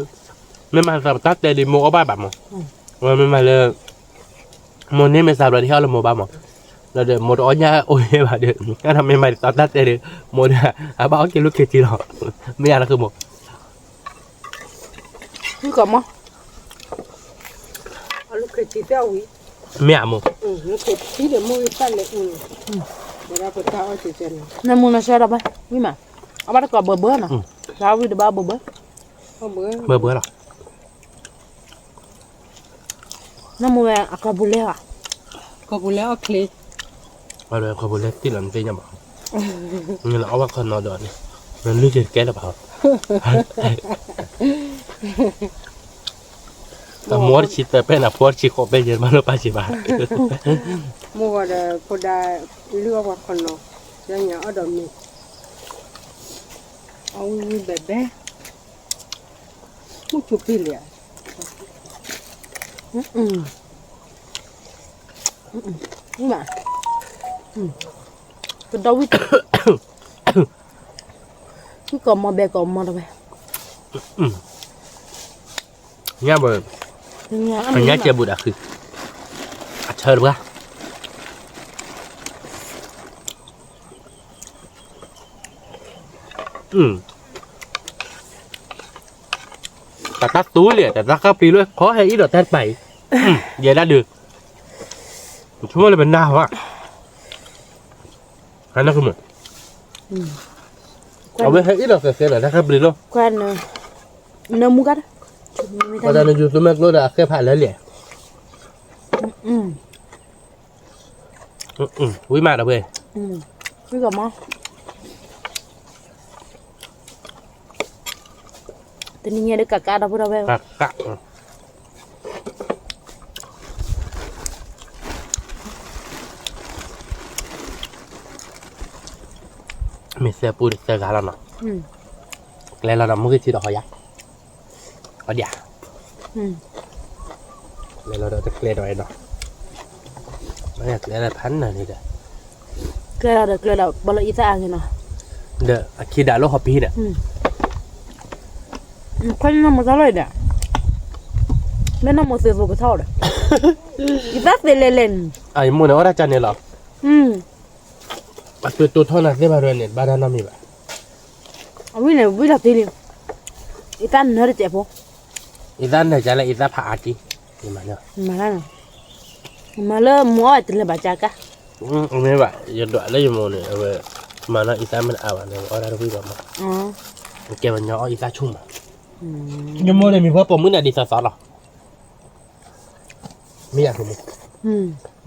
မ့ၢ်မၤသးပတၢ်တဲဒုး မိၢ်အီၣ်ဘၣ်ဘၣ်မး, ဝဲမ့ၢ်မၤလၢ မိၢ်န့ၢ်မ့ၢ်သးဘျီတဟဲအီၣ်လၢမိၢ်ဘၣ်မး, ဒီးမိၢ်တအီၣ်ညၣ်အိၣ်ဟဲဘၣ်ဒီး ကဲထီၣ်မ့ၢ်မၤတၢ်တဲဒုး မိၢ်ဒီး အဘၣ်အီၣ်က့ၤလူၢ်ခ့ထံလီၤ, မ့ၢ်ယၤလၢဃုမိၢ် ကီမး အလူၢ်ခ့ထံတၢ်ဝံၤ, မ့ၢ်အမိၢ်, ထံဒီးမုၢ်ဂ့ၤတၢ်လဲၤအူ, ဝဲဒၣ်ပတၢ်အီၣ်ကဲကဲန့ၣ်, နမူနဆှၢဒီးဘၣ် ဝံၣ်မး, အဘၣ်တကိးဘၢဘၢနီၤ, လၢဝံၣ်တဘၣ်ဘၢဘၢ, ဘၢဘၢလီၤ. နမ့ၢ်ဝဲအခီပူၤလဲၢ်ဘၣ်, ခီပူၤလဲၢ်အီၣ်ချ့, ခီပူၤလဲၢ်သ့ၣ်လီၤနသ့ၣ်ညါဘၣ်, နအီၣ်ဘၣ်ခီနီဒီးန့ၣ်, နလုၢ်က့ၤကဲလၢၤဘၣ်, အမိၢ်တဆံသၢပဲၢ်န့ၣ် အဖိတဆံဃိးပဲၢ် ယဲၢ်မၤလိပာ်စံးဘၣ်, မိၢ်ဂီၤဒီးဖိဒါ, လုၢ်အီၣ်ပှၤခီနီ, ယညါအီၣ်ဒီးမ့ၢ်, အီၣ်ဝံၣ်ဝံၣ်ဘဲဘဲ မုၢ်ထူပ့ၢ်လံဧါ, မး, ကဒီဝံၣ်, ဝံၣ်ကိးမီၤဘဲကိးမီၤတဝဲ, ညၣ်ဘၣ်, ညၣ်ကဲဘူးဒၣ်ဃု, အဆၢတပှၢ် တၢ်သူလံ တၢ်တၢ်ခါပျံၤလၢခီဟဲအံၤဒီးတၢ်တပာ်အံၤ, ယဲဒၣ်ဒုး, ဆိကမိၣ်လၢပနၢ်ဟီ, အနၢ်ကမုာ်, အဝဲဟဲအံၤဒီးကဲကဲဒီးတၢ်ခါပျံၤလီၤ, နမူကါ, ပှၤတၢ်နယူၤသူမဲကျိဒီးအဃဲဖးလၢလံ, ဝံၣ်မးဒီးဝဲ, ဝံၣ်ကီးမီၤ, တနံၤညါဒီးကးကးဒီပုၢ်ဒီဝဲၢ်, မ့ၢ်သၢပူၤဒီးသၢဂၤလီၤနီၤ, ကျဲလီၤဒီးမုၢ်ဂ့ၤထံဒီးဟီယါ အဒံး, လဲၤလီၤဒီးတကျဲဒီးအဲၣ်နီၤ, ကျဲလီၤဖးနၢၤန့ၣ်ဒီး, ကျဲလီၤဒီးကျဲလီၤ ဘၣ်လီၤအံသၣ်အါဂ့ၤနီၤ, ဒီးအခံဒၣ်လၢဟီၣ်ပံၤဒီး, ခွဲနမိၢ်သးလီၤဒီး, မ့ၢ်နမိၢ်သ့ၣ်သိးကထီၣ်ဒီး, အံသၣ်သ့လဲၤလဲၤန့ၣ်, အမိၢ်န့ၣ်အီၣ်တၢ်ကၢ်န့ၣ်လီၤ, အသုတိထီၣ်နၤသ့ၣ်ဘၣ်ရဲၣ်န့ၣ် ဘၣ်တၢ်နီတမံၤဘၣ်, အဝံၣ်န့ၣ် ဝံၣ်လီၤတံၢ်လံ, အံသၣ်နၢတစဲးဖိ, အံသၣ်နၢကလဲၣ် အံသၣ်ဖးအါကံ, မၤလၢမိၢ်အီၣ်တလဲၤဘၣ်ကါ, မ့ၢ်ဘၣ် ယဒွးလၢယမိၢ်န့ၣ် အဝဲ, မၤနီၢ်အံသၣ်မ့ၢ်တအါဘၣ်န့ၣ် အဝဲအီၣ်တၢ်တဝံၣ်ဘၣ်မး, ကဲပညီအီၣ်အံသၣ်ဆူၣ်မး, ယမိၢ်န့ၣ်မ့ၢ်ပှၤပိာ်မုၣ်န့ၣ်ဒ်သိးသိးလီၤ မ့ၢ်ယၤဖိမုၣ်,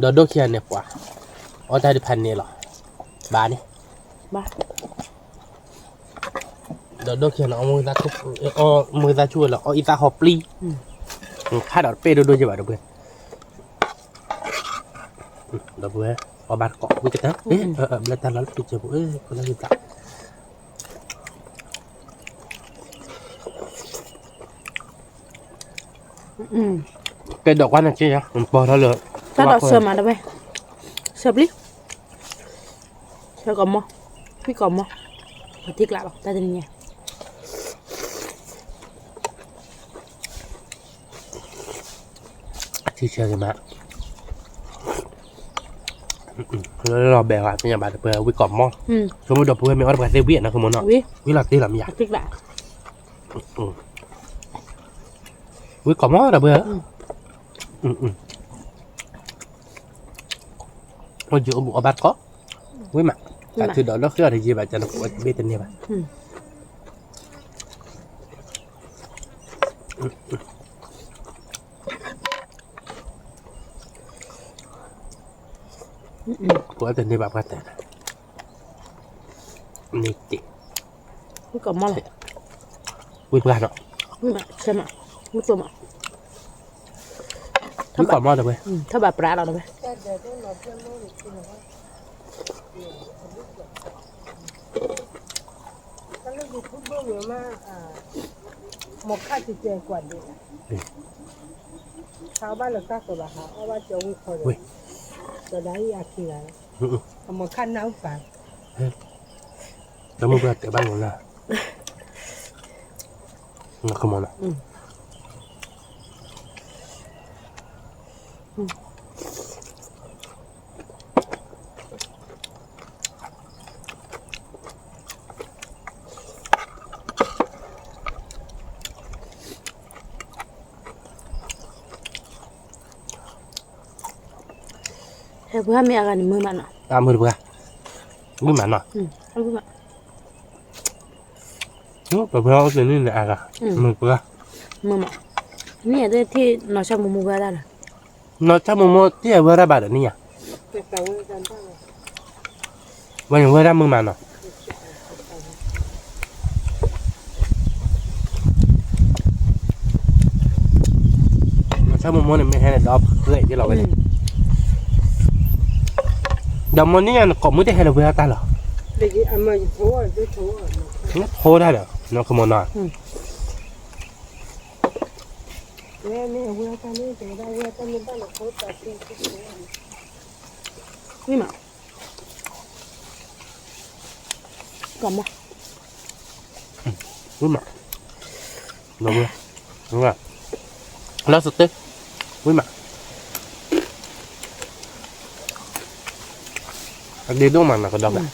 ဒီးဒိၣ်ခံဂၤန့ၣ်ပှၤ, အီၣ်တၢ်ဒ်ဖးန့ၣ်လီၤ, ဘၣ်န့ၣ်, ဒီးဒိၣ်ခံဂၤန့ၣ် အီၣ်မ့ၢ်သၣ်ဆူၣ်ဝဲလီၤ အီၣ်အံသၣ်ဟီပျံၤ, ခါဒီးတပဲၣ်ဒိၣ်ဒိၣ်ယဲဘၣ်ဒီပုၢ်ဝဲၢ်, ဒီပုၢ်ဝဲၢ်, အီၣ်ဘၣ်တကိး ဝံၣ်ကတၢၢ်, ဘျၢတၢ်လီၤလၢပံၤစၢၤပူၤ, ဖိလၢယသး ကဲဒီးကွၢ်နၤက့ယါ ပီထီၣ်လၢ တၢ်ဒီးဆၢမးတဝဲၢ်, ဆၢပျံၤ, ဆၢကီးမီၤ, ဖံကီးမီၤ, ပထံကျးလီၤ တၢ်တနံၤညါ ထံဆၢက့ၤမး, လီၤဘဲဝဲ သ့ၣ်ညါဘၣ်တပှဲၤဝံၣ်ကီးမီၤ, ဆိကမိၣ်ဒီပုၢ်ဝဲၢ်မ့ၢ်အီၣ်တပှဲၤသ့ဝံၣ်အနီၢ်ဆိကမိၣ်နီၤ, ဝံၣ်လီၤတ့ၢ်လီၤမ့ၢ်ယါ, ဝံၣ်ကီးမီၤတပှဲၤ, အိၣ်ယအိၣ်ဘူးအီၣ်ဘၣ်တကိး, ဝံၣ်မး, တၢ်ထုးဒီးလီၢ်ဃံအီၤတယံာ်ဘၣ် ကနဘ့ၣ်တန့ၢ်ဘၣ် ပှၤတန့ၢ်ဘၣ်ပှၤတဲ, န့ၣ်တ့ၢ်, ဝံၣ်ကီးမီၤလီၤ, ဝံၣ်ပှၤနီၤ, ဝံၣ်မး, ဆဲမး, ဝံၣ်သိမး, ဝံၣ်ကီးမီၤတဝဲၢ်, ထီၣ်ဘၣ်ပြးလီၤတဝဲၢ် တၢ်လၢ YouTube မ့ၢ်မး, မိၢ်ခါတကဲကွၢ်ဒိၣ်, ဟးဘၣ်လၢတၢ်ကဘၣ်ဟးအီၣ်ဘၣ်ကၠီဝံၣ်ခီဒီး, ကၠီဒၣ်အံၤအခံဂၤ, အမိၢ်ခါနၢ်ပၢ်, တၢ်မုၢ်ပှၢ်တဲဘၣ်လီၤလၢ နခမီနၤ ဟဲပှၤမ့ၢ်အဂၤန့ၣ်မုာ်မးနီၤ, အမုာ်တပှၤ, ဝံၣ်မးနီၤ, ပှၤအိၣ်သ့ၣ်န့ၣ်န့ၣ်အဂၤ, မုာ်ပှၤ, မုာ်မး, န့ၣ်အသ့ၣ်ထံၣ်နီၢ်ဆၣ်မိၢ်မိၢ်ဝဲဒၣ်လီၤ, နီၢ်ဆၣ်မိၢ်မိၢ်ထံၣ်အဝဲဒၣ်ဘၣ်ဒီးန့ၣ်ယါ ဝဲန့ၣ်ဝဲဒၣ်မုာ်မးနီၤ, မုၢ်ဆၣ်မိၢ်မိၢ်န့ၣ်မ့ၢ်ဟဲန့ၣ်ဒီးဖှဲးက့လီၤဝဲန့ၣ်, ဒီးမိၢ်န့ၣ်ယါနကိးမုၢ်တဟဲလၢဝဲအတၢ်လီၤ, နဖိတၢ်ဒီး နကမီၤနီၤ, ဝံၣ်မး ကမီၤ, ဝံၣ်မး, လီၤစတ့, ဝံၣ်မး, အဒ့ဒိၣ်မးနီၤကဒီးဘၣ်,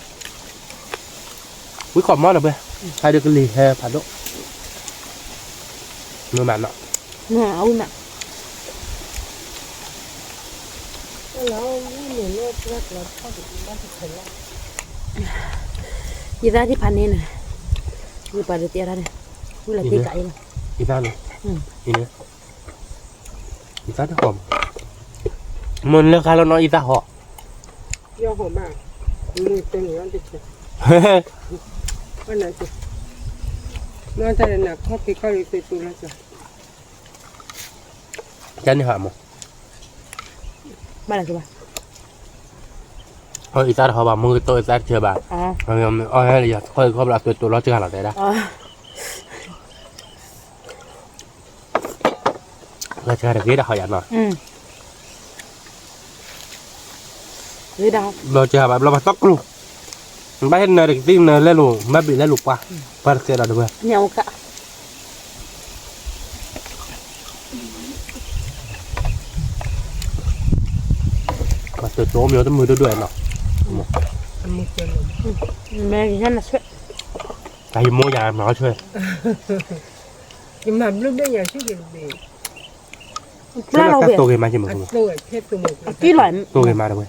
ဝံၣ်ကမီၤဒီးဘၣ်, ဖးဒိၣ်ကလံၤဟဲဖးဒိၣ်, မုာ်မးနီၤ, ဝံၣ်မး ယသးဒ်ဖးန့ၣ်န့ၣ်, ယပာ်ဒုးတဲရၣ်န့ၣ်, ဝံလီၤတ့ကးအံၤလီၤ, ယသးန့ၣ်, ယသးတဟီၣ်, မ့ၢ်လၢခါလီၤနီၤယသးဟီၣ်, ယဟီၣ်ဘၣ်, မုၢ်တနံၤအီၤတက့ၢ်, မ့ၢ်တၢ်န့ၣ်နခီၣ်ဖံးခီၣ်လံသုတူလီၤစၢ် ကန့ၣ်ဟးမး, ဘၣ်လၢကဘၣ်, အီၣ်အံသၣ်တဟီဘၣ် မုၢ်ကတိၢ်အံသၣ်တဆၢဘၣ်, အီၣ်ဟဲလၢယၤတခီၣ်ခီၣ်ဘျီအသွဲတိၤလီၤစှၤလီၤတဲဒၣ်, လီၤစှၤတဂ့ၤတဟီယၤနီၤ, လီၤစှၤဘၣ်ဘျီပှၤသီၣ်ကျိၤ, ဘၣ်ဟဲနၤတကသံၣ်နၤလဲလိာ် ဘၣ်ဘ့ၣ်လဲလိာ်ပှၤ, ပှၤတကဲဒီးတဝဲ ပှၤတတိၤမ့ၢ်တမုာ်ဒိၣ်ဒိၣ်နီၤ, မ့ၢ်ယဟဲနၤဆွဲ, တၢ်ယမိၢ်ယၤမၤအီၣ်ဆွဲ, ယမၤဘျုးဘ့ၣ်ယၤဆူၣ်က့ၤတဘ့ၣ်, ပျၢ်လီၤဝဲ, တိၢ်ဂ့ၤမးက့ၤမး, အကံလီၤ, တိၢ်ဂ့ၤမးတဝဲ,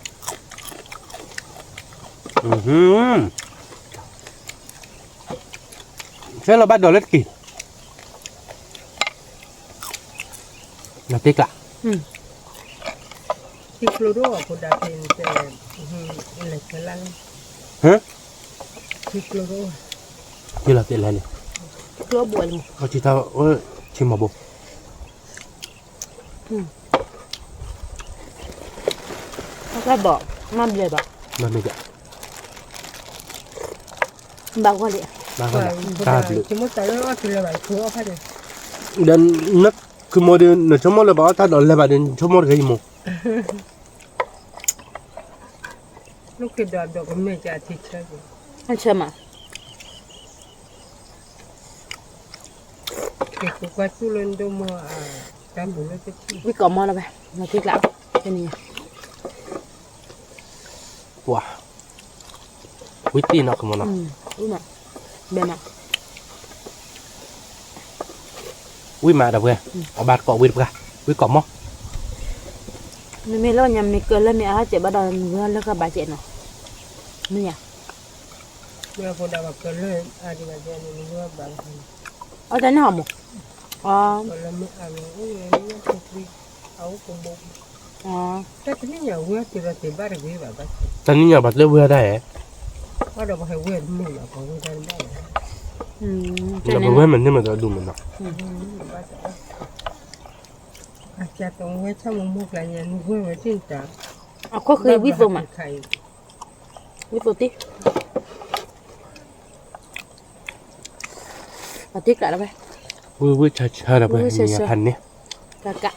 ဆွဲလီၤဘၣ်ဒီးလၢတက့ၢ် နသ့ကျး, ထံကျိဒိၣ်အဖိဒါဖဲ, လဲၤဆဲလၢ, ထံကျိဒိၣ်, ထံလီၤသ့လဲၣ်, ထံကျိဘိ, ထံမီၤဘိ, တၢ်ဘီၣ်, မ့ၢ်ဘျဲၣ်ဘၣ်, မ့ၢ်ဘျဲၣ်, ဘၣ်ဂီၢ်လံ, ဘၣ်ဂီၢ်လံ, တၢ်ဘျုး, ဒီးနဆိကမိၣ်ဒီး နဆိကမိၣ်လၢဘၣ်အီၣ်တၢ်ဒီးလဲၤဘၣ်ဒီး နဆိကမိၣ်တဂ့ၤယမိၢ်, အဆၢမး ဝံၣ်ကိးမီၤလၢၤဘၣ်, နသ့ကျး, တနံၤညါ, ပှၤ, ဝံၣ်တံၢ်နီၤကမီၤနီၤ, ဘဲမး, ဝံၣ်မးဒီးပှၤ, အဘၣ်တကိးဝံၣ်တပှၤ, ဝံၣ်ကိးမီၤ, နမ့ၢ်လၢညါမ့ၢ်ကလၢမ့ၢ်အါစဲးဘၣ်ဒီး နဝဲလၢကဘၣ်စဲးနီၤ, မ့ၢ်ယါ အီၣ်တၢ်န့ၣ်ဟီမး, တနံၣ်ညါဘၣ်သ့ၣ်ဝဲဒၣ်ဧါ, ဒီးပဝဲမ့ၢ်န့ၢ်မ့ၢ်တဒူၣ်မးနီၤ, အခိၣ်ဃ့ဝံၣ်သိမး, ဝံၣ်သိတံၢ် ပှၤတ့ကျးလီၤဝဲ, ဝံၣ်ဝံၣ်ဆၢဆၢဒီးပှၤ မ့ၢ်ဖးန့ၣ်, ကကး,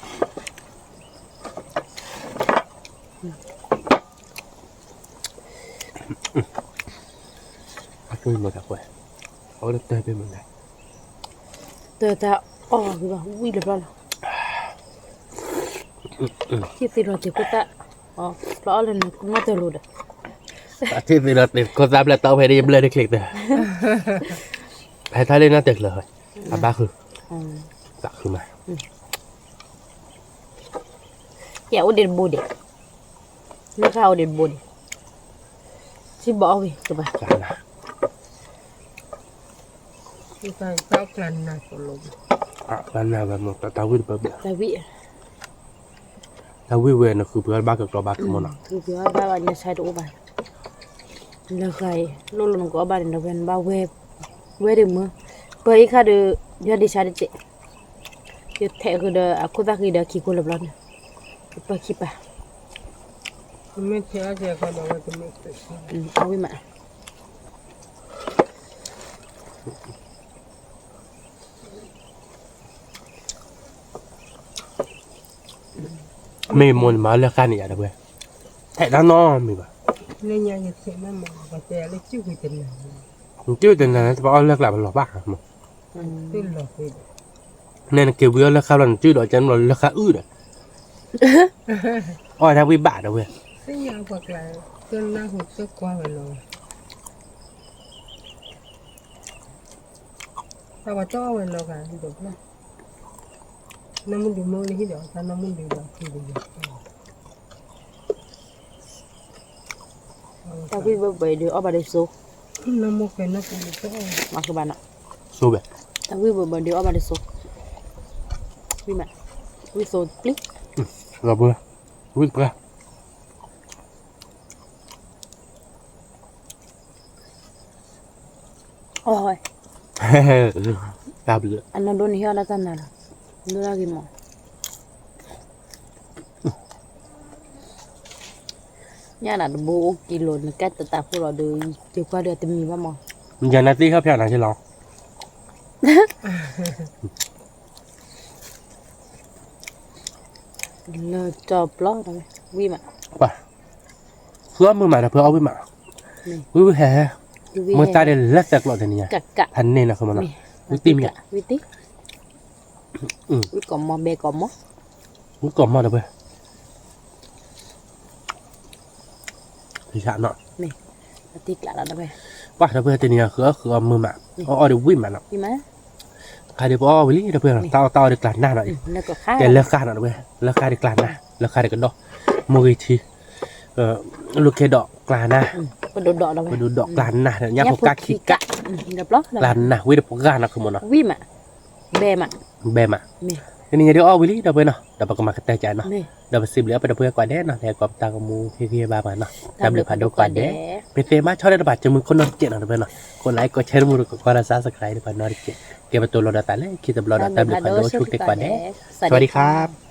အပူၤမတၤကွဲး, အဝဲတၢ်ပ့ၤမနုၤလဲၣ်, တၢ်အီၣ်ဂ့ၤဘၣ် ဝံၣ်လၢၤဘျီလီၤ. ထံၣ်သ့ၣ်လီၤတ့ၢ်ခိၣ်သၣ်, အီၣ်ဖျီအီၣ်လၢနနီၢ်တၢ်လိၤဒီး, ထံၣ်သ့ၣ်လီၤတ့ၢ်ခိၣ်သၣ်ဖျဲၣ်တီဖဲန့ၣ် ယဘျၢၣ်တချ့တၢ်, ဟဲထီၣ်လၢနီၢ်တၢ်ကျၢၤ, အဘၣ်ဃု, သးဃုမး, ယအိၣ်ဒံးတဘိဒံး, လၢဃာ်အိၣ်ဒံးတဘိဒံး, ထံၣ်ဘီအီၣ်ဝံၤကဘၣ် ကျါနၤဝဲမ့ၢ်တၢ်ဝံၣ်တပၢၢ်ဘၣ်, တၢ်ဝံၣ်ဝဲနဃုပှ့ၤအီၣ်ဘၣ်ကကျီဘၣ်ကမီၤနီၤ, ဃုပှ့ၤအီၣ်ဘၣ်ဘၣ်ညါဆါတအိၣ်ဘၣ်, လၢဃာ်အံၤ လိၣ်လိၣ်နကအီၣ်ဘၣ်န့ၣ်ဒီး ဝဲနဘၣ်ဝဲ, ဝဲဒၣ်မုၢ်, ပၢၤအံၤခါဒီး, ယွၤဒံးဆါတစဲး, ယထဲးဃုာ်ဒီးအခိၣ်သၣ်ဃံဒီးခံခိၣ်လၢဘျီန့ၣ်, ကပၢၤခံပၢၤ, မ့ၢ်ထဲးအီၣ်ကဲခီဒီးဝဲတမ့ၢ်, အဝံၣ်မး မ့ၢ်မိၢ်န့ၣ်မၤလၢဃာ်န့ၣ်ယၤဒီးဝဲ, ထဲးတၢ်နီတမံၤဘၣ်, နကၠုၢ်တနၤန့ၣ် တဘၣ်အီၣ်လၢကျါပလီၤဘၣ်, နဲနက့ၤဝံၤအီၣ်လၢဃာ်ဘျီနကၠုၢ်ဒီးကဲနလီၤလၢဃာ်အုၣ်ဒီး, အီၣ်တၢ်ဝံၣ်ဘၣ်ဒီးဝဲ, တၢ်ဝံၣ်ဘၣ်ဘၣ်ဒီး, တၢ်ဝံၣ်ဘၣ်ဘၣ်ဒီးအီၣ်ဘၣ်ဒီးစိ, မၤကဘၣ်နီၤ, စိဘၣ်, တၢ်ဝံၣ်ဘၣ်ဘၣ်ဒီးအီၣ်ဘၣ်ဒီးစိ, ဝံၣ်မး, ဝံၣ်စိပျံၤ, ဝံၣ်တပှၢ် အနီၢ်ဒိၣ်န့ၣ်ဟ့ၣ်အီၣ်ဒၣ်တၢ်နၤလီၤ, ဒိၣ်ဒၣ်ဂ့ၤမး, ညၣ်နၤတဘိအိၣ်ကံလိာ် နကဲတတးဖိလီၤဒီး, ယကွၢ်ဒီးတမံၤဘၣ်မး, ယၤနၤသ့ၣ်ဟီၣ်ဖျါနၤက့လီၤ, လၢကၠီပျီ, ဝံၣ်မး, ဃုအီၣ်မုာ်မးဒီးဖုအီၣ်ဝံၣ်မး, ဝံၣ်ဝံၣ်ဟဲ, မ့ၢ်တၢ်ဒ်လၢသဲကျိးတနံၤညါ, ဖးန့ၢ်နီၤဃုမးနီၤ, ဝံၣ်တံၢ်မံၤ, ဝံၣ်ကိးမီၤဘဲကိးမီၤ, ဝံၣ်ကိးမီၤဒီးဖု, ပှၤဒီးဖုတနံၤညါဃုအီၣ်ဃုအီၣ်မုာ်မး, အီၣ်အီၣ်ဒီးဝံၣ်မးနီၤ, ခါဒီးပအီၣ်ဝံၤလံဒီးဖု, တၢ်အီၣ်တၢ်အီဒီးကျါနၢ်နီၤ, ကဲလၢဃာ်နီၤဒီးဖု, လၢဃာ်ဒီးကျါနၢ်, လၢဃာ်ဒီးကဒီး, မိၢ်ဂ့ၤထံ လိာ်ကဲဒီးကျါနၢ်, ပဒိၣ်ဒီးကျါနၢ်, ညၣ်ဖိကၣ်ခံကၣ်, ကျါနၢ် ဝံၣ်တပှၢ်နီၤဃုမးနီၤ, ဘဲမး, တနံၤညါဒ်အီၣ်ဝံၤလံဒီးဖုနီၤ, ဒီးပကမၤကတၢၢ်ကနီၤ, ဒီးပစံးဘျုးအပဒီပုၢ်ဝဲၢ်ကိးဂၤဒဲးနီၤ, လၢကီးပတၢ်ကမူဟ့ၣ်ဂံၢ်ဘါပှၤနီၤ, တၢ်ဘျုးဖးဒိၣ်ကိးဂၤဒဲး, မ့ၢ်သ့မါဆီၣ်လၢတပာ်စုမုၢ်ခိၣ်နီတကဲးနီၤဒီးဖုနီၤ, ကိးlike ကိးshareမူးဒီးကိးကွၢ်ဒီးsubscribeဒီးပှၤနီတကဲး, ကဲပတိၤလီၤဒီးသးလၢခံတဘျီဒီး တၢ်ဘျုးဖးဒိၣ်ဆိၣ်ဂ့ၤကိးဂၤဒဲး, စဝၤဒံခါ